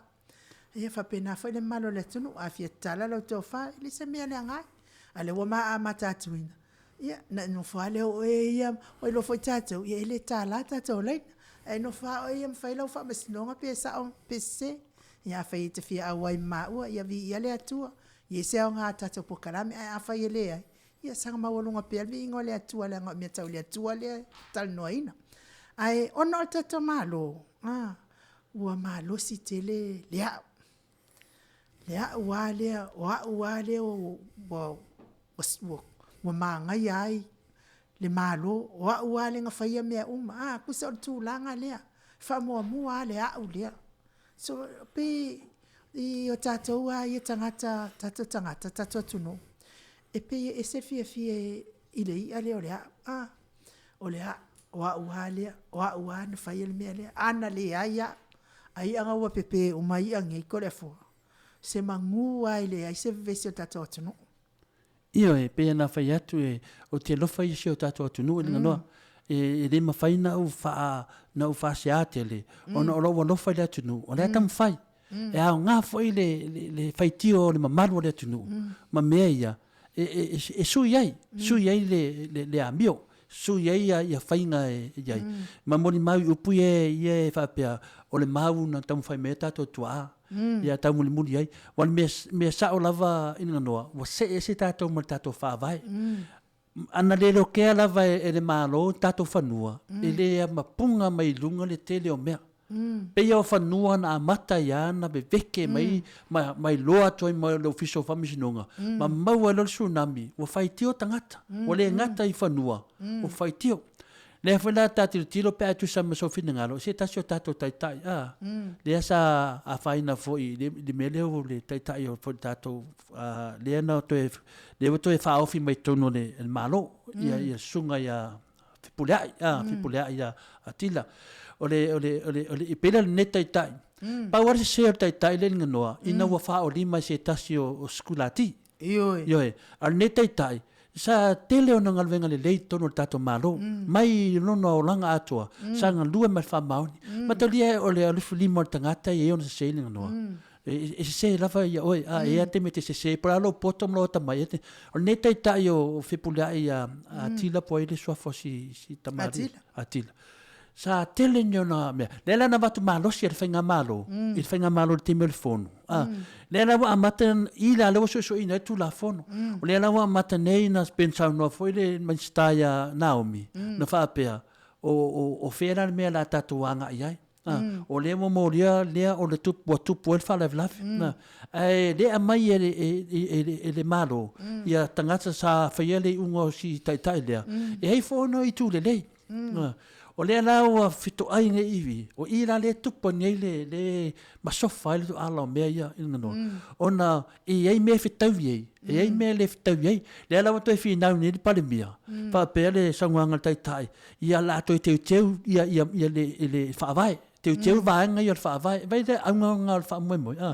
Ia faapena foi le mamalu o le atunuu, a fia tatala lau tofa, e le se mea leaga ai. A o lea ua ma amata atuina, ia ona e nofo lava lea o oe ia, ua iloa foi tatou, ia e le tala tatou laina. Ae nofo lava oe ia ma fai lau faamasinoga pe sao pe sese. Ia afai e te fia auai ma maua, ia viia le Atua, e i ai se aoga o le tatou polokalame, ae afai e leai, ia saga maualuga pea le viiga o le Atua leaga o mea tau le Atua lea e talanoaina. Ae ona o le tatou Malo, a, ua malosi tele le au, le au lava lea, o au lava lea ua magaia ai le Malo, o au lava lea na faia mea uma. A, tusa o le tulaga lea, e faamuamua lava le au lea. So, e pei i o tatou lava ia tagata, tatou tagata, tatou atunuu, e pei e ese le fiafia i le i'a lea o le a'u, a, o le a'u, o a'u lava lea, o a'u lava na faia le mea lea, a na leai a'u, ai ana ua pepe uma i'a nei Toleafoa, se manu lava e leai se vevesi o le tatou atunuu. Ioe, e pei ona fai atu, ou te alofa i si o tatou atunuu e Liganoa. E le mafai ona ou faa, na ou faasea tele, ona o lou alofa i le atunuu, o lea e taumafai. E aoga foi le, le, le faitio o le mamalu o le atunuu, ma mea ia, e, e, e sui ai, sui ai le, le, le amio, sui ai ia, ia faiga e i ai. Ma molimau i upu ia, ia e faapea, o le mau na taumafai mai ai tatou tuaa, ia taumulimuli ai. Aua o le mea, mea sao lava i Liganoa, ua see ese tatou ma le tatou faavae. Ana le lokea lava e le Malo tatou fanua, e le amapuga mai i luga le tele o mea. Pei o fanua na amata ai lava ona veveke mai ma ma iloa atu ai ma le Ofisa o Faamasinoga, ma maua ai loa le tsunami, ua faitio tagata. Ua le gata i fanua, ua faitio. Lea foi la ta tilotilo pe a e tusa ma sou finagalo, se tasi o tatou taitai, a, lea sa afaina foi i le mea lea o le taitai o foi le tatou, lea na toe, lea ua toe faaofi mai totonu o le Malo, ia, ia susuga ia Fepuleai, a, Fepuleai ia Atila. O le, o le, o le, o le, e pei la o lenei taitai, pau lava le sese o le taitai lea i Liganoa, ina ua faaolima e se tasi o sikulati. Ioe. Ioe. A o lenei taitai, Sa tele ona galuega lelei i totonu o le tatou Malo, mai lona olaga atoa, sa galue ma le faamaoni. Matalia o le alofilima o le tagata e i ai ona sese i le ganoa. E sese lava ia oe, a e i ai lava taimi e te sese ai, po o le a lou poto ma lou atamai. O lenei taitai o Fepuleai ia Atila po o ai le suafa o si tamalii. Atila. Atila. Sa tele ni ona mea. Lea la na avatu malosi e le Faigamalo, i le Faigamalo i le taimi o le Fono. A, lea la ua amata i la lea ua suesueina ai le Tulafono. O lea la ua amata nei na pei ona saunoa foi le Minisita ia Naomi, na faapea, o, o, o fea la le mea o le a tatou agai ai. O lea ua molia lea o le tupu, ua tupu ai le faalavelave. Ae le aumai e le, e, e, e le Malo ia tagata sa faia le iuga o si taitai lea, e ai foi ona itu lelei. O lea la ua fetoai nei ivi, o i la lea e tupu ai nei le, le masofa ai le ala o mea ia i lona ona e i ai mea e fetaui ai, e i ai mea e le fetaui ai. Lea la ua toe finau nei le Palemia, faapea le saunoaga a le Taitai, ia o le a toe teuteu ia, ia, ia le, le Faavae, teuteu vaega ia o le Faavae. Vaai le auga lena o le faamoemoe, a.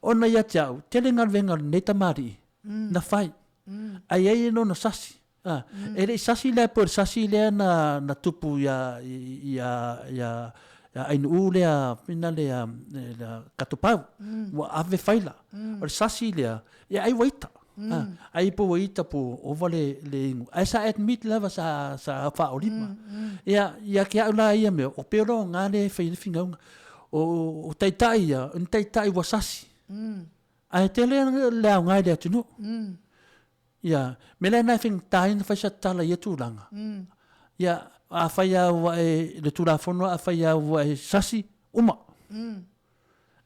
Ona ia te au, tele galuega a lenei tamalii na fai, ae i ai lona sasi. A, e le i sasi la po o le sasi lea na, na tupu ia, ia, ia, ia Ainuu lea, ina lea, lea Katopau, ua ave faila. O le sasi lea, ia ai ua ita. A, ai po ua ita po ova le, le inu. Ae sa admit lava sa, sa faaolima. Ia, ia te au la ia mea, o pei o le aoga lea e fai ai le finauga. O, o taitai ia, o ni taitai ua sasi. Ae tele le aoga i le atunuu. Ia, mea la lena e faigata ai ona fai sa tala i ia tulaga. Ia, afai lava ua e, le Tulafono afai lava ua e sasi, uma.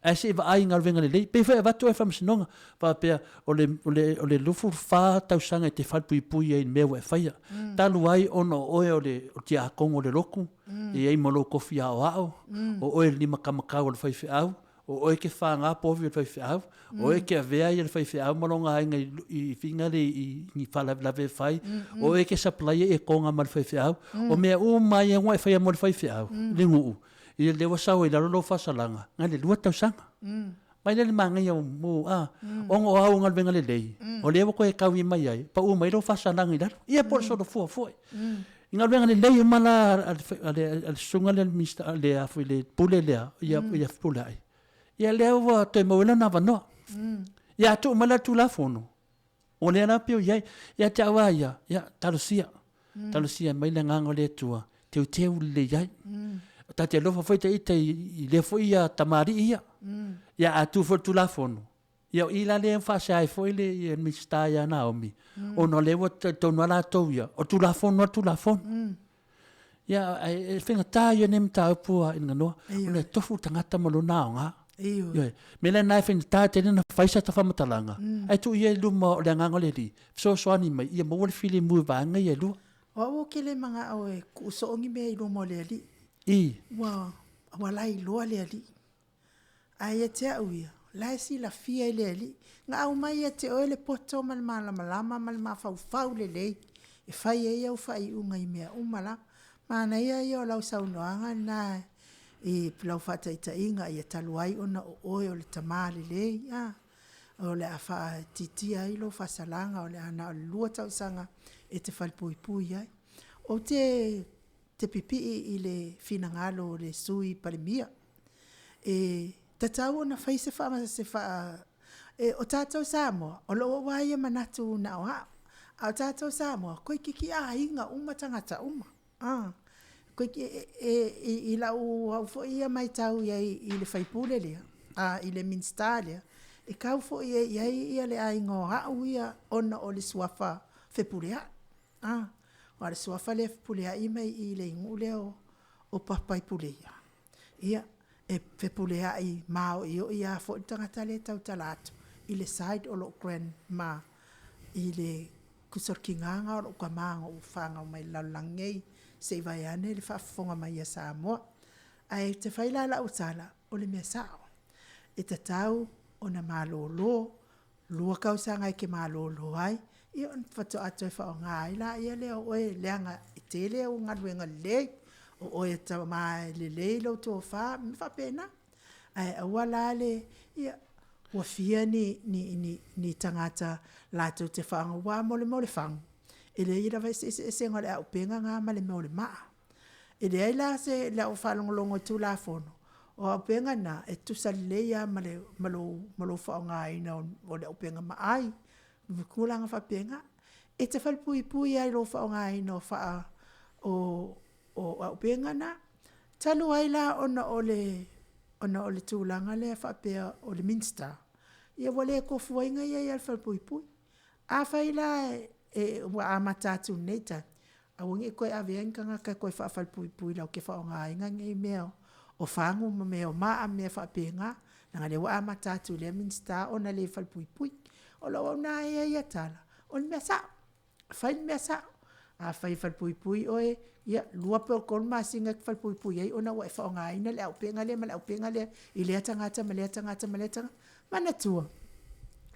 Ae se i vaai i galuega lelei. Pei foi e avatu oe i le faamasinoga, faapea o le, o le, o le 24 tausaga e te falepuipui ai i le mea ua e faia. Talu ai ona o oe o le tiakono o le lotu, e i ai ma lou tofi aoao, o oe le limataumatau o le faifeau, O oe e te whāngā povi o le faifeau, o oe e te avea ia le faifeau ma lona aiga i whina le i ni whalavelave e whai, o oe e te supply ia konga ma le faifeau, o mea uma ia ngua e whaia mo le faifeau, le nuu, ia le ua sau ai lalo lou faasalaga, nai le lua tausaga. Mai lea le manaia o mo, a, ona o au galuega lelei, o lea ua toe taui mai ai, pau mai lou faasalaga i lalo. Ia po o le solofua foi. I galuega lelei uma la a le susuga lea le Minista, le a foi le Pule lea, ia ia Fepuleai, ia lea ua toe maua ai lona avanoa. Ia a tuu mai la le Tulafono, o lea la pei o i ai. Ia te au lava ia, ia talosia, talosia mai le agaga o le Atua, teuteu lelei ai. Ta te alofa foi ta ita i lea foi ia tamalii ia. Ia a tu foi le Tulafono, Ia o i la lea e faasea ai foi le ia Minisita ia Naomi, ona o lea ua talitonu lava latou ia, o le Tulafono lava le Tulafono. Ia, ae e faigata ia nei mataupu a Inaganoa, ona e tofu le tagata ma lona aoga. Ioe. O le mea lena e faigata tele ona fai sata faamatalaga, ae tuu ia i luma o le agaga o le Alii, fesoasoani mai ia maua le filemu i vaega ia e lua. O au ou te le manao e tuu soo ni mea i luma o le Alii. Ua, ua lailoa le Alii. Ae ia te au ia, o la e silafia e le Alii, na aumai ia te oe le poto ma le malamalama ma le mafaufau lelei e fai ai au faaiuga i mea uma lava. Manaia ia o lau saunoaga lena i lau faataitaiga, ia talu ai ona o oe o le tama lelei, a, o le a faaitiitia ai lou faasalaga, o le a na o le 2 tausaga e te falepuipui ai. Ou te pipii i le finagalo o le Sui Palemia, e tatau ona fai se faa, se faa, e, o tatou Samoa, o lou lava ia manatu na o au, a o tatou Samoa, toeitiiti aiga uma tagata uma. A, e, e, i lau au foi ia matau i ai i le sui usufono lea, a, i le Minisita lea, e tau foi i ai le aiga o au ia ona o le suafa Fepuleai. A, aua o le suafa lea e Fepuleai mai i le nuu lea o Papaipuleia. Ia, e fepuleai maoioi lava foi le tagata lea e tautala atu i le side o lou grandma i le tusa o le tiga lena o lou tama na ou fanau mai i le lalolagi nei, se i vaeane le faafofoga mai a Samoa. Ae ou te fai la lau tala, o le mea sao, e tatau ona malolo 2 tausaga e te malolo ai, ia ona faatoa toe faaaoga ai laia lea o oe leaga e tele au galuega lelei, o oe e tama e lelei lau tofa, mea faapena. Ae aua la le, ia, ua fia ni, ni, ni, ni tagata latou te faaaoga, aua mo le mea o le fagu, e leai lava se eseesega o le auupega lena ma le mea o le maa. E leai la se, lau faalogologo i Tulafono, o auupega na, e tutusa lelei lava ma le, ma lou, ma lou faaaogaina o le auupega maai, ma tulaga faapena. E te falepuipui lava i lou faaaogaina o faa, o, o auupega na. Talu ai la ona o le, ona o le tulaga lea faapea o le Minisita, ia ua le tofu ai na ia i le falepuipui. Afai la e, ua amata atu i lenei taimi, aua ne i toe avea ni tagata e toe faafalepuipui latou te faaaogaina nei mea o fagu ma mea o maa ma mea faapena, leaga o lea ua amata atu i lea Minisita ona le falepuipui. O lau auauna lava ia tala, o le mea sao, fai le mea sao. Afai e falepuipui oe, ia 2 pe 3 masina e te falepuipui ai ona ua e faaaogaina le auupega lea ma le auupega lea i lea tagata ma lea tagata ma lea tagata. Manatua,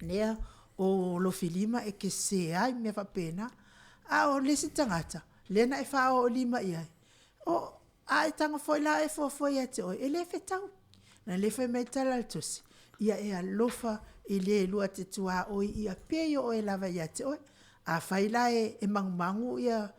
lea o Lofilima e te sese ai ma mea faapena, a o le isi tagata, lea na e faaoo lima i ai, o a e tago foi la e fuafua ia te oe, e le fetaui. Leaga o lea e fai mai le tala a le tusi, ia e alofa i le lua te tuaoi ia pei o oe lava ia te oe. Afai la e magumagu ia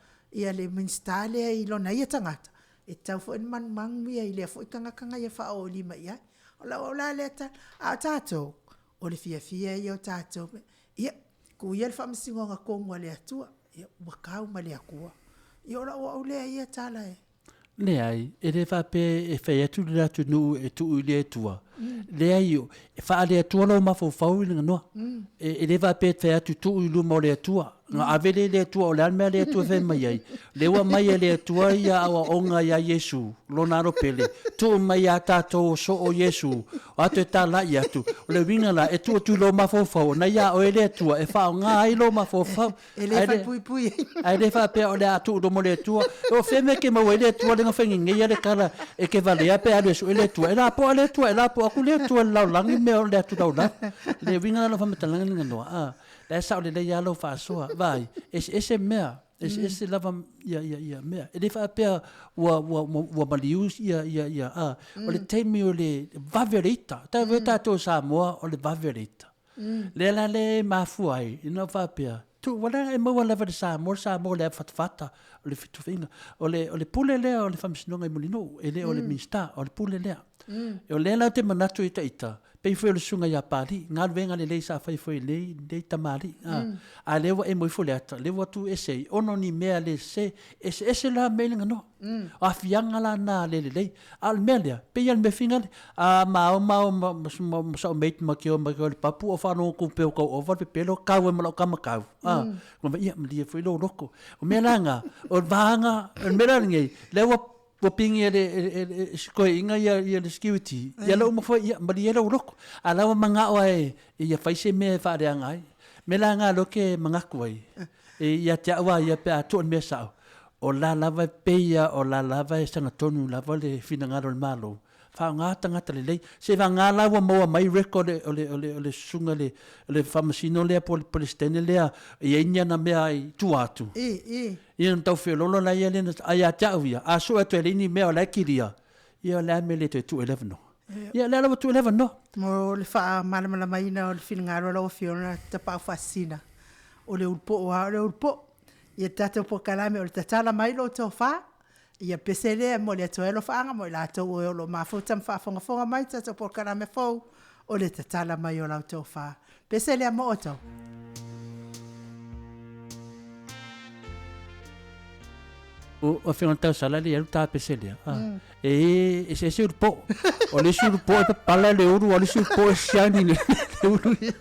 le Minisita lea i lona ia tagata, e tatau foi ona manumanu ia i lea foi tagata na ia faaoo lima i ai. O lau la lea tala, a o tatou, o le fiafia ia o tatou, ia tuu ia le faamasinoga tonu a le Atua, ia ua tau ma le Atua. Ia o lau au lea ia tala e... Leai, e le faapea e fai atu le atunuu e tuu i le Atua. Leai, e faale-Atua lou mafaufau i le ganoa. E le faapea e fai atu tuu i luma o le Atua. Na ave lea i le Atua, o le a le mea a le Atua e fai mai ai? Lea ua aumai e le Atua ia aoaoga ia Iesu, lona alo pele, tuu mai ia tatou o soo Iesu, o a toe talai atu. O le uiga la, e tuu atu i lou mafaufau, o na ia oe le Atua e faaaoga ai lou mafaufau. E le falepuipui ai. Ae le faapea o le a tuu luma o le Atua. O fea mea e te maua ai le Atua lea na fai nei a le tala e te valea pe alu e sue le Atua. E lapoa le Atua, e lapoa atu le Atua i le lalolagi mea o le atu laulala. Le uiga la o lau faamatalaga lena noa, a, la e sao lelei lava lau faasoa. Vaai, eseese mea, eseese lava ia, ia, ia mea. E le faapea ua, ua, ua maliu ia, ia, ia, a, o le taimi o le vave o le ita. Tau tatou Samoa o le vave o le ita. Lea la lea e mafua ai, ina ua faapea, tuu ua leaga e maua lava i le Samoa, le Samoa o le afatafata, o le fetufaiga. O le, o le pule lea o le Faamasinoga i Mulinuu, e le o le Minisita, o le pule lea. O lea la ou te manatu i ita, pei foi o le susuga ia Papalii, galuega lelei sa fai foi e lenei, lenei tamalii. A lea ua emo ifo le ata, lea ua tuu ese ai, ona o ni mea le sese, eseese la mea i le ganoa. O aafiaga la na le lelei. A o le mea lea, pei lava o le mea finagalo, a ma o ma o ma sa'u mate ma ke o ma ke o le papu o faalogo atu pea ua tau ova le pepelo, kau ai ma lau tama kau. A, ma ia, malie foi lou loto. O mea la na, o le vaega, o le mea la lenei, lea ua ua pigi e le e si toeaina ia ia le security, ia la uma foi, ia malie lou loto. A la ua manao lava e ia fai se mea e faaleaga ai. Mea la na lea ou te manatu ai, e ia te au lava ia pe a tuu le mea sao, o la lava e pei lava o la lava e sagatonu lava le finagalo o le Malo, faaaoga tagata lelei. Seivaga la ua maua mai record o le, o le, o le susuga i le, le Faamasino lea po o le Peresetene lea e i ai ni ana mea i tua atu. I, i. Ia ona tau feoloolo laia lea, a ia te au ia, a sue atu e leai ni mea o la e kilia, ia o le a le mea e le toe tuu ai le avanoa. Ia o lea la ua tuu ai le avanoa. Mo le faamalamalamaina o le finagalo o lau Afioga Tapaau Faasisina, o le ulu poo lava o le ulu poo. Ia tatou polokalame o le tatala mai lou tofa, ia pese lea e momoli atu ai alofaaga mo i latou o e o lo o mafuta ma faafogafoga mai tatou polokalame fou o le tatala mai o lau tofa. Pese lea mo outou. O afioga i le tausala le alu ta pese lea. E eseese ulu poo. O le isi ulu poo e papala le ulu, o le isi ulu poo e siani le ulu ia.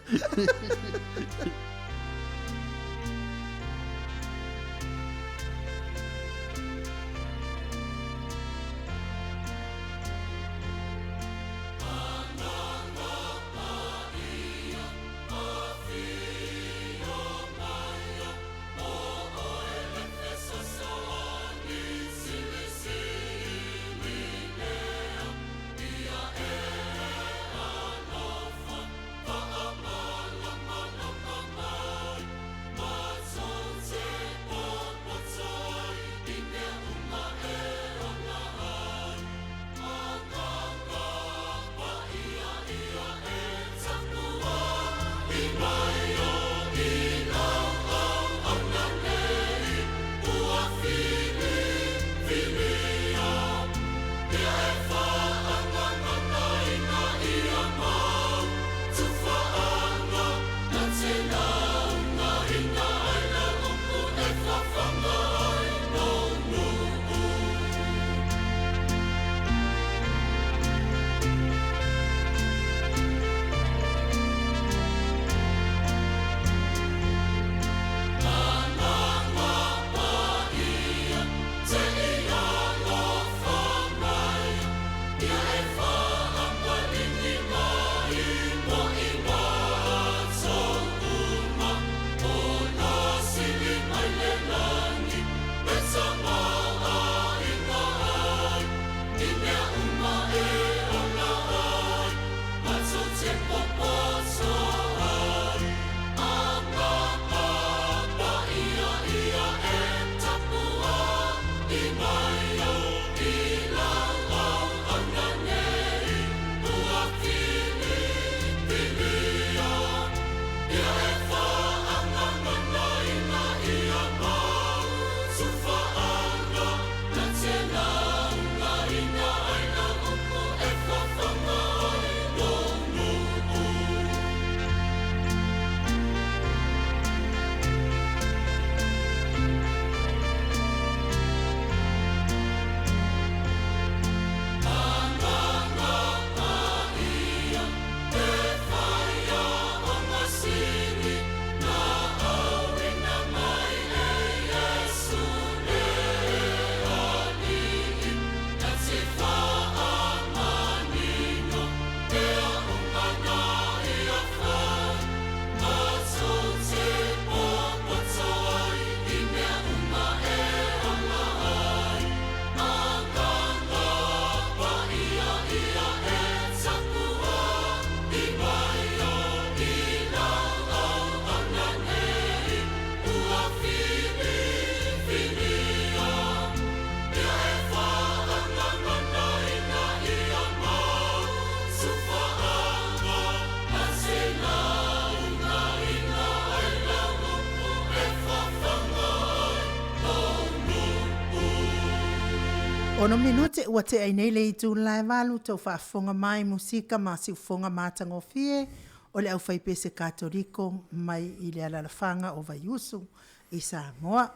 Ono minute ua tea i nei le itula e 8, tou faafofoga mai musika ma siufofoga matagofie o le aufaipese Katoliko mai i le alalafaga o Vaiusu i Samoa.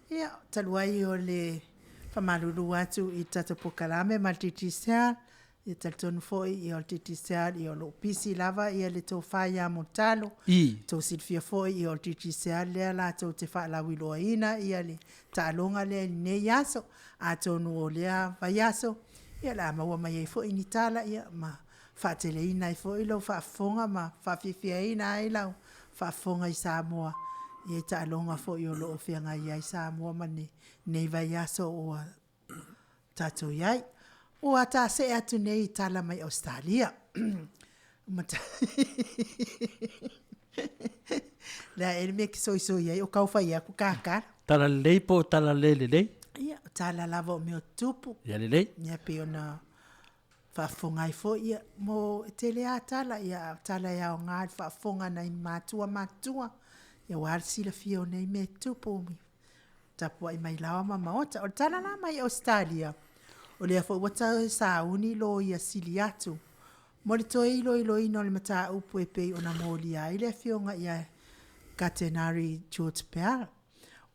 Ia, talu ai o le faamalulu atu i le tatou polokalame ma le Digicel, ia talitonu foi ia o le Digicel ia o lo o pisi lava ia le tofa ia Mulitalo. Tou silafia foi ia o le Digicel lea latou te faalauiloaina ia le taaloga lea i lenei aso. Atonu o lea vaiaso ia o le a maua mai ai foi ni tala ia ma faateleina ai foi lau faafofoga ma faafiafiaina ai lau faafofoga i Samoa i taaloga foi o lo o feagai ai Samoa ma lenei vaiaso ua tatou i ai. Ua ta see atu nei i tala mai Ausetalia. Le a ea le mea e te soisoi ai o tau fai atu ta tala. Tala lelei po o tala le lelei? Ia, o tala lava o mea o tutupu. Ia lelei. Ia pei ona faafofoga ai foi, ia, mo, e tele lava tala, ia a o tala e aoga i le faafofoga a nai matua matutua, ia aua le silafia o nei mea e tutupu, tapuai mai laoa ma maota. O le tala la mai Ausetalia, o lea foi ua toe sauni loia sili atu mo le toe iloiloina o le mataupu e pei ona molia ai le afioga ia Katenari George Bell.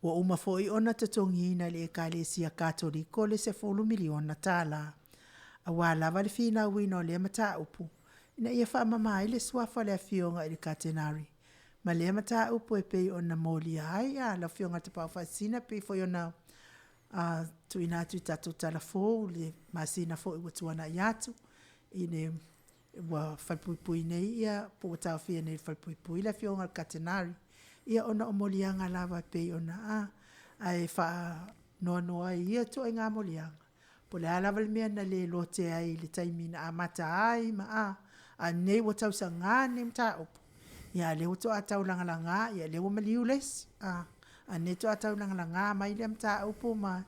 Ua uma foi ona totogiina e le Ekalesia Katoliko le $10 miliona aua lava le finauina o lea mataupu ina ia faamama ai le suafa o le Afioga i le Katenari ma lea mataupu e pei ona molia ai lau Afioga i le Tapaau Faasisina e pei foi ona tuuina atu i tatou tala fou i le masina foi ua tuanai atu i le ua falepuipui nei ia po ua taofia nei i le falepuipui le Afioga i le Katenari ia ona o moliaga lava e pei ona ae faanoanoa ai i ia ituaiga moliaga. Po o le a lava le mea na le lote ai i le taimi na amata ai ma a, a o lenei ua tausaga lenei mataupu, ia a o lea ua to'a tau lagalaga, ia lea ua maliu le isi, a o lenei faatoa tau lagalaga mai lea mataupu ma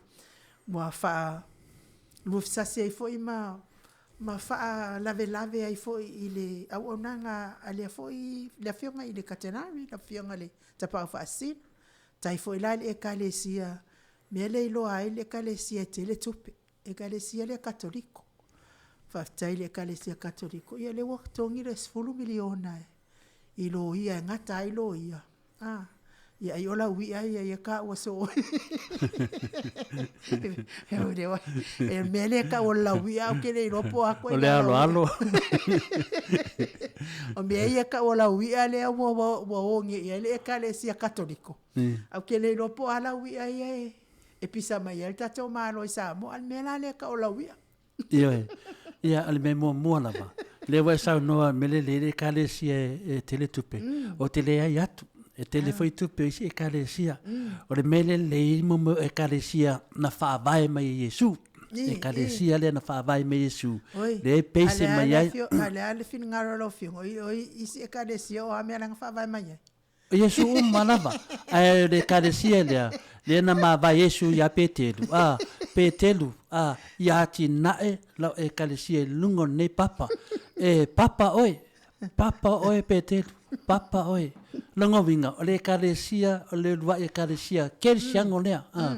ua faaluafesasi ai foi ma faalavelave ai foi i le auaunaga a lea foi, le Afioga i le Katenari, le Afioga i le Tapaau Faasisina. Faafetai foi la i le Ekalesia, mea lea e iloa ai le Ekalesia e tele tupe, Ekalesia lea Katoliko. Faafetai i le Ekalesia Katoliko, ia lea ua totogi le $10 miliona i loia e gata ai loia, ia ai o lauia ia e taua soo. O le mea lea e tau o le lauia ae ou te le iloa po o a ituaiga. O le aloalo. O mea ia e tau o lauia lea ua o nei i ai le Ekalesia Katoliko. Ae ou te le iloa po o a lauia ia e pisa mai ai le tatou Malo i Samoa. A o le mea la lea e tau o lauia. Ioe. Ia, o le mea muamua lava, lea ua e saunoa i le mea lelei le Ekalesia e tele tupe, ou te leai atu, e tele foi tupe o isi Ekalesia. O le mea lelei mo mea o Ekalesia na faavae mai e Iesu. Ekalesia lea na faavae mai e Iesu, lea e base mai ai. A o le a le finagalo o lau Afioga? O isi Ekalesia o a mea la na faavae mai ai? O Iesu uma lava. Ae o le Ekalesia lea, lea na mavae Iesu ia Petelu, a, Petelu, a, ia atinae lau Ekalesia i luga o lenei papa. E papa oe, papa oe Petelu, papa oe. Lona uiga, o le Ekalesia, o le uluai Ekalesia kerisiano lea. A,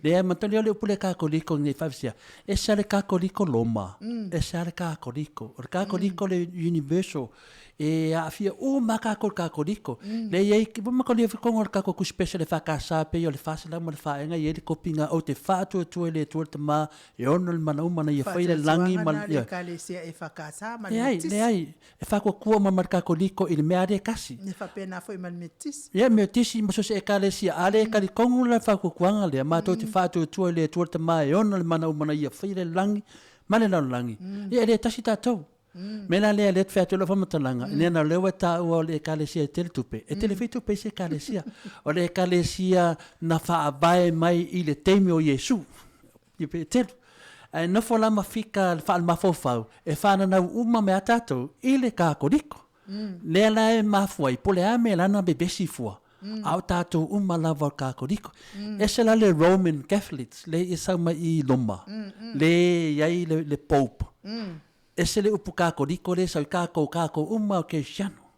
lea e manatua lea o le upu lea Katoliko nei faavisia, ese lava le Katoliko Roma, ese lava le Katoliko. O le Katoliko le universal, E aafia uma lava tatou i le Katoliko. Lea e i ai, ua matou foi totonu o le tatou Tusi Pese a le EFKS pei o le 400 ma le faaega e i ai le kopi lena, ou te faatuatua i le Atua le Tama e ono le mana uma na ia faia le lagi ma le. Faatuatuaga lena a le Ekalesia EFKS ma le Metotisi. Leai, leai, e faatuatua uma ma le Katoliko i le mea lava lea e tasi. E faapena foi ma le Metotisi. Ia, Metotisi ma so o se Ekalesia, a le talitonu la i le faatuatuaga lea, matou te faatuatua i le Atua le Tama e ona le mana uma na ia faia le lagi ma le lalolagi, ia e le tasi tatou. Mea la lea lea te fai atu ai lau faamatalaga, ina o lea ua e taua o le Ekalesia e tele tupe, e tele foi tupe i isi Ekalesia. O le Ekalesia na faavae mai i le taimi o Iesu, i Peteru. Ae nofo la ma fika faale-mafaufau e fananau uma mai a tatou i le Katoliko. Lea la e mafua ai, po o le a mea e ala ai ona vevesi fua, a o tatou uma lava o le Katoliko. Ese la le Roman Catholics lea e sau mai i Roma, lea e i ai le Pope, Ese le upu Katoliko lea e sau i kākou, kākou uma o Kerisiano.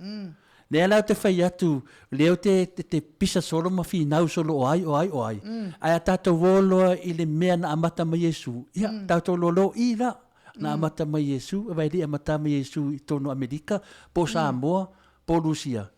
Lea la ou te fai atu, lea ou te, te, te pisa solo ma finau solo o ai, o ai, o ai. Ae a tatou o loa i le mea na amata mai Iesu, ia, tatou loa i la, na amata mai Iesu, aua e le i amata mai Iesu i totonu o Amerika, po o Samoa, po o Lusia.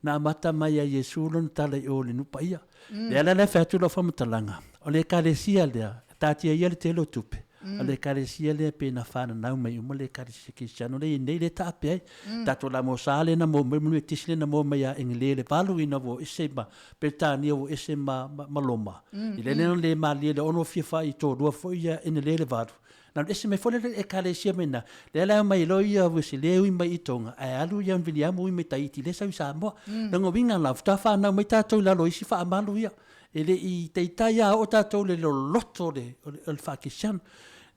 Na amata mai ia Iesu lona tala i o i le nuu paia. Lea la e fai atu lau faamatalaga, o le Ekalesia lea, taatia ia le tele o tupe, o le Ekalesia lea pei na fananau mai uma le Ekalesia Kerisiano lea e i ai nei lea e taape ai. Tatou lamosa lea na maua mai, Metotisi lea na maua mai ia Engelē le valu ina ua ese ma Peretania ua ese ma Roma. I le lea na le malie le ono fia faitolua foi ia Enelē le valu, Na alu ese mai foi le Ekalesia mai ina, lea la e omai loa ia Uesele ui mai i Tonga, ae alu ia Viliamu ui mai Tahiti lea sau i Samoa. Lona uiga la, faatoa fanau mai tatou i lalo o isi faamalu ia. E le i taitai lava oo tatou i le loloto o le, o le faakerisiano.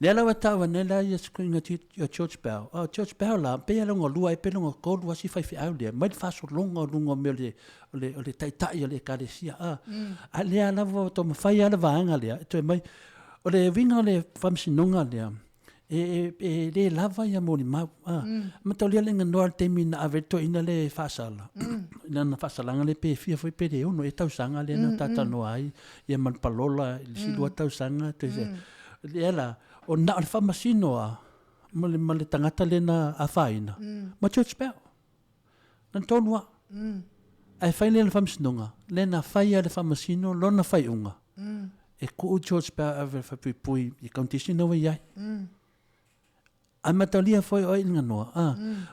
Lea la ua tau ane la ia sikuiga o George Bell. O George Bell la, pei lava lona lua ea pe lona tolu lava si faifeau lea, mai le faasologa o luga o mea o le, o le, o le taitai o le Ekalesia. A lea lava ua taumafai lava le vaega lea e toe mai. O le uiga o le faamasinoga lea, e le lava ia molimau. Mataulia le ganoa i le taimi na ave ai le toeaina lea e faasala, i lana faasalaga lea pe fia foi pe le ono ea tausaga lea na talatalanoa ai ia ma le palola i le isi 2 tausaga. Lea la, o na o le faamasino lava ma le tagata lea na afaina ma George Bell. Na tolu lava. Ae fai lea o le faamasinoga, lea na fai lava e le faamasino lona faaiuga, e tuu George Bell e ave e faapuipui i condition lea ua i ai. Ae mataulia foi o ai le ganoa, a,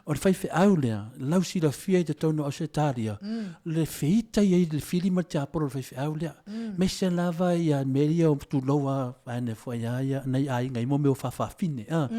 o le faifeau lea, lausilafia i totonu o Ausetalia, le feita ia i le fili ma le tiapolo o le faifeau lea. Aemaise lava ia mea ia o tulou lava vaeane foi a ia nai aiga i mo mea o faafafine, a.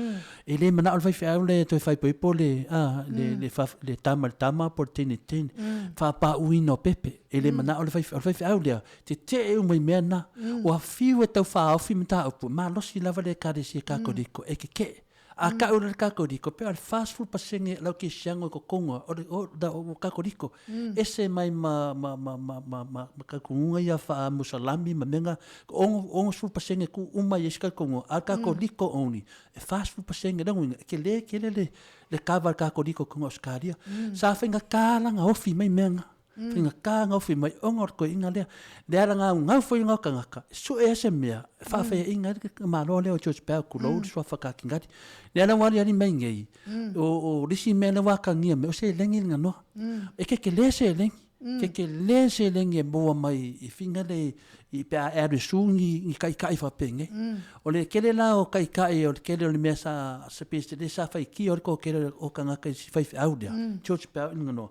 E le manao le faifeau lea e toe faaipoipo le, a, le, le, fa, le tama i le tama po o le teine i le teine. Faapauina o pepe. E le manao le faifeau. O le faifeau lea, tetee uma i mea na. Ua fiu e tau faaofi mataupu, e malosi lava le Ekalesia Katoliko e tetee. A tau loa le Katoliko, pei o le 40% o le au kerisiano i totonu lava, o le, o, o Katoliko. Ese mai ma, ma, ma, ma, ma, ma, ma talitonuga ia faa-Musalami ma mea na, 60% tuu uma i isi talitonuga, a o le Katoliko only, e 40% lona uiga, e tele tele le, le kava a le Katoliko i totonu o Ausetalia. Sa faigata la ona ofi mai mea na. Faigata ona ofi mai ona o le toeaina lea. Lea la gaugau foi luga o tagata, e sue ai se mea e faafaiaina ai le Malo lea o George Bell, tulou le suafa Katingali. Lea la ua aliali mai nei, o le isi mea lea ua atagia mai, o seleni le ganoa. E tetele seleni. Tetele seleni e maua mai i finga le i pe a e alu e su ni ni taitai faapenei. O le tele la o taitai o le tele o le mea sa sa pei se sa faitia o le toatele o tagata i si faifeau lea, George Bell i lona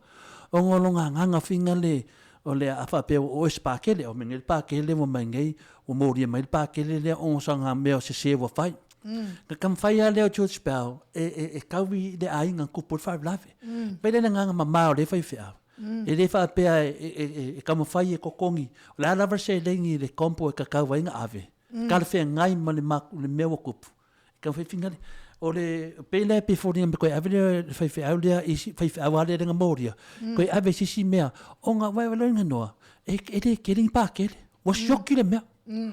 ona o lona agaga finga le o le a faapea ua oo i se pakele, o mea nei le pakele ua mai nei ua molia mai le pakele lea ona o sana mea sese ua fai. Na taumafai lava lea o George Bell e e e tau i le aiga na tupu ai le faalavelave. Pei lea le agaga mama o lea faifeau. E le faapea e taumafai e totogi, o le a lava le seleni i le compo e tatau ai ona ave, talafeagai ma le mea ua tupu, e taumafai e finagalo. O le pei la e pei e foliga mai toe ave le faifeau lea i isi faifeau lava lea na molia, toe ave i se isi mea, ona ua iloa noa, e le tele ni pakele, ua sioki le mea.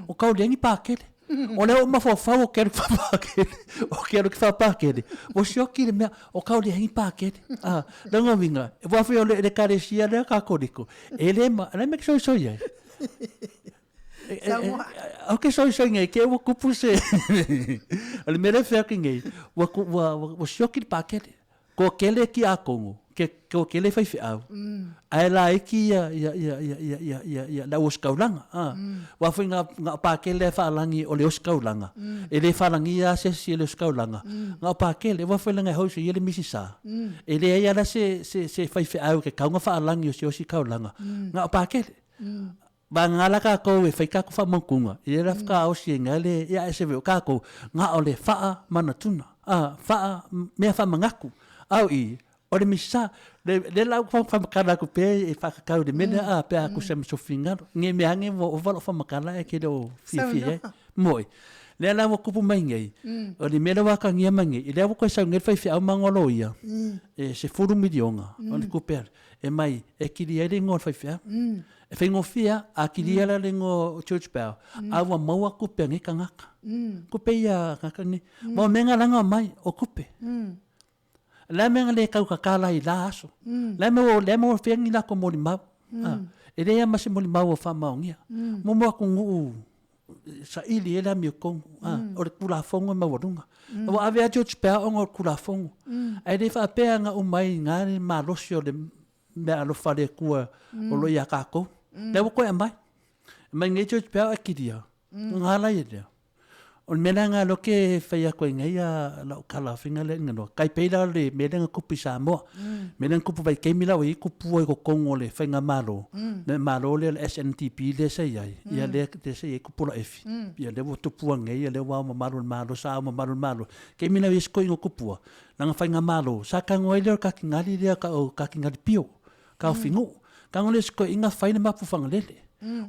O kau leai ni pakele. O lea ua mafaufau o ke alu faapakele, o ke alu ke faapakele, ua sioki le mea, o kau leai ni pakele. Ah, lona uiga, ua fai o le Ekalesia lea Katoliko, e le ma, le mea ke soisoi ai. Au ke soisoi nei, ke ua kupu se, o le mea lea e fai atu nei, ua, ua, ua sioki le pakele. Kua kele ki akongo, ke kua kele faifeau, ae laiti ia ia ia ia ia ia ia ia le au ositaulaga, a. Aua foi na na o Pakele e faalagi o le ositaulaga, e le faalagia lava se isi e le ositaulaga, na o Pakele, aua foi leaga e house ia le Misisa, e leai lava la se se se faifeau e tatau ona faalagi o se ositaulaga, na o Pakele. Vagana la tatou e fai tatou faamautuga, e le la faatoa osi ai na le, ia ae se o tatou, na o le faa manatuna, a, faa, mea faamanatu. A o i, o le Misisa, le, lea la ua faamatala atu pea e faatatau i le mea lea, a, pe a tusa ma sou finagalo. Ne i mea ane ua ova lou faamatala ae e te le o fiafia i ai. Moi. Lea la ua tupu mai nei, o le mea lea ua atagia mai nei, lea ua toe sau nei le faifeau ma ana loia, e $10 miliona o le tupe alu, e mai e kilia ai le igoa o le faifeau. E faigofie lava, a kilia la le igoa o George Bell, a ua maua tupe a nei tagata. Tupe ia a tagata nei. Ma o mea na laga mai, o tupe. Le a mea na le tautatala i la aso? Le a mea ua, le a mea ua fai ni latou molimau? E leai lava ma se molimau o faamaonia. Muamua atunuu saili ai le amiotonu, o le Tulafono e maualuga. Ua ave lava George Pea ona o le Tulafono, ae le faapea na uma ai i ina le malosi o le meaalofa a le Atua o lo o ia tatou. Lea ua toe aumai. Aumai nei George Pea ae kilia, ona ala ai lea. O le mea la lena o lea ou te fai atu ai nei lau tala foi lea i tai pei la o le mea lea na tupu i Samoa. Le mea lea na tupu i vaitaimi la ua i ai tupua i totonu o le faigamalo, le Malo lea o le SNDP lea sa i ai, ia lea sa i ai Tupula Efi, ia lea ua tupua nei, lea ua ao mamalu o le Malo, sa ao mamalu o le Malo. Taimi la ua i ai si toeaina tupua, lana faigamalo, sa tago ai lea o le Katinali lea o Katinali Pio, Taofinuu. Tago lea o si toeaina fai le mapu Fagalele.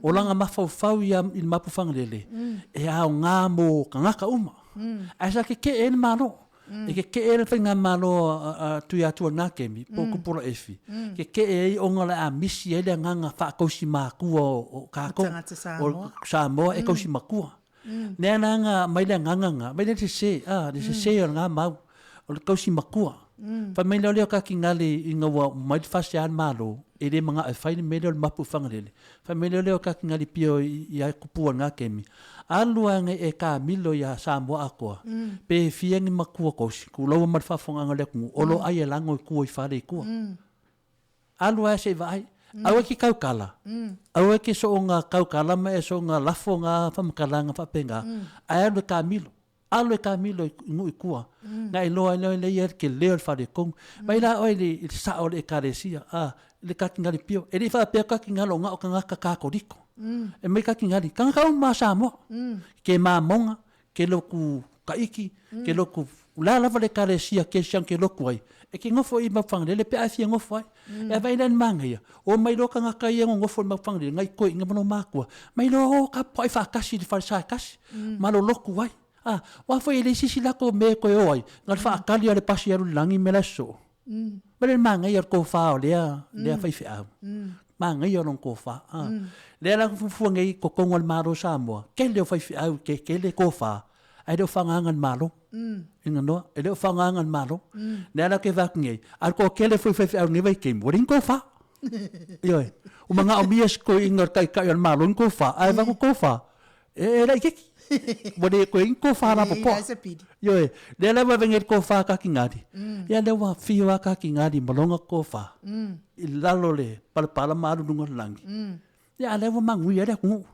O lana mafaufau ia i le mapu Fagalele, e aoga mo tagata uma. Ae sa tetee ai le Malo. E tetee le faigamalo a Tuiatua i lena taimi, po o Tupula Efi, tetee ai ona o le a misi ai le agaga faatausi matua o tatou, o Samoa e tausi matua. Lea la na aumai le agaga lena, aumai lea le sese, a, le sese o lena mau, o le tausi matua. Fai mai loa lea o Katingali ina ua uma mai le FAST a le Malo, e le manao e fai le mea lea o le mapu i Fagalele, fai mai loa lea o Katingali Pio ia Tupua i lena taimi, alu ane e kamilo ia Samoa atoa, pe fia ni matua tausi, tuloua ma le faafofogaaga a le atunuu, o lo o ai e lago i tua i fale i tua. Alu ae se i vaai. Aua e te tautala, aua e te soona tautala ma e soona lafo na faamatalaga faapena, ae alu e kamilo. Alu e kamilo i nuu i tua, na iloa ai lea ia le tele o le faletonu. Mai la oe i le sao o le Ekalesia, a, le Katinali Pio. E le i faapea Katinali o na o tagata Katoliko. E mai Katinali, tagata uma a Samoa. Ke mamoga, ke lotu taiki, ke lotu, o le a lava le Ekalesia kerisiano ke lotu ai, e ke nofo i mau Fagalele pe a e fia nofo ai. E vaai la i le manaia, o mai loa tagata ia nonofo i le mau Fagalele, nai toeaiina ma loomatua, mai loa o tapuai faatasi i le falesa e tasi, ma lolotu ai. A, aua foi e leai se isi latou mea e toe o ai, na o le faatali lava o le pasi e alu i le lagi ma le aso soo. Vaai la i le manaia o le tofa o lea, lea faifeau. Manaia o lona tofa. A, lea la fuafua nei i totonu o le Malo o Samoa, tele o faifeau, tele tofa, ae le o faaaogaina e le Malo. Inga noa, e le o faaaogaina e le Malo. Lea la ou te vaai atu nei, a o le toatele foi o faifeau i lenei vaitaimi, ua leai ni tofa. Ioe. Ua manaomia si toeaina o le taitai o le Malo ni tofa, ae vaai atu tofa, e laitiiti. Ua le toe i ai ni tofa lapopoa. Ioe. Lea la ua vave nei le tofa a Katingali, ia lea ua afio lava Katingali ma lona tofa i lalo o le palapala ma alu i luga o le lagi. Ia, a o lea ua manuia ai le atunuu.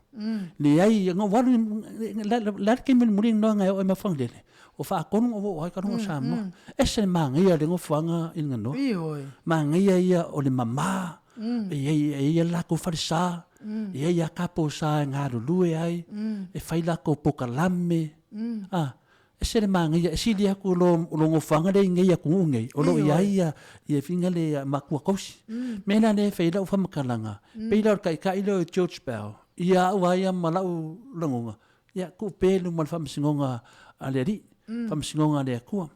Leai, na ou alu, o le a le taimi mulimuli na e oo ai ma Fagalele, ua faatonu ona ou oo ai ka luga o Samoa. E ese le manaia o le nofoaga i Laganoa. Manaia ia o le mama, e i ai e i ai le latou falesa, e i ai lava taposa e galulue ai, e fai latou polokalame, a. Ese le manaia, e sili atu i lo lo nofoaga lea i nei atunuu nei, o lo o i ai ia ia faiga lea matua tausi. Mea la lea e fai ai lau faamatalaga, pei la o le taitai lea o George Bell, ia au lava ia ma lau lagona, ia tuu pea i luma o le faamasinoga a le Alii, faamasinoga a le Atua.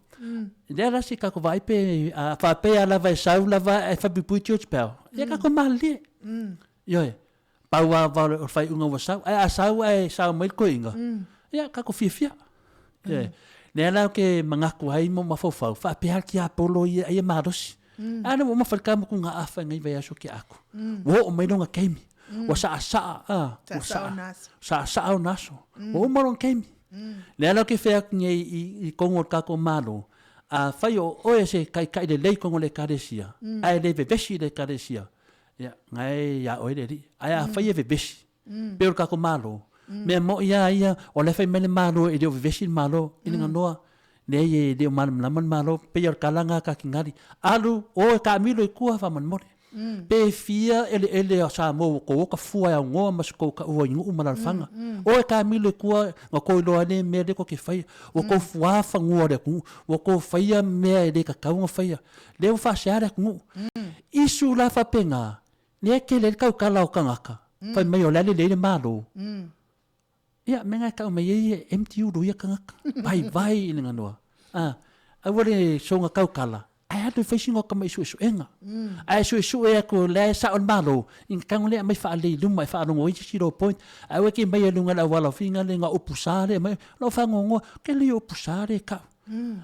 Lea la se i tatou vaai pe a faapea lava e sau lava ae faapuipui George Bell, ia tatou malilie. Ioe. Pau lava o le faaiuga ua sau. Ae a sau ae sao mai le toeaina, ia tatou fiafia. Ioe. Lea la ou te manatu ai ma mafaufau, faapea le tiapolo ia ai e malosi. A lea ua uma fai le tamatugaafa i nai vaiaso tea atu. Ua oo mai lona taimi, ua saasaa, a, ua saasaa ona aso. Ua uma lona taimi. Lea la ou te fai atu nei i totonu o le tatou Malo, afai o oe se taitai lelei i totonu o le Ekalesia, ae le vevesi i le Ekalesia, Ia, na e ia oe le Alii. Ae afai e vevesi, pei o le tatou Malo, mea moi lava ia, o la e fai mai le Malo e le o vevesi le Malo, i le noa, leai e le o malamalama le Malo, pei o le tala lena a Katingali, alu, o e taamilo i tua faamolemole. Pe fia eleele o Samoa ua tou oka fua e aunoa ma se tou taua i nuu ma alaalafaga. O e taamilo i tua na tou iloa ai le mea lea tou te faia. Ua tou fuā fanua o le atunuu, ua tou faia mea e le tatau ona faia. Lea ua faasea le atunuu. Isu la faapena, lea e tele ai le tautala o tagata, fai mai o le a lelei le Malo. Ia, mea na e tau mai ai e empty ulu ia tagata, vaivai i le ganoa. A, aua le soga tautala, ae alu e fai sina tamai suesuega. Ae suesue atu o lea e sao le Malo, ina tago lea aumai faalelei i luma e faalogo ai se isi low point. Ae aua e te aumai i luga o le auala o finga le na upu sa lea e aumai, o lau faanoanoa, tele ia upu sa lea e tau.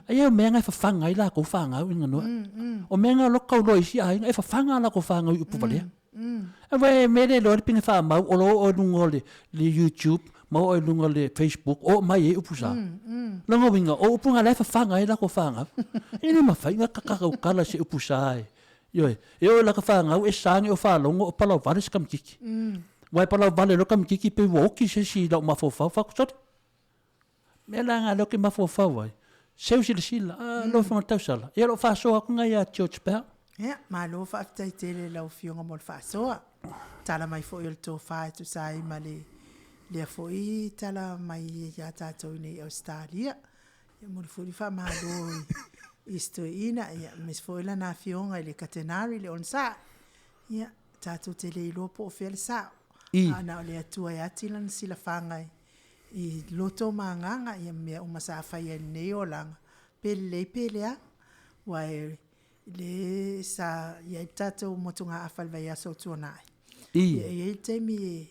Ai o mea nga e fafaga ai lakou fanau i ganoa. O mea nga o kau loa isi aiga e fafaga lakou fanau i upu valea. Aua e mea le iloa le pine faamau o lo o i luga o le YouTube ma o i luga o le Facebook o mai ai upu sa. Lona uiga o upu nga la e fafaga ai lakou fanau. E le mafai ona tautala se upu sa e. Ioe, e oo i laka fanau e sa ni o faalogo o palauvale se kamititi. Aua e palauvale loa le kamititi pei ua oti se isi i lau mafaufau. Fai atu, sole, mea la na lea ou te mafaufau ai, seu silasila, a lau Afioga i le Tausala, ia o lo o faasoa atu na ia George Bell. Ia, malo faafetai tele i lau Afioga mo le faasoa. Tala mai foi o le tofa e tusa ai ma le lea foi tala mai ia tatou i nei Ausetalia. Ia momoli foi le faamalo i si toeaina, ia aemaise foi lana afioga i le Katenari le Onosai. Ia, tatou te le iloa po o fea le sao, a na o le Atua e ati lana silafaga i loto ma agaga, ia ma mea uma sa faia i lenei olaga, pe lelei pe leaga. Aua o lea sa i ai le tatou motugaafa i le vaiaso ua tuanai, ia e i ai le taimi e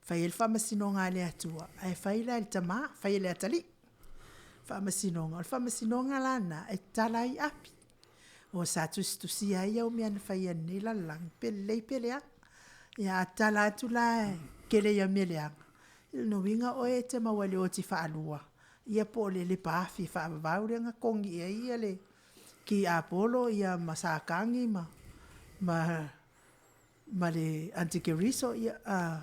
fai ai le faamasinoga a le Atua, ae fai la e le tama, fai e le atalii faamasinoga. O le faamasinoga la lena e tatala ai api. O sa tusitusia ai au mea na faia i lenei lalolagi, pe lelei pe leaga. Ia a tatala atu la e tele ia mea leaga, o lona uiga o oe e te maua i le oti faalua, ia po o le lepa afi faavavau lea na togi i ai le ki apolo ia ma Satani ma le Antikeriso, ia a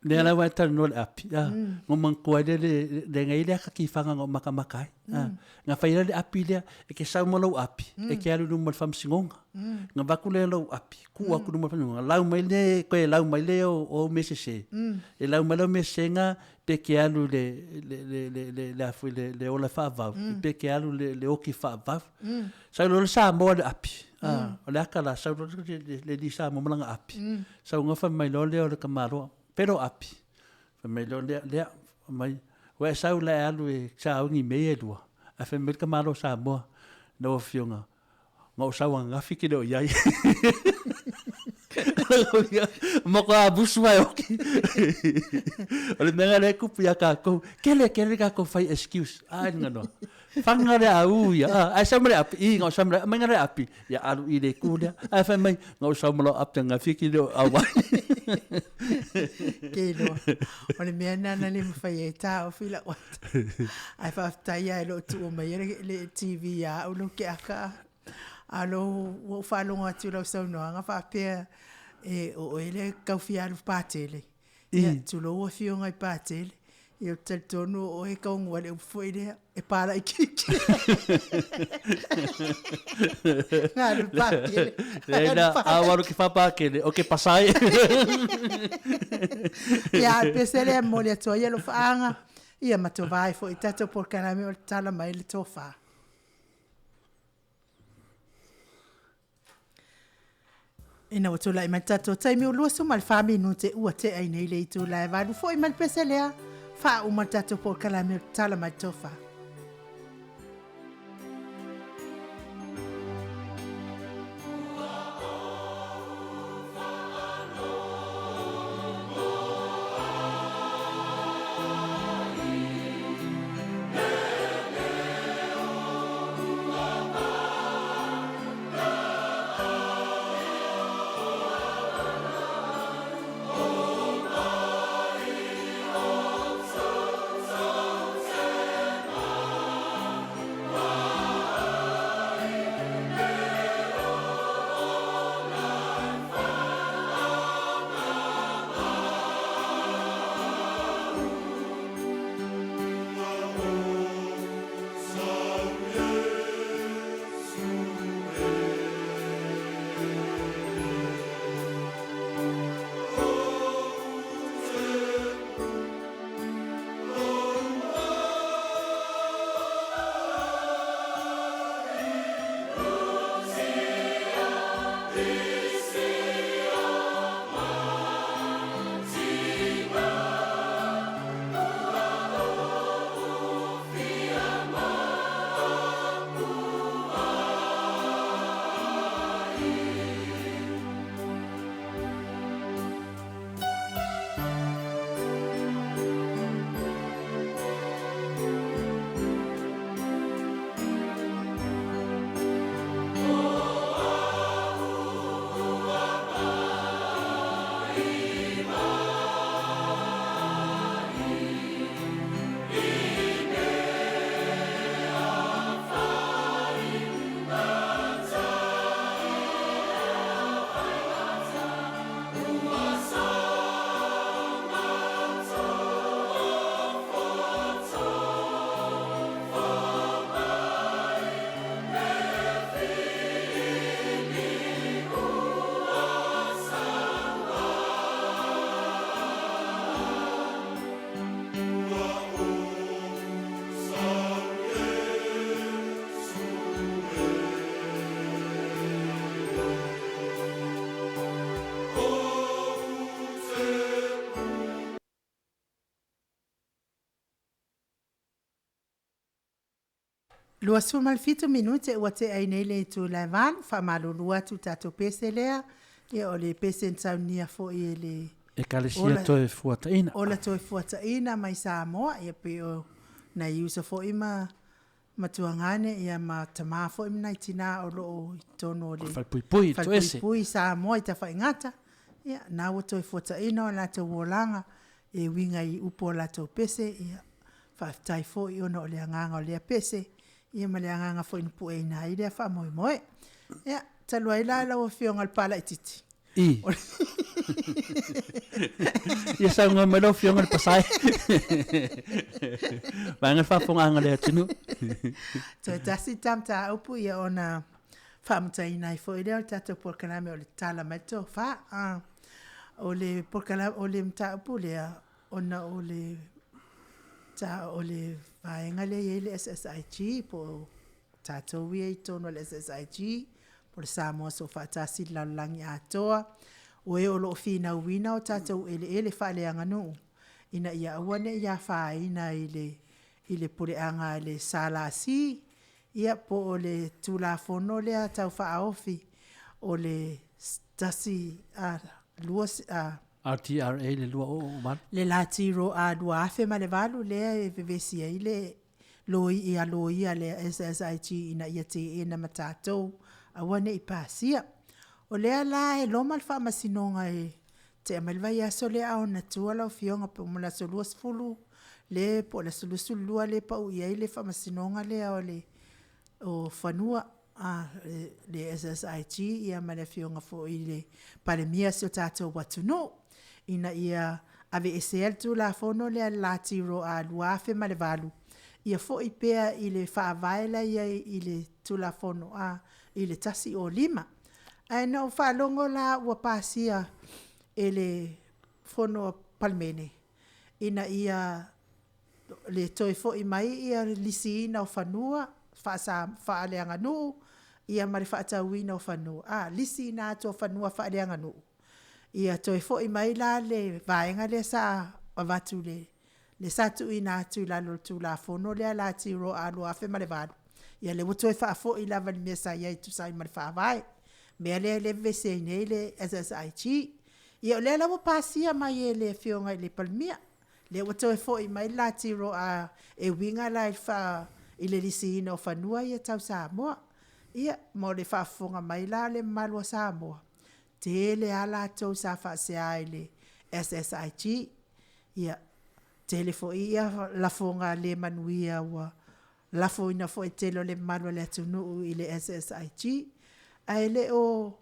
Lea la ua e talanoa i le api, a, na ou manatua ai lea le, le na i ai le ata tifaga na ou matamata ai. A, na fai ai le api lea, e te sau ma lou api, e te alu i luma o le faamasinoga. Na avatu lea o lou api, tuu atu i luma o le faamasinoga, lau mai le, toe lau mai lea o au mea sese, e lau mai lau mea sese na pe e te alu i le, le, le, le, le, le a foi le, le ola faavavau, pe e te alu i le, le oti faavavau. Sau loa le Samoa i le api, a, o le ata la, sau loa le, le, le alii Samoa ma lana api, Sau gafa mai loa lea o le tamaloa, pelo api. Fai mai loa lea, lea, fai mai, ua e sau la e alu e sauni i mea ia e lua. Ae fai mai le tamaloa Samoa, lau Afioga, na ou sau ananafi e te le o i ai. Matua musu lava e oti. O le mea lena lea e tupu ia tatou, tele tele tatou fai excuse, a le ganoa. Faga le au ia, a, ae sau ma le api, i, na ou sau ma le, aumai le api, ia alu i le itu lea. Ae fai mai, na ou sau ma lau api ananafi e te le o auai. Ke iloa, o le mea lena na le mafai ai taofi lau ata. Ae faafetai lava e le o tuua maia le TV ia au lou keaka. A o lou, ua ou faalogo atu i lau saunoaga faapea e o oe lea e tau fia alu Patele. Ia, tulou afioga i Patele, ia ou te talitonu o oe e taunuu ai le upu foi lea, e pa laitiiti. Alu Patele. Leai la, a ua alu ki Faa-Patele, o ke pasai. Ia, a o le pese lea e momoli atu ai alofaaga, ia ma tovae foi i tatou polokalame o le Tala Mai le Tofa. Ina ua tulai mai le tatou taimi ua 24 minute ua tea i nei le itula e 8 foi mai le pese lea, faauma le tatou polokalame o le Tala Mai le Tofa. 27 minute ua tea ai nei le itula e 8, faamalulu atu i le tatou pese lea, ia o le pese na saunia foi e le Ekalesia Toefuataiga. Ola Toefuataiga mai Samoa, ia pei o nai uso foi ma matuagane ia ma tama foi ma nai tina o lo o i totonu o le Falepuipui i Toese. Falepuipui i Samoa i Tafaigata, ia na ua toefuataiga o latou olaga e uiga i upu o latou pese, ia faafetai foi ona o le agaga o lea pese, ia ma le agaga foi na pueina ai lea faamoemoe. Ia, talu ai la lau Afioga i le Palaitiiti, I. Ia saunoa mai lau Afioga i le Pasae. Vaega le faafofogaaga a le atunuu. Toe tasi ta mataupu ia ona faamutaina ai foi lea o le tatou polokalame o le Tatala Mai le Tofa. O le polokalame, o le mataupu lea, ona o le o le vaega lea e i ai le SSIG po o tatou ia i totonu o le SSIG, po o le Samoa Soofaatasi i le Lalolagi Atoa, o e o lo o finauina o tatou eleele faaleaganuu, ina ia aua ne i afaina i le puleaga a le SLC, ia po o le Tulafono lea Tau Faaofi o le 1, 2, RTRA le 2008. Le LTRA 2008 lea e vevesi ai le loia a le SSIG ina ia teena ma tatou, aua ne i pasia. O lea la e loma le faamasinoga e tea mai le vaiaso lea a o ona tua lau Afioga po o le aso 20 lea po o le aso 22 lea e pau i ai le faamasinoga lea o fanua, le SSIG ma le Afioga foi i le Palemia o si o tatou atunuu, ina ia aveesea le Tulafono lea a le LTRA 2008, ia foi pea i le faavae la e i ai i le Tulafono i le 105. Ae na ou faalogo la ua pasia e le Fono a Palemene, ina ia le toe foi mai le lisiina o fanua faaleaganuu ia ma le faatauina o fanua, lisiina atu o fanua faaleaganuu, ia toe foi mai la le vaega lea sa avatu lea sa tuuina atu i lalo o le Tulafono lea LTRA 2008, ia lea ua toe faafoi lava i le mea sa i ai e tusa ai ma le Faavae, le mea lea e vevesi ai nei le SSIG. Ia o lea la ua pasia mai e le Afioga i le Palemia, lea ua toe foi mai le LTRA e uiga la i le lisiina o fanua ia tau Samoa. Ia, mo le faafofoga mai la a le mamalu o Samoa, tele lava latou sa faasea i le SSIG, ia, tele foi lafoga le manuia ua lafoina foi e le tele o le mamalu o le atunuu i le SSIG. Ae le o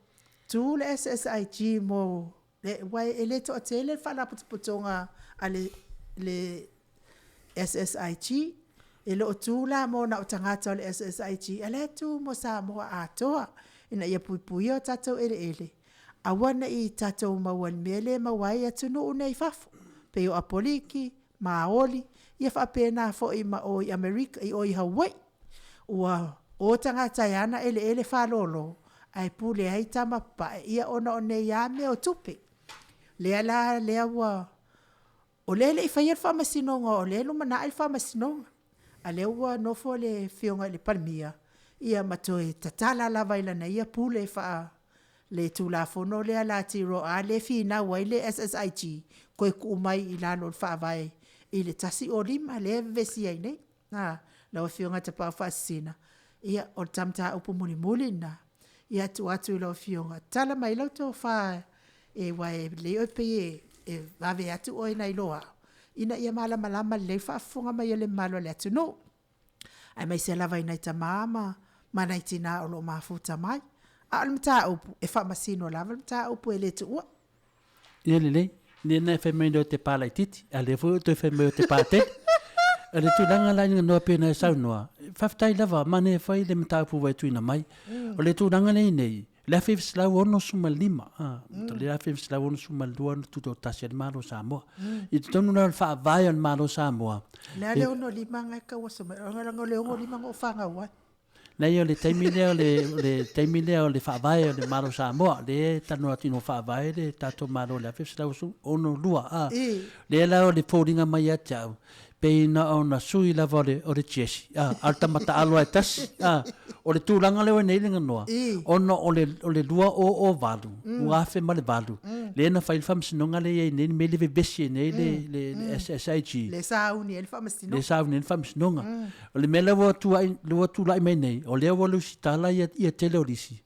tu le SSIG mo aua e le toatele le faalapotopotoga a le SSIG, e le o tu la mo na o tagata o le SSIG, a o la e tu mo Samoa atoa, ina ia puipuia o tatou eleele, aua ne i tatou maua i le mea lea e maua ai atunuu nei i fafo, pei o Apoliki, Maoli, ia faapena foi ma o i Amerika i o i Hawaii. Ua o tagata e ana eleele faalolo, ae pule ai tama papae, ia ona o nei lava mea o tupe. Lea la lea ua, o lea e le i faia le faamasinoga o lea e lumanai le faamasinoga, a o lea ua nofo le Afioga i le Palemia ma toe tatala lava i lana ia pule faale-Tulafono lea LTRA lea e finau ai le SSIG, toe tuu mai i lalo o le Faavae i le 105 lea e vevesi ai nei. Lau Afioga Tapaau Faasisina, ia o le ta mataupu mulimuli lena, ia tuu atu i lau Afioga, tatala mai lau tofa aua e lelei oe pei e vave atu oe nai lo au, ina ia malamalama lelei le faafofoga mai a le mamalu o le atunuu, aemaise lava i nai tama ma nai tina o lo o mafuta mai. A o le mataupu, e faamasino lava le mataupu e le tuua. Ia lelei, lea na e fai mai nei ou te pa laitiiti, a o lea foi ua e toe fai mai ou te pa tele. O le tulaga la Leaga pei ona e saunoa, faafetai lava, manaia foi le mataupu ua e tuuina mai. O le tulaga lea e i ai nei, le 1965, le 1962 na tutoatasi ai le Malo o Samoa. I totonu la o le faavae o le Malo o Samoa. O le a le 65 na e tau oso mai ai? Leaga o le 65 na ou fanau ai. Leai o le taimi lea o le, o le taimi lea o le faavae o le Malo o Samoa, lea e talanoa atu ina ua faavae le tatou Malo i le 1962, a. Lea la o le foliga mai ia te au, Pei na ona sui lava o le, o le tiesi, a, a o le tama taalo lava e tasi, a. O le tulaga lea ua i ai nei le ganoa, ona o le, o le 2008, 2008, lea na fai ai le faamasinoga lea e i ai nei le mea lea e vevesi ai nei le, le, le SSIG. Lea sa auni ai le faamasinoga. Lea sa auni ai le faamasinoga. O le mea lea ua tuai, ua tulai mai nei, o lea ua lusitala ia, ia tele o lisi,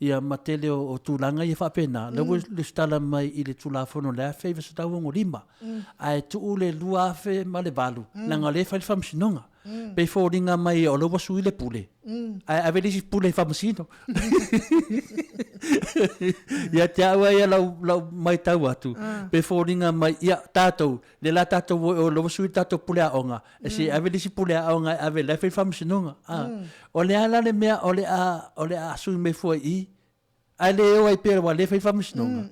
ia ma tele o, o tulaga ia faapena, lea ua lusitala mai i le Tulafono o le 1965, ae tuu le 2008, leaga o lea e fai le faamasinoga. Pei e foliga mai o lea ua sui le pule, ae ave le isi pule e faamasino. Ia te au lava ia lau, lau matau atu, pei e foliga mai, ia tatou, lea la tatou o i o lea ua sui le tatou pule aoga, e se i ave le isi pule aoga e ave la e fai le faamasinoga. O le a la le mea o le a, o le a sui mai fua i i, ae le o ai pea aua o lea e fai le faamasinoga.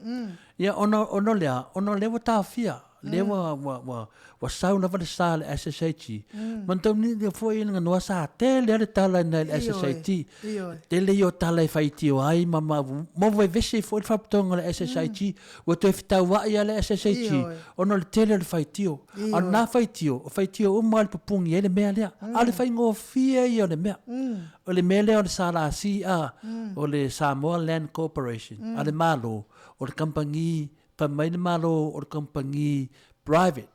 Ia ona, ona o le a? Ona o lea ua taofia, lea ua, ua, ua, ua sau lava le sa a le SSIG. Manatua foi le ganoa sa tele lava le tala i ina i le SSIG. Tele ia o tala e faitio ai ma ma ma vevesi ai foi le faalapotopotoga o le SSIG. Ua toe fetauai lava le SSIG ona o le tele o le faitio. A o lena faitio, o faitio uma lava le pupuni ai le mea lea. A o le faigofie ia o le mea. O le mea lea o le SLC, a, o le Samoa Land Corporation a le Malo, o le kamupani, fai mai le Malo o le kamupani private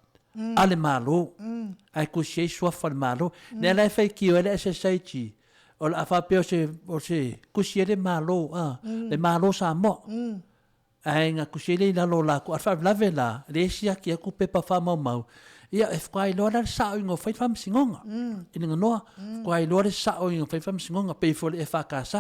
a le Malo, ae tusi ai suafa o le Malo. Lea la e faitio ai le SSIG, o le a faapea o se, o se tusi ai le Malo, a, le Malo Samoa. Ae na tusi ai lea i lalo o latou. A o le faalavelave la, lea e siaki atu pepa faamaumau, ia e faatoa iloa la le sao ina ua fai le faamasinoga i le ganoa. Faatoa iloa le sao ina fai le faamasinoga, pei foi o le EFKS.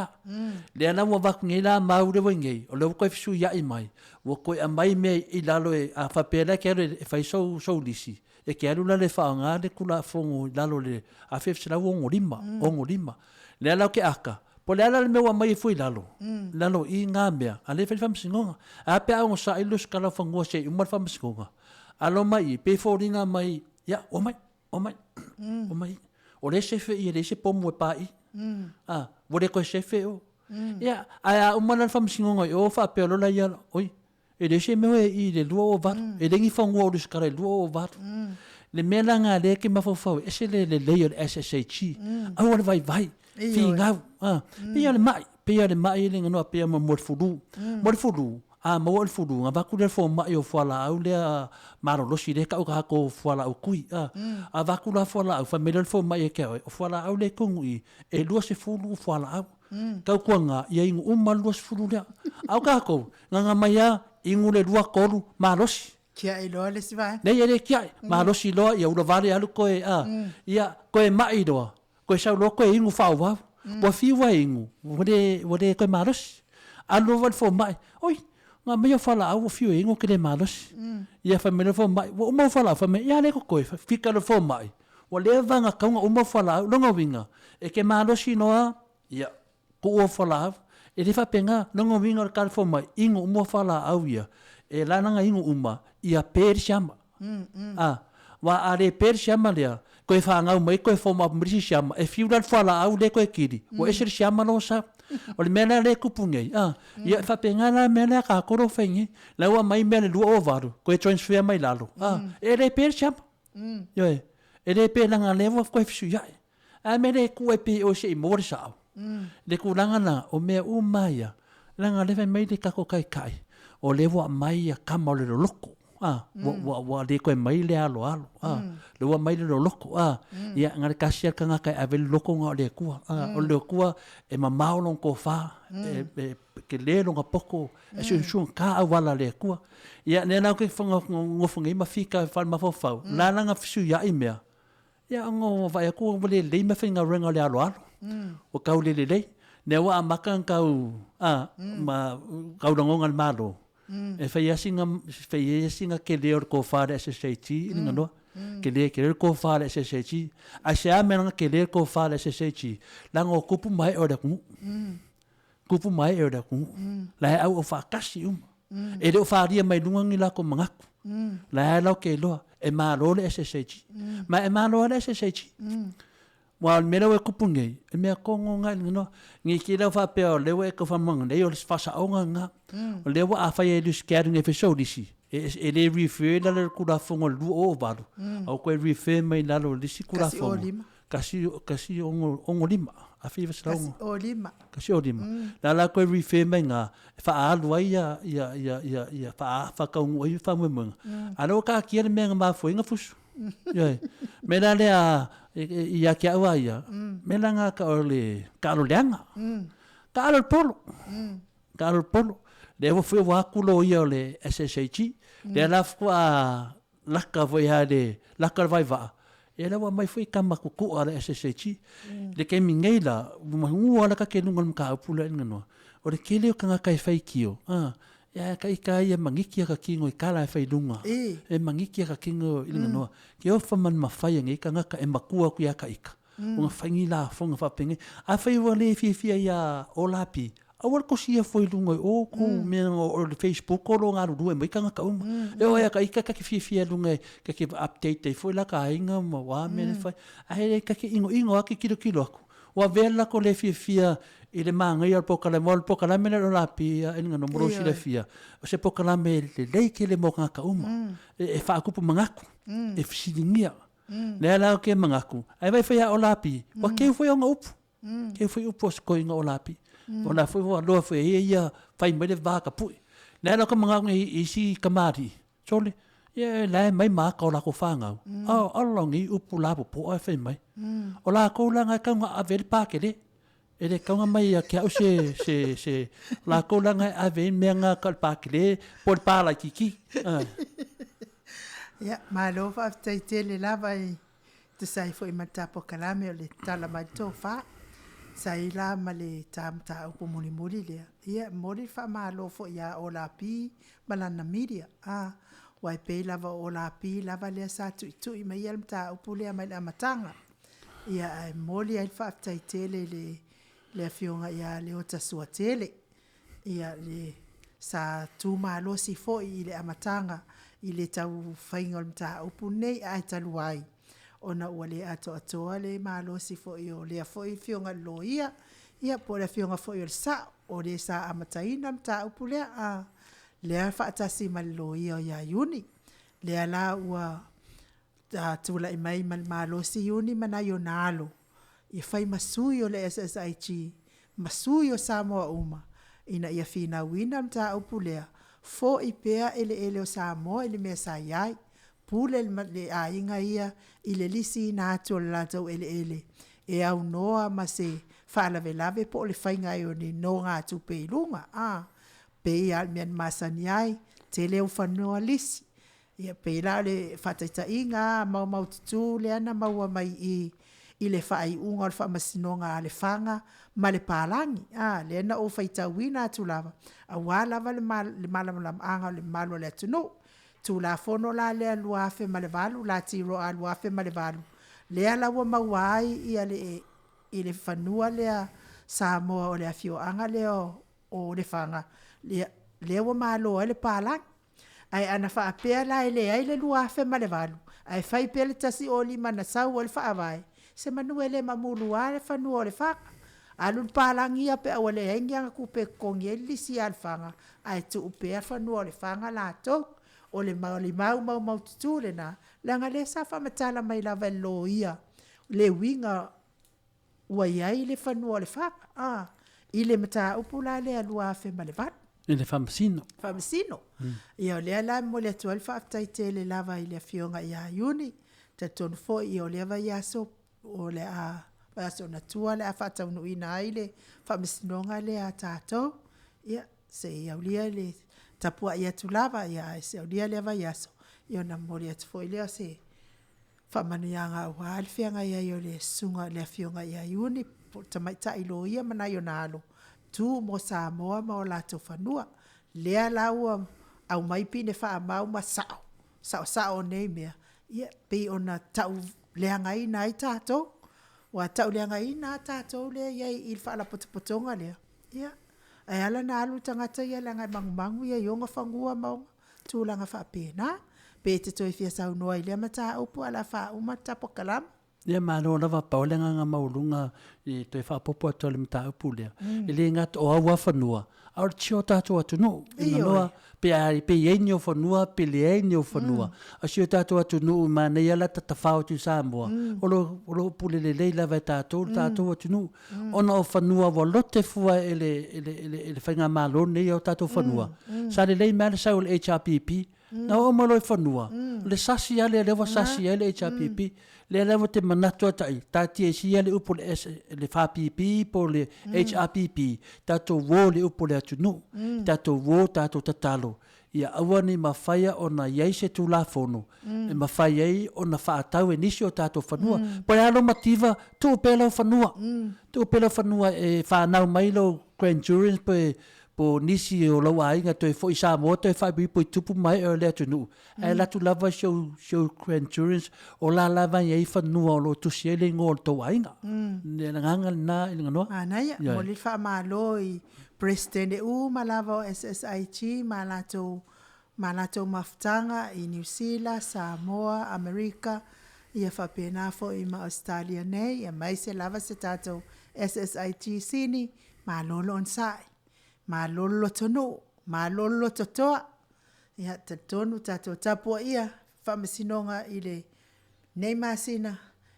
Lea la ua avatu nei la mau lea ua i nei, o lea ua toe fesuiai mai, ua toe aumai mea i lalo e, a faapea la e te alu e fai sou, sou lisi, e te alu la e faaaoga le Tulafono i lalo o le 1965, 65. Lea la ou te aka, po o le a la le mea ua aumai ai fua i lalo, i lalo i na mea, a lea e fai le faamasinoga. Ae a pe a onosai le lusitala o fanua se i uma le faamasinoga, alo mai i, pei e foliga mai, ia, omai, omai, omai. O lea e sefe i, e leai se pomu e pa i. A, ua le toe sefe o. Ia, ae a uma la le faamasinoga i o faapea loa la ia, oi, E leai se mea e i le 208, e leai ni fanua o Lusitala i le 208. Le mea la lena lea e te mafaufau ai, ese le lelei o le SSHG, aua le vaivai, finau, a. Pei lava o le mai, pei lava o le mai le ganoa pei lava mo le fulu. Mo le fulu, a maua oe i le fulu, ona avatu lea e le fomai o fualaau lea malolosi lea e tau e tatou o fualaau tui, a. Avatu la fualaau, fai mai lea o le fomai ia te oe, o fualaau lea e i totonu i i, e 20 fualaau. Tautuana, ia inu uma le 20 lea. A o tatou, gagana mai lava, inu le lua, tolu, malosi. Tiai loa le isi vaega. Leai, e le tiai. Malosi loa, ia ula vale alu toe, a. Ia, toe mai loa, toe sau loa toe inu faaauau. Ua fiu lava e inu, ua le, ua le toe malosi. Alu lava i le fomai, oi, na aumai au fualaau ua fiu e inu ou te le malosi. Ia fai mai loa le fomai, ua uma au fualaau? Fai mai, ia a lea e totoe? Fika loa le fomai, Ua leva ona tatau ona uma au fualaau. Lona uiga, e te malosi loa, ia, tuu au fualaau. E le faapena. Lona uiga o le tala mai, inu uma au fualaau ia, e la lana inu uma, ia pe le siama. A, aua a le pe le siama lea, toe fanau mai toe form up mai le isi siama, e fiu la le fualaau lea toe kili, ua ese le siama lona sa. O le mea la lea e tupu nei, a, ia e faapena la le mea lea a tatou lea ua fai nei. La ua aumai mea i le 2008, toe transfer mai lalo, a, e le pe le siama. Ioe, e le pē leaga lea ua toe fesuiai. Ae mea lea e tuu ai pea i oe se i maua le sao. Le tulaga lena, o mea uma lava ia, leaga o lea e fai mai le tatou Taitai, o lea ua aumai ia tama o le loloko, a, ua, ua, ua le toe aumai le aloalo, a, lea ua aumai le loloko, a, ia, na o le tasi lava le tagata e ave ai le loloko na o le Atua, a, o le Atua e mamao lona tofa, e, e tele lona poto, e suesuega auala a le Atua. Ia, lea la ou te nofo nei ma fika faale-mafaufau, la la na fesuiai mea, ia ona ua vaai atu ua le lelei meafaigaluega o le aloalo, ua tau le lelei. Lea ua amata ona tau, a, ma tau lagona e le Malo, e fai lava sina, fai lava sina tele o le tofa a le SSIT i le ganoa. Tele, tele le tofa a le SSIT. Ae se a mea leaga tele le tofa a le SSIT? Leaga o tupu ma ee o le atunuu. Tupu ma ee o le atunuu. La e auau faatasi uma. E le o falia mai luga ni latou manatu. La e latou te iloa, e malo le SSIG. Ma e malo lava le SSIG. Aua o le mea lea ua e tupu nei, e mea tonu lena i le ganoa. Ne i te i la ua faapea o lea ua e tau faamoemoe nei o le faasaoga lena. O lea ua afai e Lucy Gardiner e fai sou lisi, E le refer i lalo o le Tulafono o le 2008, a ua toe refer mai i lalo o le isi Tulafono. 165, 1965. 105. La la toe refer mai ina e faaalu ai ia, ia, ia, ia, ia faataunuu ai faamoemoega. A o lea ua taatia le mea na mafua ai ona fusu. Ioe. Mea la lea ia te au lava ia, mea la lena tau o le taalo leaga. Taalo le polo. Taalo le polo. Lea foi ua atu loia o le SSAG. Lea la faatoa laka foi lava le laka le vaivaa, ia lea ua aumai foi tama tutua a le SSAG. Le taimi nei la, ua manu lava le ta te luga o le mataupu lea i le noa, o le tele o tagata e faitio, a, ia e ita lava ia maniti a ta tino i tala e fai i luga, e maniti a ta tino i le noa. Ke ofa ma le mafai e nei tagata e matua atu ia ta ita, ona fai ni lafoga faapenei. Afai ua le fiafia ia Olapi, Aua le tosia fua i luga i o kou mea o le Facebook o lo o galulue mai tagata uma. E oo ai lava ita ta te fiafia i luga ta te update ai foi la ta aiga ma o a mea e fai. Ae ta te inoino lava tilotilo atu, ua avea le latou le fiafia i le manaia o le polokalame, aua o le polokalame lea o le Olapi a Eleanor mo lou silafia, o se polokalame lelei tele mo tagata uma. E faatupu manatu, e fesiligia. Lea la ou te manatu, ae vaai foi ia Olapi, ua keu foi ona upu. Keu foi upu a se toeaina o Lapi. O la foi ua loa foi e ia ia fai mai le va tapue. Lea la ka mangau nei i isi kamali'i, sole, ia e lae mai ma ata o latou fanau, a o la nei upu lapopoa e fai mai. O latou la na e tau na ave ai le Pakele. E le tau na mai ia te au se, se, se, latou la na e ave ai mea na ka o le Pakele po o le palaikiki. Ia, malo faafetai tele lava i tusa ai foi ma le ta polokalame o le Tala Mai le Tofa. Sa i la ma le ta mataupu mulimuli lea, ia e momoli le faamalo foi ia Olapi ma lana media, a, aua e pei lava o Olapi lava lea sa tuitui maia le mataupu lea mai le amataga. Ia ae momoli ai le faafetai tele i le le Afioga ia Leota Suatele, ia le sa tu malosi foi i le amataga i le tau faiga o le mataupu lenei, ae talu ai ona ua le atoatoa le malosi foi o lea foi Afioga i le Loia, ia po o le Afioga foi o le Sa'o, o le sa amataina le mataupu lea, a lea faatasi ma le Loia ia Iuni. Lea la ua tulai mai ma le malosi Iuni ma nai ona alo e fai ma sui o le SSIG ma sui o Samoa uma ina ia finauina le mataupu lea, fo'i pea eleele o Samoa i le mea sa i ai, pule le aiga ia i le lisiina atu o le latou eleele e aunoa ma se faalavelave po o le faiga ai o ni nogatupe i luga, a. Pei lava o le mea na masani ai, tele ou fanua lisi. Ia pei la o le faataitaiga lava maumaututu lea na maua mai i i i le faaiuga o le Faamasinoga a Lefaga ma le Palagi, a, lea na ou faitauina atu lava, aua lava le malamalamaaga o le mamalu o le atunuu. Tulafono la lea 2008, Lati Roa 2008, lea la ua maua ai ia le i le fanua lea Samoa o le afioaga lea o Lefaga, lea ua malo ai le palagi. Ae ana faapea la e leai le 2008, ae fai pea le 105 na sau ai le Faavae, semanu e le mamuluina le fanua o Lefaga. Alu le palagi ia pe a ua leai ni ana tupe e totogi ai le lisi ia Lefaga, ae tuu pea fanua o Lefaga latou. O le malimau maumaututu lena, leaga o lea sa faamatala mai lava e le loia le uiga ua i ai le fanua o Lefaga, a, i le mataupu la lea 2008. I le Faamasino. Faamasino. Ia o lea la e momoli atu ai le faafetai tele lava i le Afioga ia Iuni, talitonu foi o lea vaiaso o le a, vaiaso ona tua o le a faataunuuina ai le faamasinoga lea a tatou. Ia, se i aulia le tapuai atu lava, ae se i aulia lea vaiaso, ia ona momoli atu foi lea o se faamanuiaga aua le feagai ai o le Susuga i le Afioga ia Iuni po o le Tamaitai Loia ma nai ona alo, tu mo Samoa ma o latou fanua. Lea la ua aumai pine faamau ma sao, saosao o nei mea, ia pei ona tauleagaina ai tatou. Aua e tauleagaina lava tatou lea e i ai i le Faalapotopotoga lea, ia, ae ala ona alu le tagata ia leaga e magumagu ia i ona fanua ma ona tulaga faapena. Pe e te toe fia saunoa i lea mataupu ae o le a faauma le ta polokalame. Ia malo lava, pau le agaga maualuga i toe faaopoopo atu i le mataupu lea, e le gata o au lava fanua, a o le tio o tatou atunuu. Ioe. Pe a, pe i ai ni ou fanua pe leai ni ou fanua. A o si o tatou atunuu manaia la tatafao atu i Samoa, o lo, o lo o pule lelei lava e tatou le tatou atunuu. Ona o fanua ua lote fua e le, e le, e le, e le faigamalo lenei o tatou fanua. Sa lelei mai lava le sau o le HRPP, na oo mai loa i fanua, o le sasi lava lea lea ua sasi ai le HRPP. Lea la ua te manatu ai tai, taatia ai sia le upu o le S, le FPP po o le HRPP, tatou uo i le upu o le atunuu, tatou uo, tatou tatalo, ia aua ne i mafaia ona i ai se Tulafono e mafai ai ona faatau e nisi o tatou fanua. Po o le a lou mativa, tuu pea lau fanua, tuu pea lau fanua e fanau mai lou grandchildren pe po o nisi o lou aiga toe foi i Samoa toe faaipoipo i tupu ma ee o le atunuu, ae alu atu lava si ou, si ou grandchildren, o la lava e i ai fanua o lo o tusi ai le igoa o le tou aiga. Le agaga lena i le ganoa. Manaia, momoli le faamalo i Peresetene uma lava o SSIG ma latou ma latou mafutaga i Niu Sila, Samoa, Amerika, ia faapena foi ma Ausetalia nei, aemaise lava se tatou SSIG Sini, malo le onosai, malo le lotonuu, malo le lototoa. Ia, talitonu tatou tapuaia Faamasinoga i lenei masina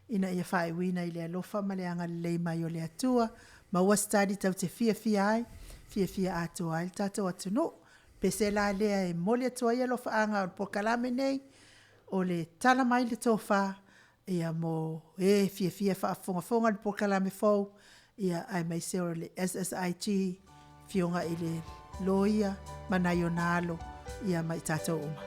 ina ia faaiuina i le alofa ma le agalelei mai o le Atua, maua se tali tatou te fiafia ai, fiafia atoa ai le tatou atunuu. O le pese la lea e momoli atu ai alofaaga o le polokalame lenei, o le tala mai le tofa mo e fiafia e faafogafoga i le polokalame fou, aemaise o le SSIG, Afioga i le Loia ma nai ona alo, ia ma i tatou uma.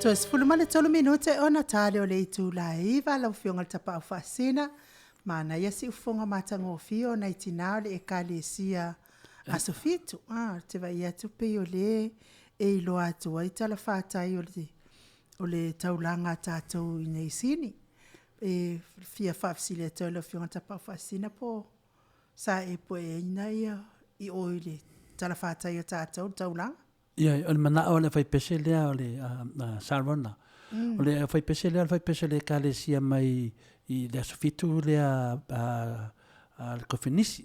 Toe 13 minute ona tale o le itula e 9 lau Afioga i le Tapaau Faasisina, manaia si ufofoga matagofie o nai tina o le Ekalesia Aso Fitu. Ah, ou te vaai atu pei o lea e iloa atu ai talafatai o le taulaga a tatou i inei i Sini. E fia faafesili atu ai i lau Afioga i le Tapaau Faasisina po o sa e pueina i o i le talafatai o tatou le taulaga? Ioe, o le manao o le aufaipese lea o le Sarona, o le aufaipese lea o le faipese o le Ekalesia mai i le Aso Fitu lea a le Kofenisi,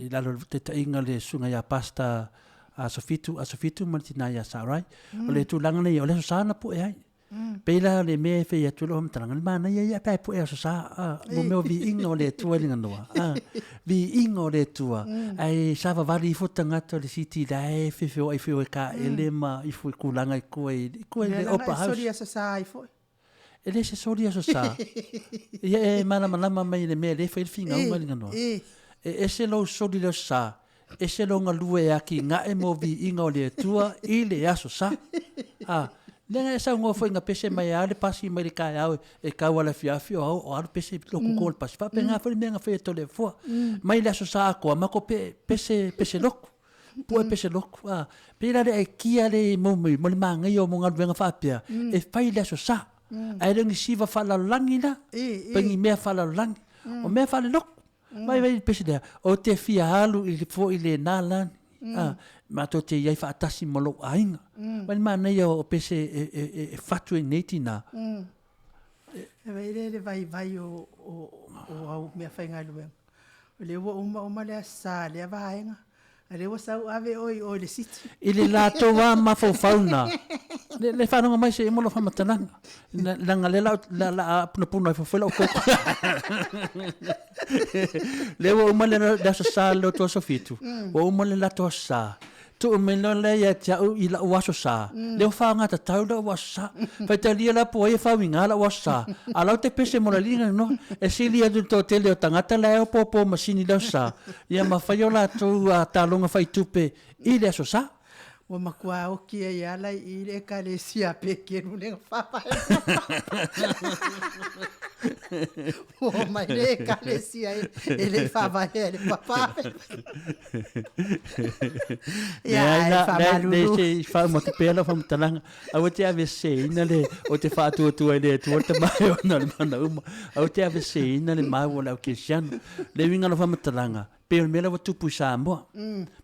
i lalo o le taitaiga o le Susuga ia Pastor Aso Fitu Aso Fitu ma le tina ia Sarai. O le tulaga lea, o le Aso Sa na pue ai. Pei la le mea e fai atu i lou faamatalaga, le manaia ia pe a e pue aso sa, mo mea o viiga o le Atua i le ganoa, viiga o le Atua, ae savavali ifo tagata o le city la e feofeoai foi e taele ma ifo i tulaga i tua i tua i le Opera House. Soli aso sa ai foi. E le se soli aso sa. Ia e malamalama mai i le mea lea e fai le finauga i le ganoa. E ese lou soli i le aso sa, Ese lou galue e atinae mo viiga o le Atua i le Aso Sa. A, leaga e saunoa foi ina pese mai a le pasi mai le taeao e tau a le afiafi o au o alu pese lotu to le pasi. Faapena foi le mea na fai e Toleafoa. Mai le Aso Sa atoa matou pe pese pese lotu. Pue pese lotu. A, pei la le aikia lea i mo mo le manaia o mo galuega faapea e fai i le Aso Sa. Ae le o ni siva faalalolagi la, pe ni mea faalalolagi. O mea faalelotu. Mai vai le pese lea, ou te fia alu i le foi lena lani, a, matou te i ai faatasi ma lou aiga. Mai le manaia o pese e, e, e, e fatu ai nei tinā. E vai lea le vaivai o, o, o au meafaigaluega. O lea ua uma uma le Aso Sa lea vaega, a lea ua sau ave oe i o i le City. I le latou lava mafaufau na, le, le faalogo mai se i uma lou faamatalaga, leaga lea la, la a punapuna ifo foi lau koko. Lea ua uma le, le Aso Sa le lotu aso fitu, ua uma le latou Aso Sa, tuu mai loa lea ia te au i lau Aso Sa, lea ua faaaogatatau lau Aso Sa. Faitalia la po o ai e faauiga lau Aso Sa, a o la ou te pese mo le alii na noa. E sili atu i le toatele o tagata la e opoopo masini i le Aso Sa, ia ma fai o latou taloga faitupe i le Aso Sa. Ua matua oki ai ala i i le Ekalesia a Pekelu le faavae. Ua omai le Ekalesia e le i faavaea e le papa. Ia, Leai la, leai, leai se i faauma atu pea lau faamatalaga. Aua te aveseseina le, o te faatuatua i le Atua le Tama e ona le mana uma. Aua te aveseseina le mau o le au kerisiano. Le uiga o lau faamatalaga, pei o le mea lea ua tupu i Samoa.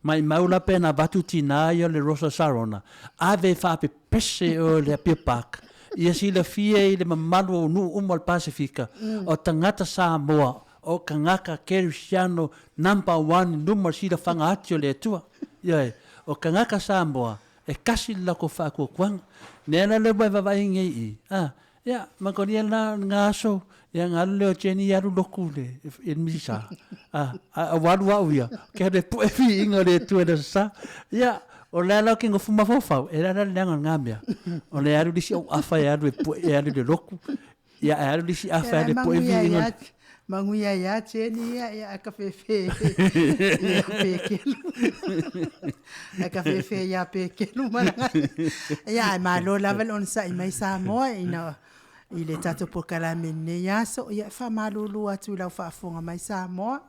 Maimau la pe ana avatu tinā ia o le Rosa Sarona, ave e faapepese oe i le Apia Park, ia silafia i le mamalu o nuu uma o le Pasefika, o tagata Samoa, o tagata kerisiano number one i luma o le silafaga ati o le Atua. Ioe, o tagata Samoa, e kasi le latou faatuatuaga. Lea la lea ua e vaavaai nei i i, a, ia, makonia la lena aso, ia ona alu lea o Jenny alu lotu i le, i le Misisa, a, a ua alu au ia, ke alu e pue viiga o le Atua i le Aso Sa. Ia, o le a la ou te nofo mafaufau, e le a la le leaga o lena mea, o le alu le isi auafa e alu e pue, e alu i le lotu, ia ae alu le isi afa e alu e pue viiga o le Manuia ia Jenny ia, ia ae ka fefe ia Pekelu. Ae ka fefe ia Pekelu ma langa. Ia ae malo lava le onosai mai Samoa ina i le tatou polokalame i lenei aso. Ia e faamalulu atu i lau faafofoga mai Samoa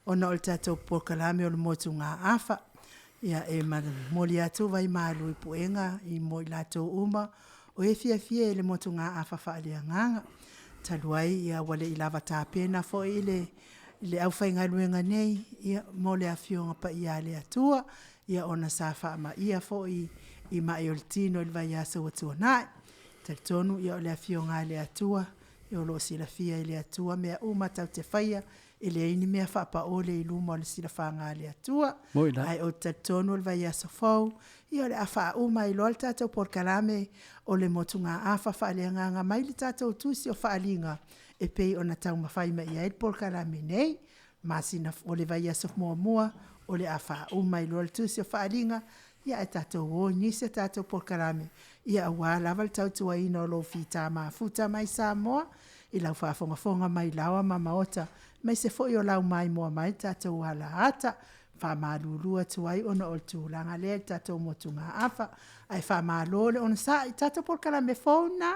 ona o le tatou polokalame o le motugaafa. Ia e momoli atu vai malu i puega i mo i latou uma o e fiafia i le motugaafa faaleagaga. Talu ai ia ua le i lava tapena foi le le aufaigaluega nei ia mo le Afioga Paia a le Atua ia ona sa faamaia foi i mai o le tino i le vaiaso ua tuanai. Talitonu ia o le Afioga a le Atua ia o lo o silafia e le Atua mea uma tatou te faia. E leai ni mea faapaole i luma o le silafaga a le Atua. Moi la. Ae ou te talitonu o le vaiaso fou, ia o le a faauma ai loa le tatou polokalame o le motugaafa faaleagaga mai le tatou tusi o Faaaliga e pei ona taumafai mai i ai le polokalame nei. Masina o le vaiaso muamua o le a faauma ai loa le tusi o Faaaliga, ia ae tatou o i nisi o tatou polokalame, ia aua lava le tautuaina o lou fita mafuta mai Samoa i lau faafogafoga mai Laoa ma Maota, aemaise foi o lau maimoa mai le tatou alaata. Faamalulu atu ai ona o le tulaga lea i le tatou motugaafa. Ae faamalo le onosai i tatou polokalame fou lena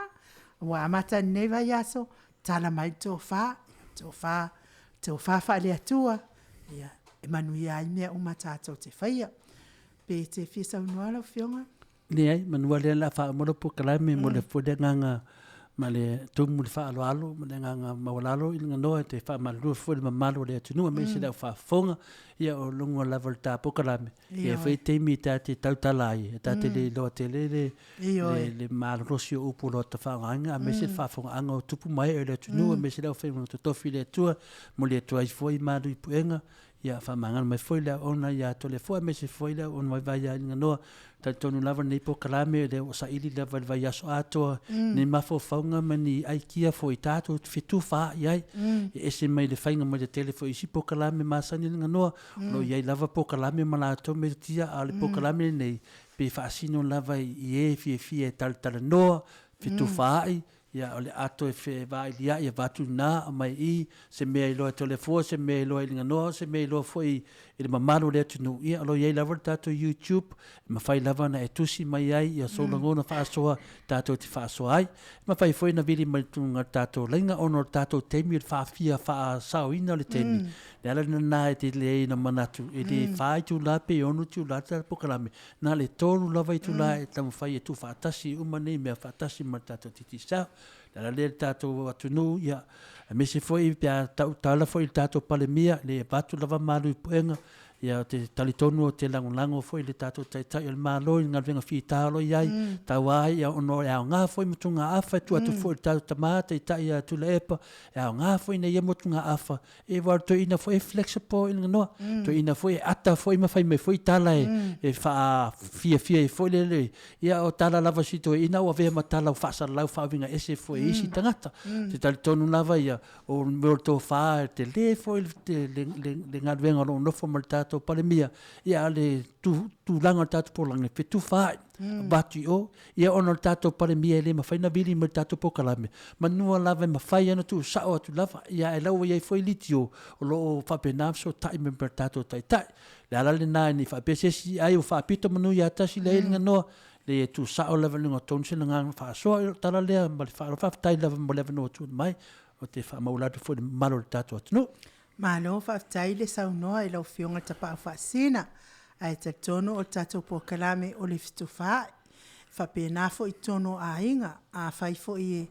ua amata i lenei vaiaso, tala mai le tofa, tofa, tofa faale-Atua e manuia ai mea uma tatou te faia. Pe e te fia saunoa lau Afioga? Leai, manu lea o le a faauma lau polokalame, momoli atu foi le agaga ma le tumu i le faaaloalo ma le agaga maualalo i Liganoa e te faamalulu atu foi i le mamalu o le atunuu aemaise le au faafofoga, ia o luga lava o le ta polokalame, e i ai foi taimi ta te tautala ai, e ta te le iloa tele le le malolosi o upu o lo o faaaogaina, aemaise le faafofogaaga o tupu ma ee o le atunuu, aemaise le aufaigaluega totofi a le Atua. E momoli atu ai foi malu i puega, ia faamagalo mai foi le auauna ia Toleafoa, aemaise foi le auauna vaivai ia Liganoa. E talitonu lava lenei polokalame o lea ua saili lava i le vaiaso atoa ni mafaufauga ma ni aikia foi tatou te fetufaai ai, e ese mai le faiga mai le tele foi o isi polokalame masani a Liganoa, o lo o i ai lava polokalame ma latou metotia, a o le polokalame lenei, pe faasino lava i e fiafia e talatalanoa, fetufaai, ia o le a toe fevailia'i avatu i ina aumai i i se mea iloa e Toleafoa, se mea iloa e Liganoa, se mea iloa foi i le mamalu o le atunuu. Ia o lo o i ai lava le tatou YouTube e mafai lava ona e tusi mai ai ia sou lagona faasoa tatou te faasoa ai. E mafai foi ona vili mai i luga o le tatou laina ona o le tatou taimi o le faafia faasaoina o le taimi. Le ala lena e tele ai ona manatu e le 4 itula pe 6 itula le tatou polokalame, na o le 3 lava itula e taumafai e tuufaatasi uma nei mea faatasi ma le tatou Digicel. Le ala lea le tatou atunuu, ia, aemaise foi pe a tautala foi i le tatou Palemia, le avatu lava malu i puega, ia, ou te talitonu ou te lagolago foi i le tatou Taitai o le Malo i le galuega fita o lo o i ai, taua ai, ia, ona e aoga foi motugaafa e tuu atu foi i le tatou tama Taitai ia Tuilaepa, e aoga foi ina ia motugaafa E aua o le toeaina foi e flexible i le ganoa. Toeaina foi e ata foi ma fai mai foi tala e faafiafia ai foi lele. Ia o tala lava a si toeaina ua avea ma tala ua faasalalau faauiga ese foi e isi tagata. Ou te talitonu lava ia, o le mea o le tofa, e tele foi le galuega o lo o nofo ma le tatou Palemia, ia a o le tulaga o le tatou polokalame, e fetufaai, avatu i o. Ia ona o le tatou Palemia e le mafai ona vili mai i le tatou polokalame, manua lava e mafai ona tuusao atu lava, ia ae la ua i ai foi litio o lo o faapena ona fesootai mai ma le tatou Taitai. O le ala lena ne i faapea se isi ai ua faapito manu ia tasi leai le ganoa, leai e tuusao lava i luga tonu se lagona faasoa. Ia o le tala lea ma le faaaloalo, faafetai lava mo le avanoa ua tuuina mai, ou te faamaualalo atu foi i le mamalu o le tatou atunuu. Malo faafetai le saunoa i lau Afioga i le Tapaau Faasisina. Ae talitonu o le tatou polokalame o le Fetufaai. E faapena foi i totonu o aiga, afai foi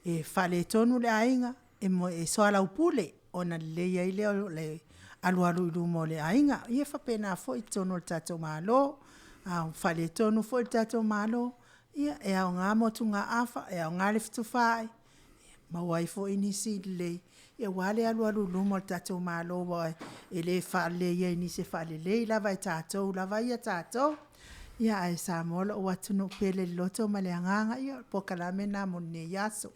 e faaletonu le aiga, e soalaupule ona lelei ai lea o le alualu i luma o le aiga. Ia e faapena foi i totonu o le tatou Malo, a faaletonu foi le tatou Malo, ia e aoga motugaafa, e aoga le fetufaai, maua ai foi nisi lelei aua le alualu i luma o le tatou Malo, aua e le faaleleia e nisi, e faalelei lava e tatou lava ia tatou. Ia ae Samoa lou atunuu pele i le loto ma le agaga, ia o le polokalame lena mo lenei aso.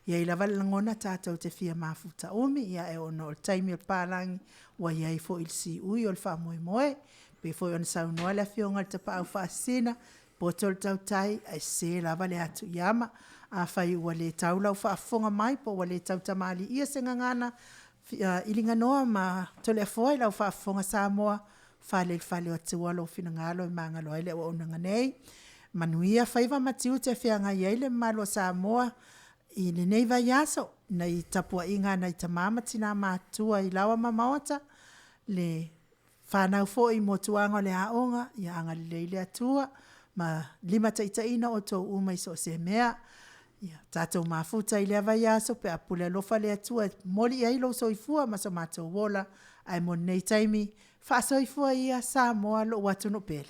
E i ai lava le lagona tatou te fia mafuta umi, ae ona o le taimi o le papalagi, ua i ai foi le siui o le faamoemoe. E pei foi ona saunoa le Afioga i le Tapaau Faasisina, poto le tautai ae sese lava le atu i ama. Afai ua le tau lau faafofoga mai po ua le tautamalii se gagana i Liganoa ma Toleafoa i lau faafofoga Samoa, fale i le fale o Atua lou finagalo e magalo ai le auaunaga nei. Manuia faiva ma tiute e feagai ai le mamalu o Samoa i lenei vaiaso i tapuaiga a nai tama ma tina matutua i laoa ma maota, le fanau foi mo tuaga o le aoga, ia agalelei le Atua ma limataitaiina outou uma i so o se mea. Ia tatou mafuta i lea vaiaso pe a pule alofa le Atua e momoli i ai lou soifua ma so matou ola. Ae mo lenei taimi, faasoifua ia Samoa lou atunuu pele.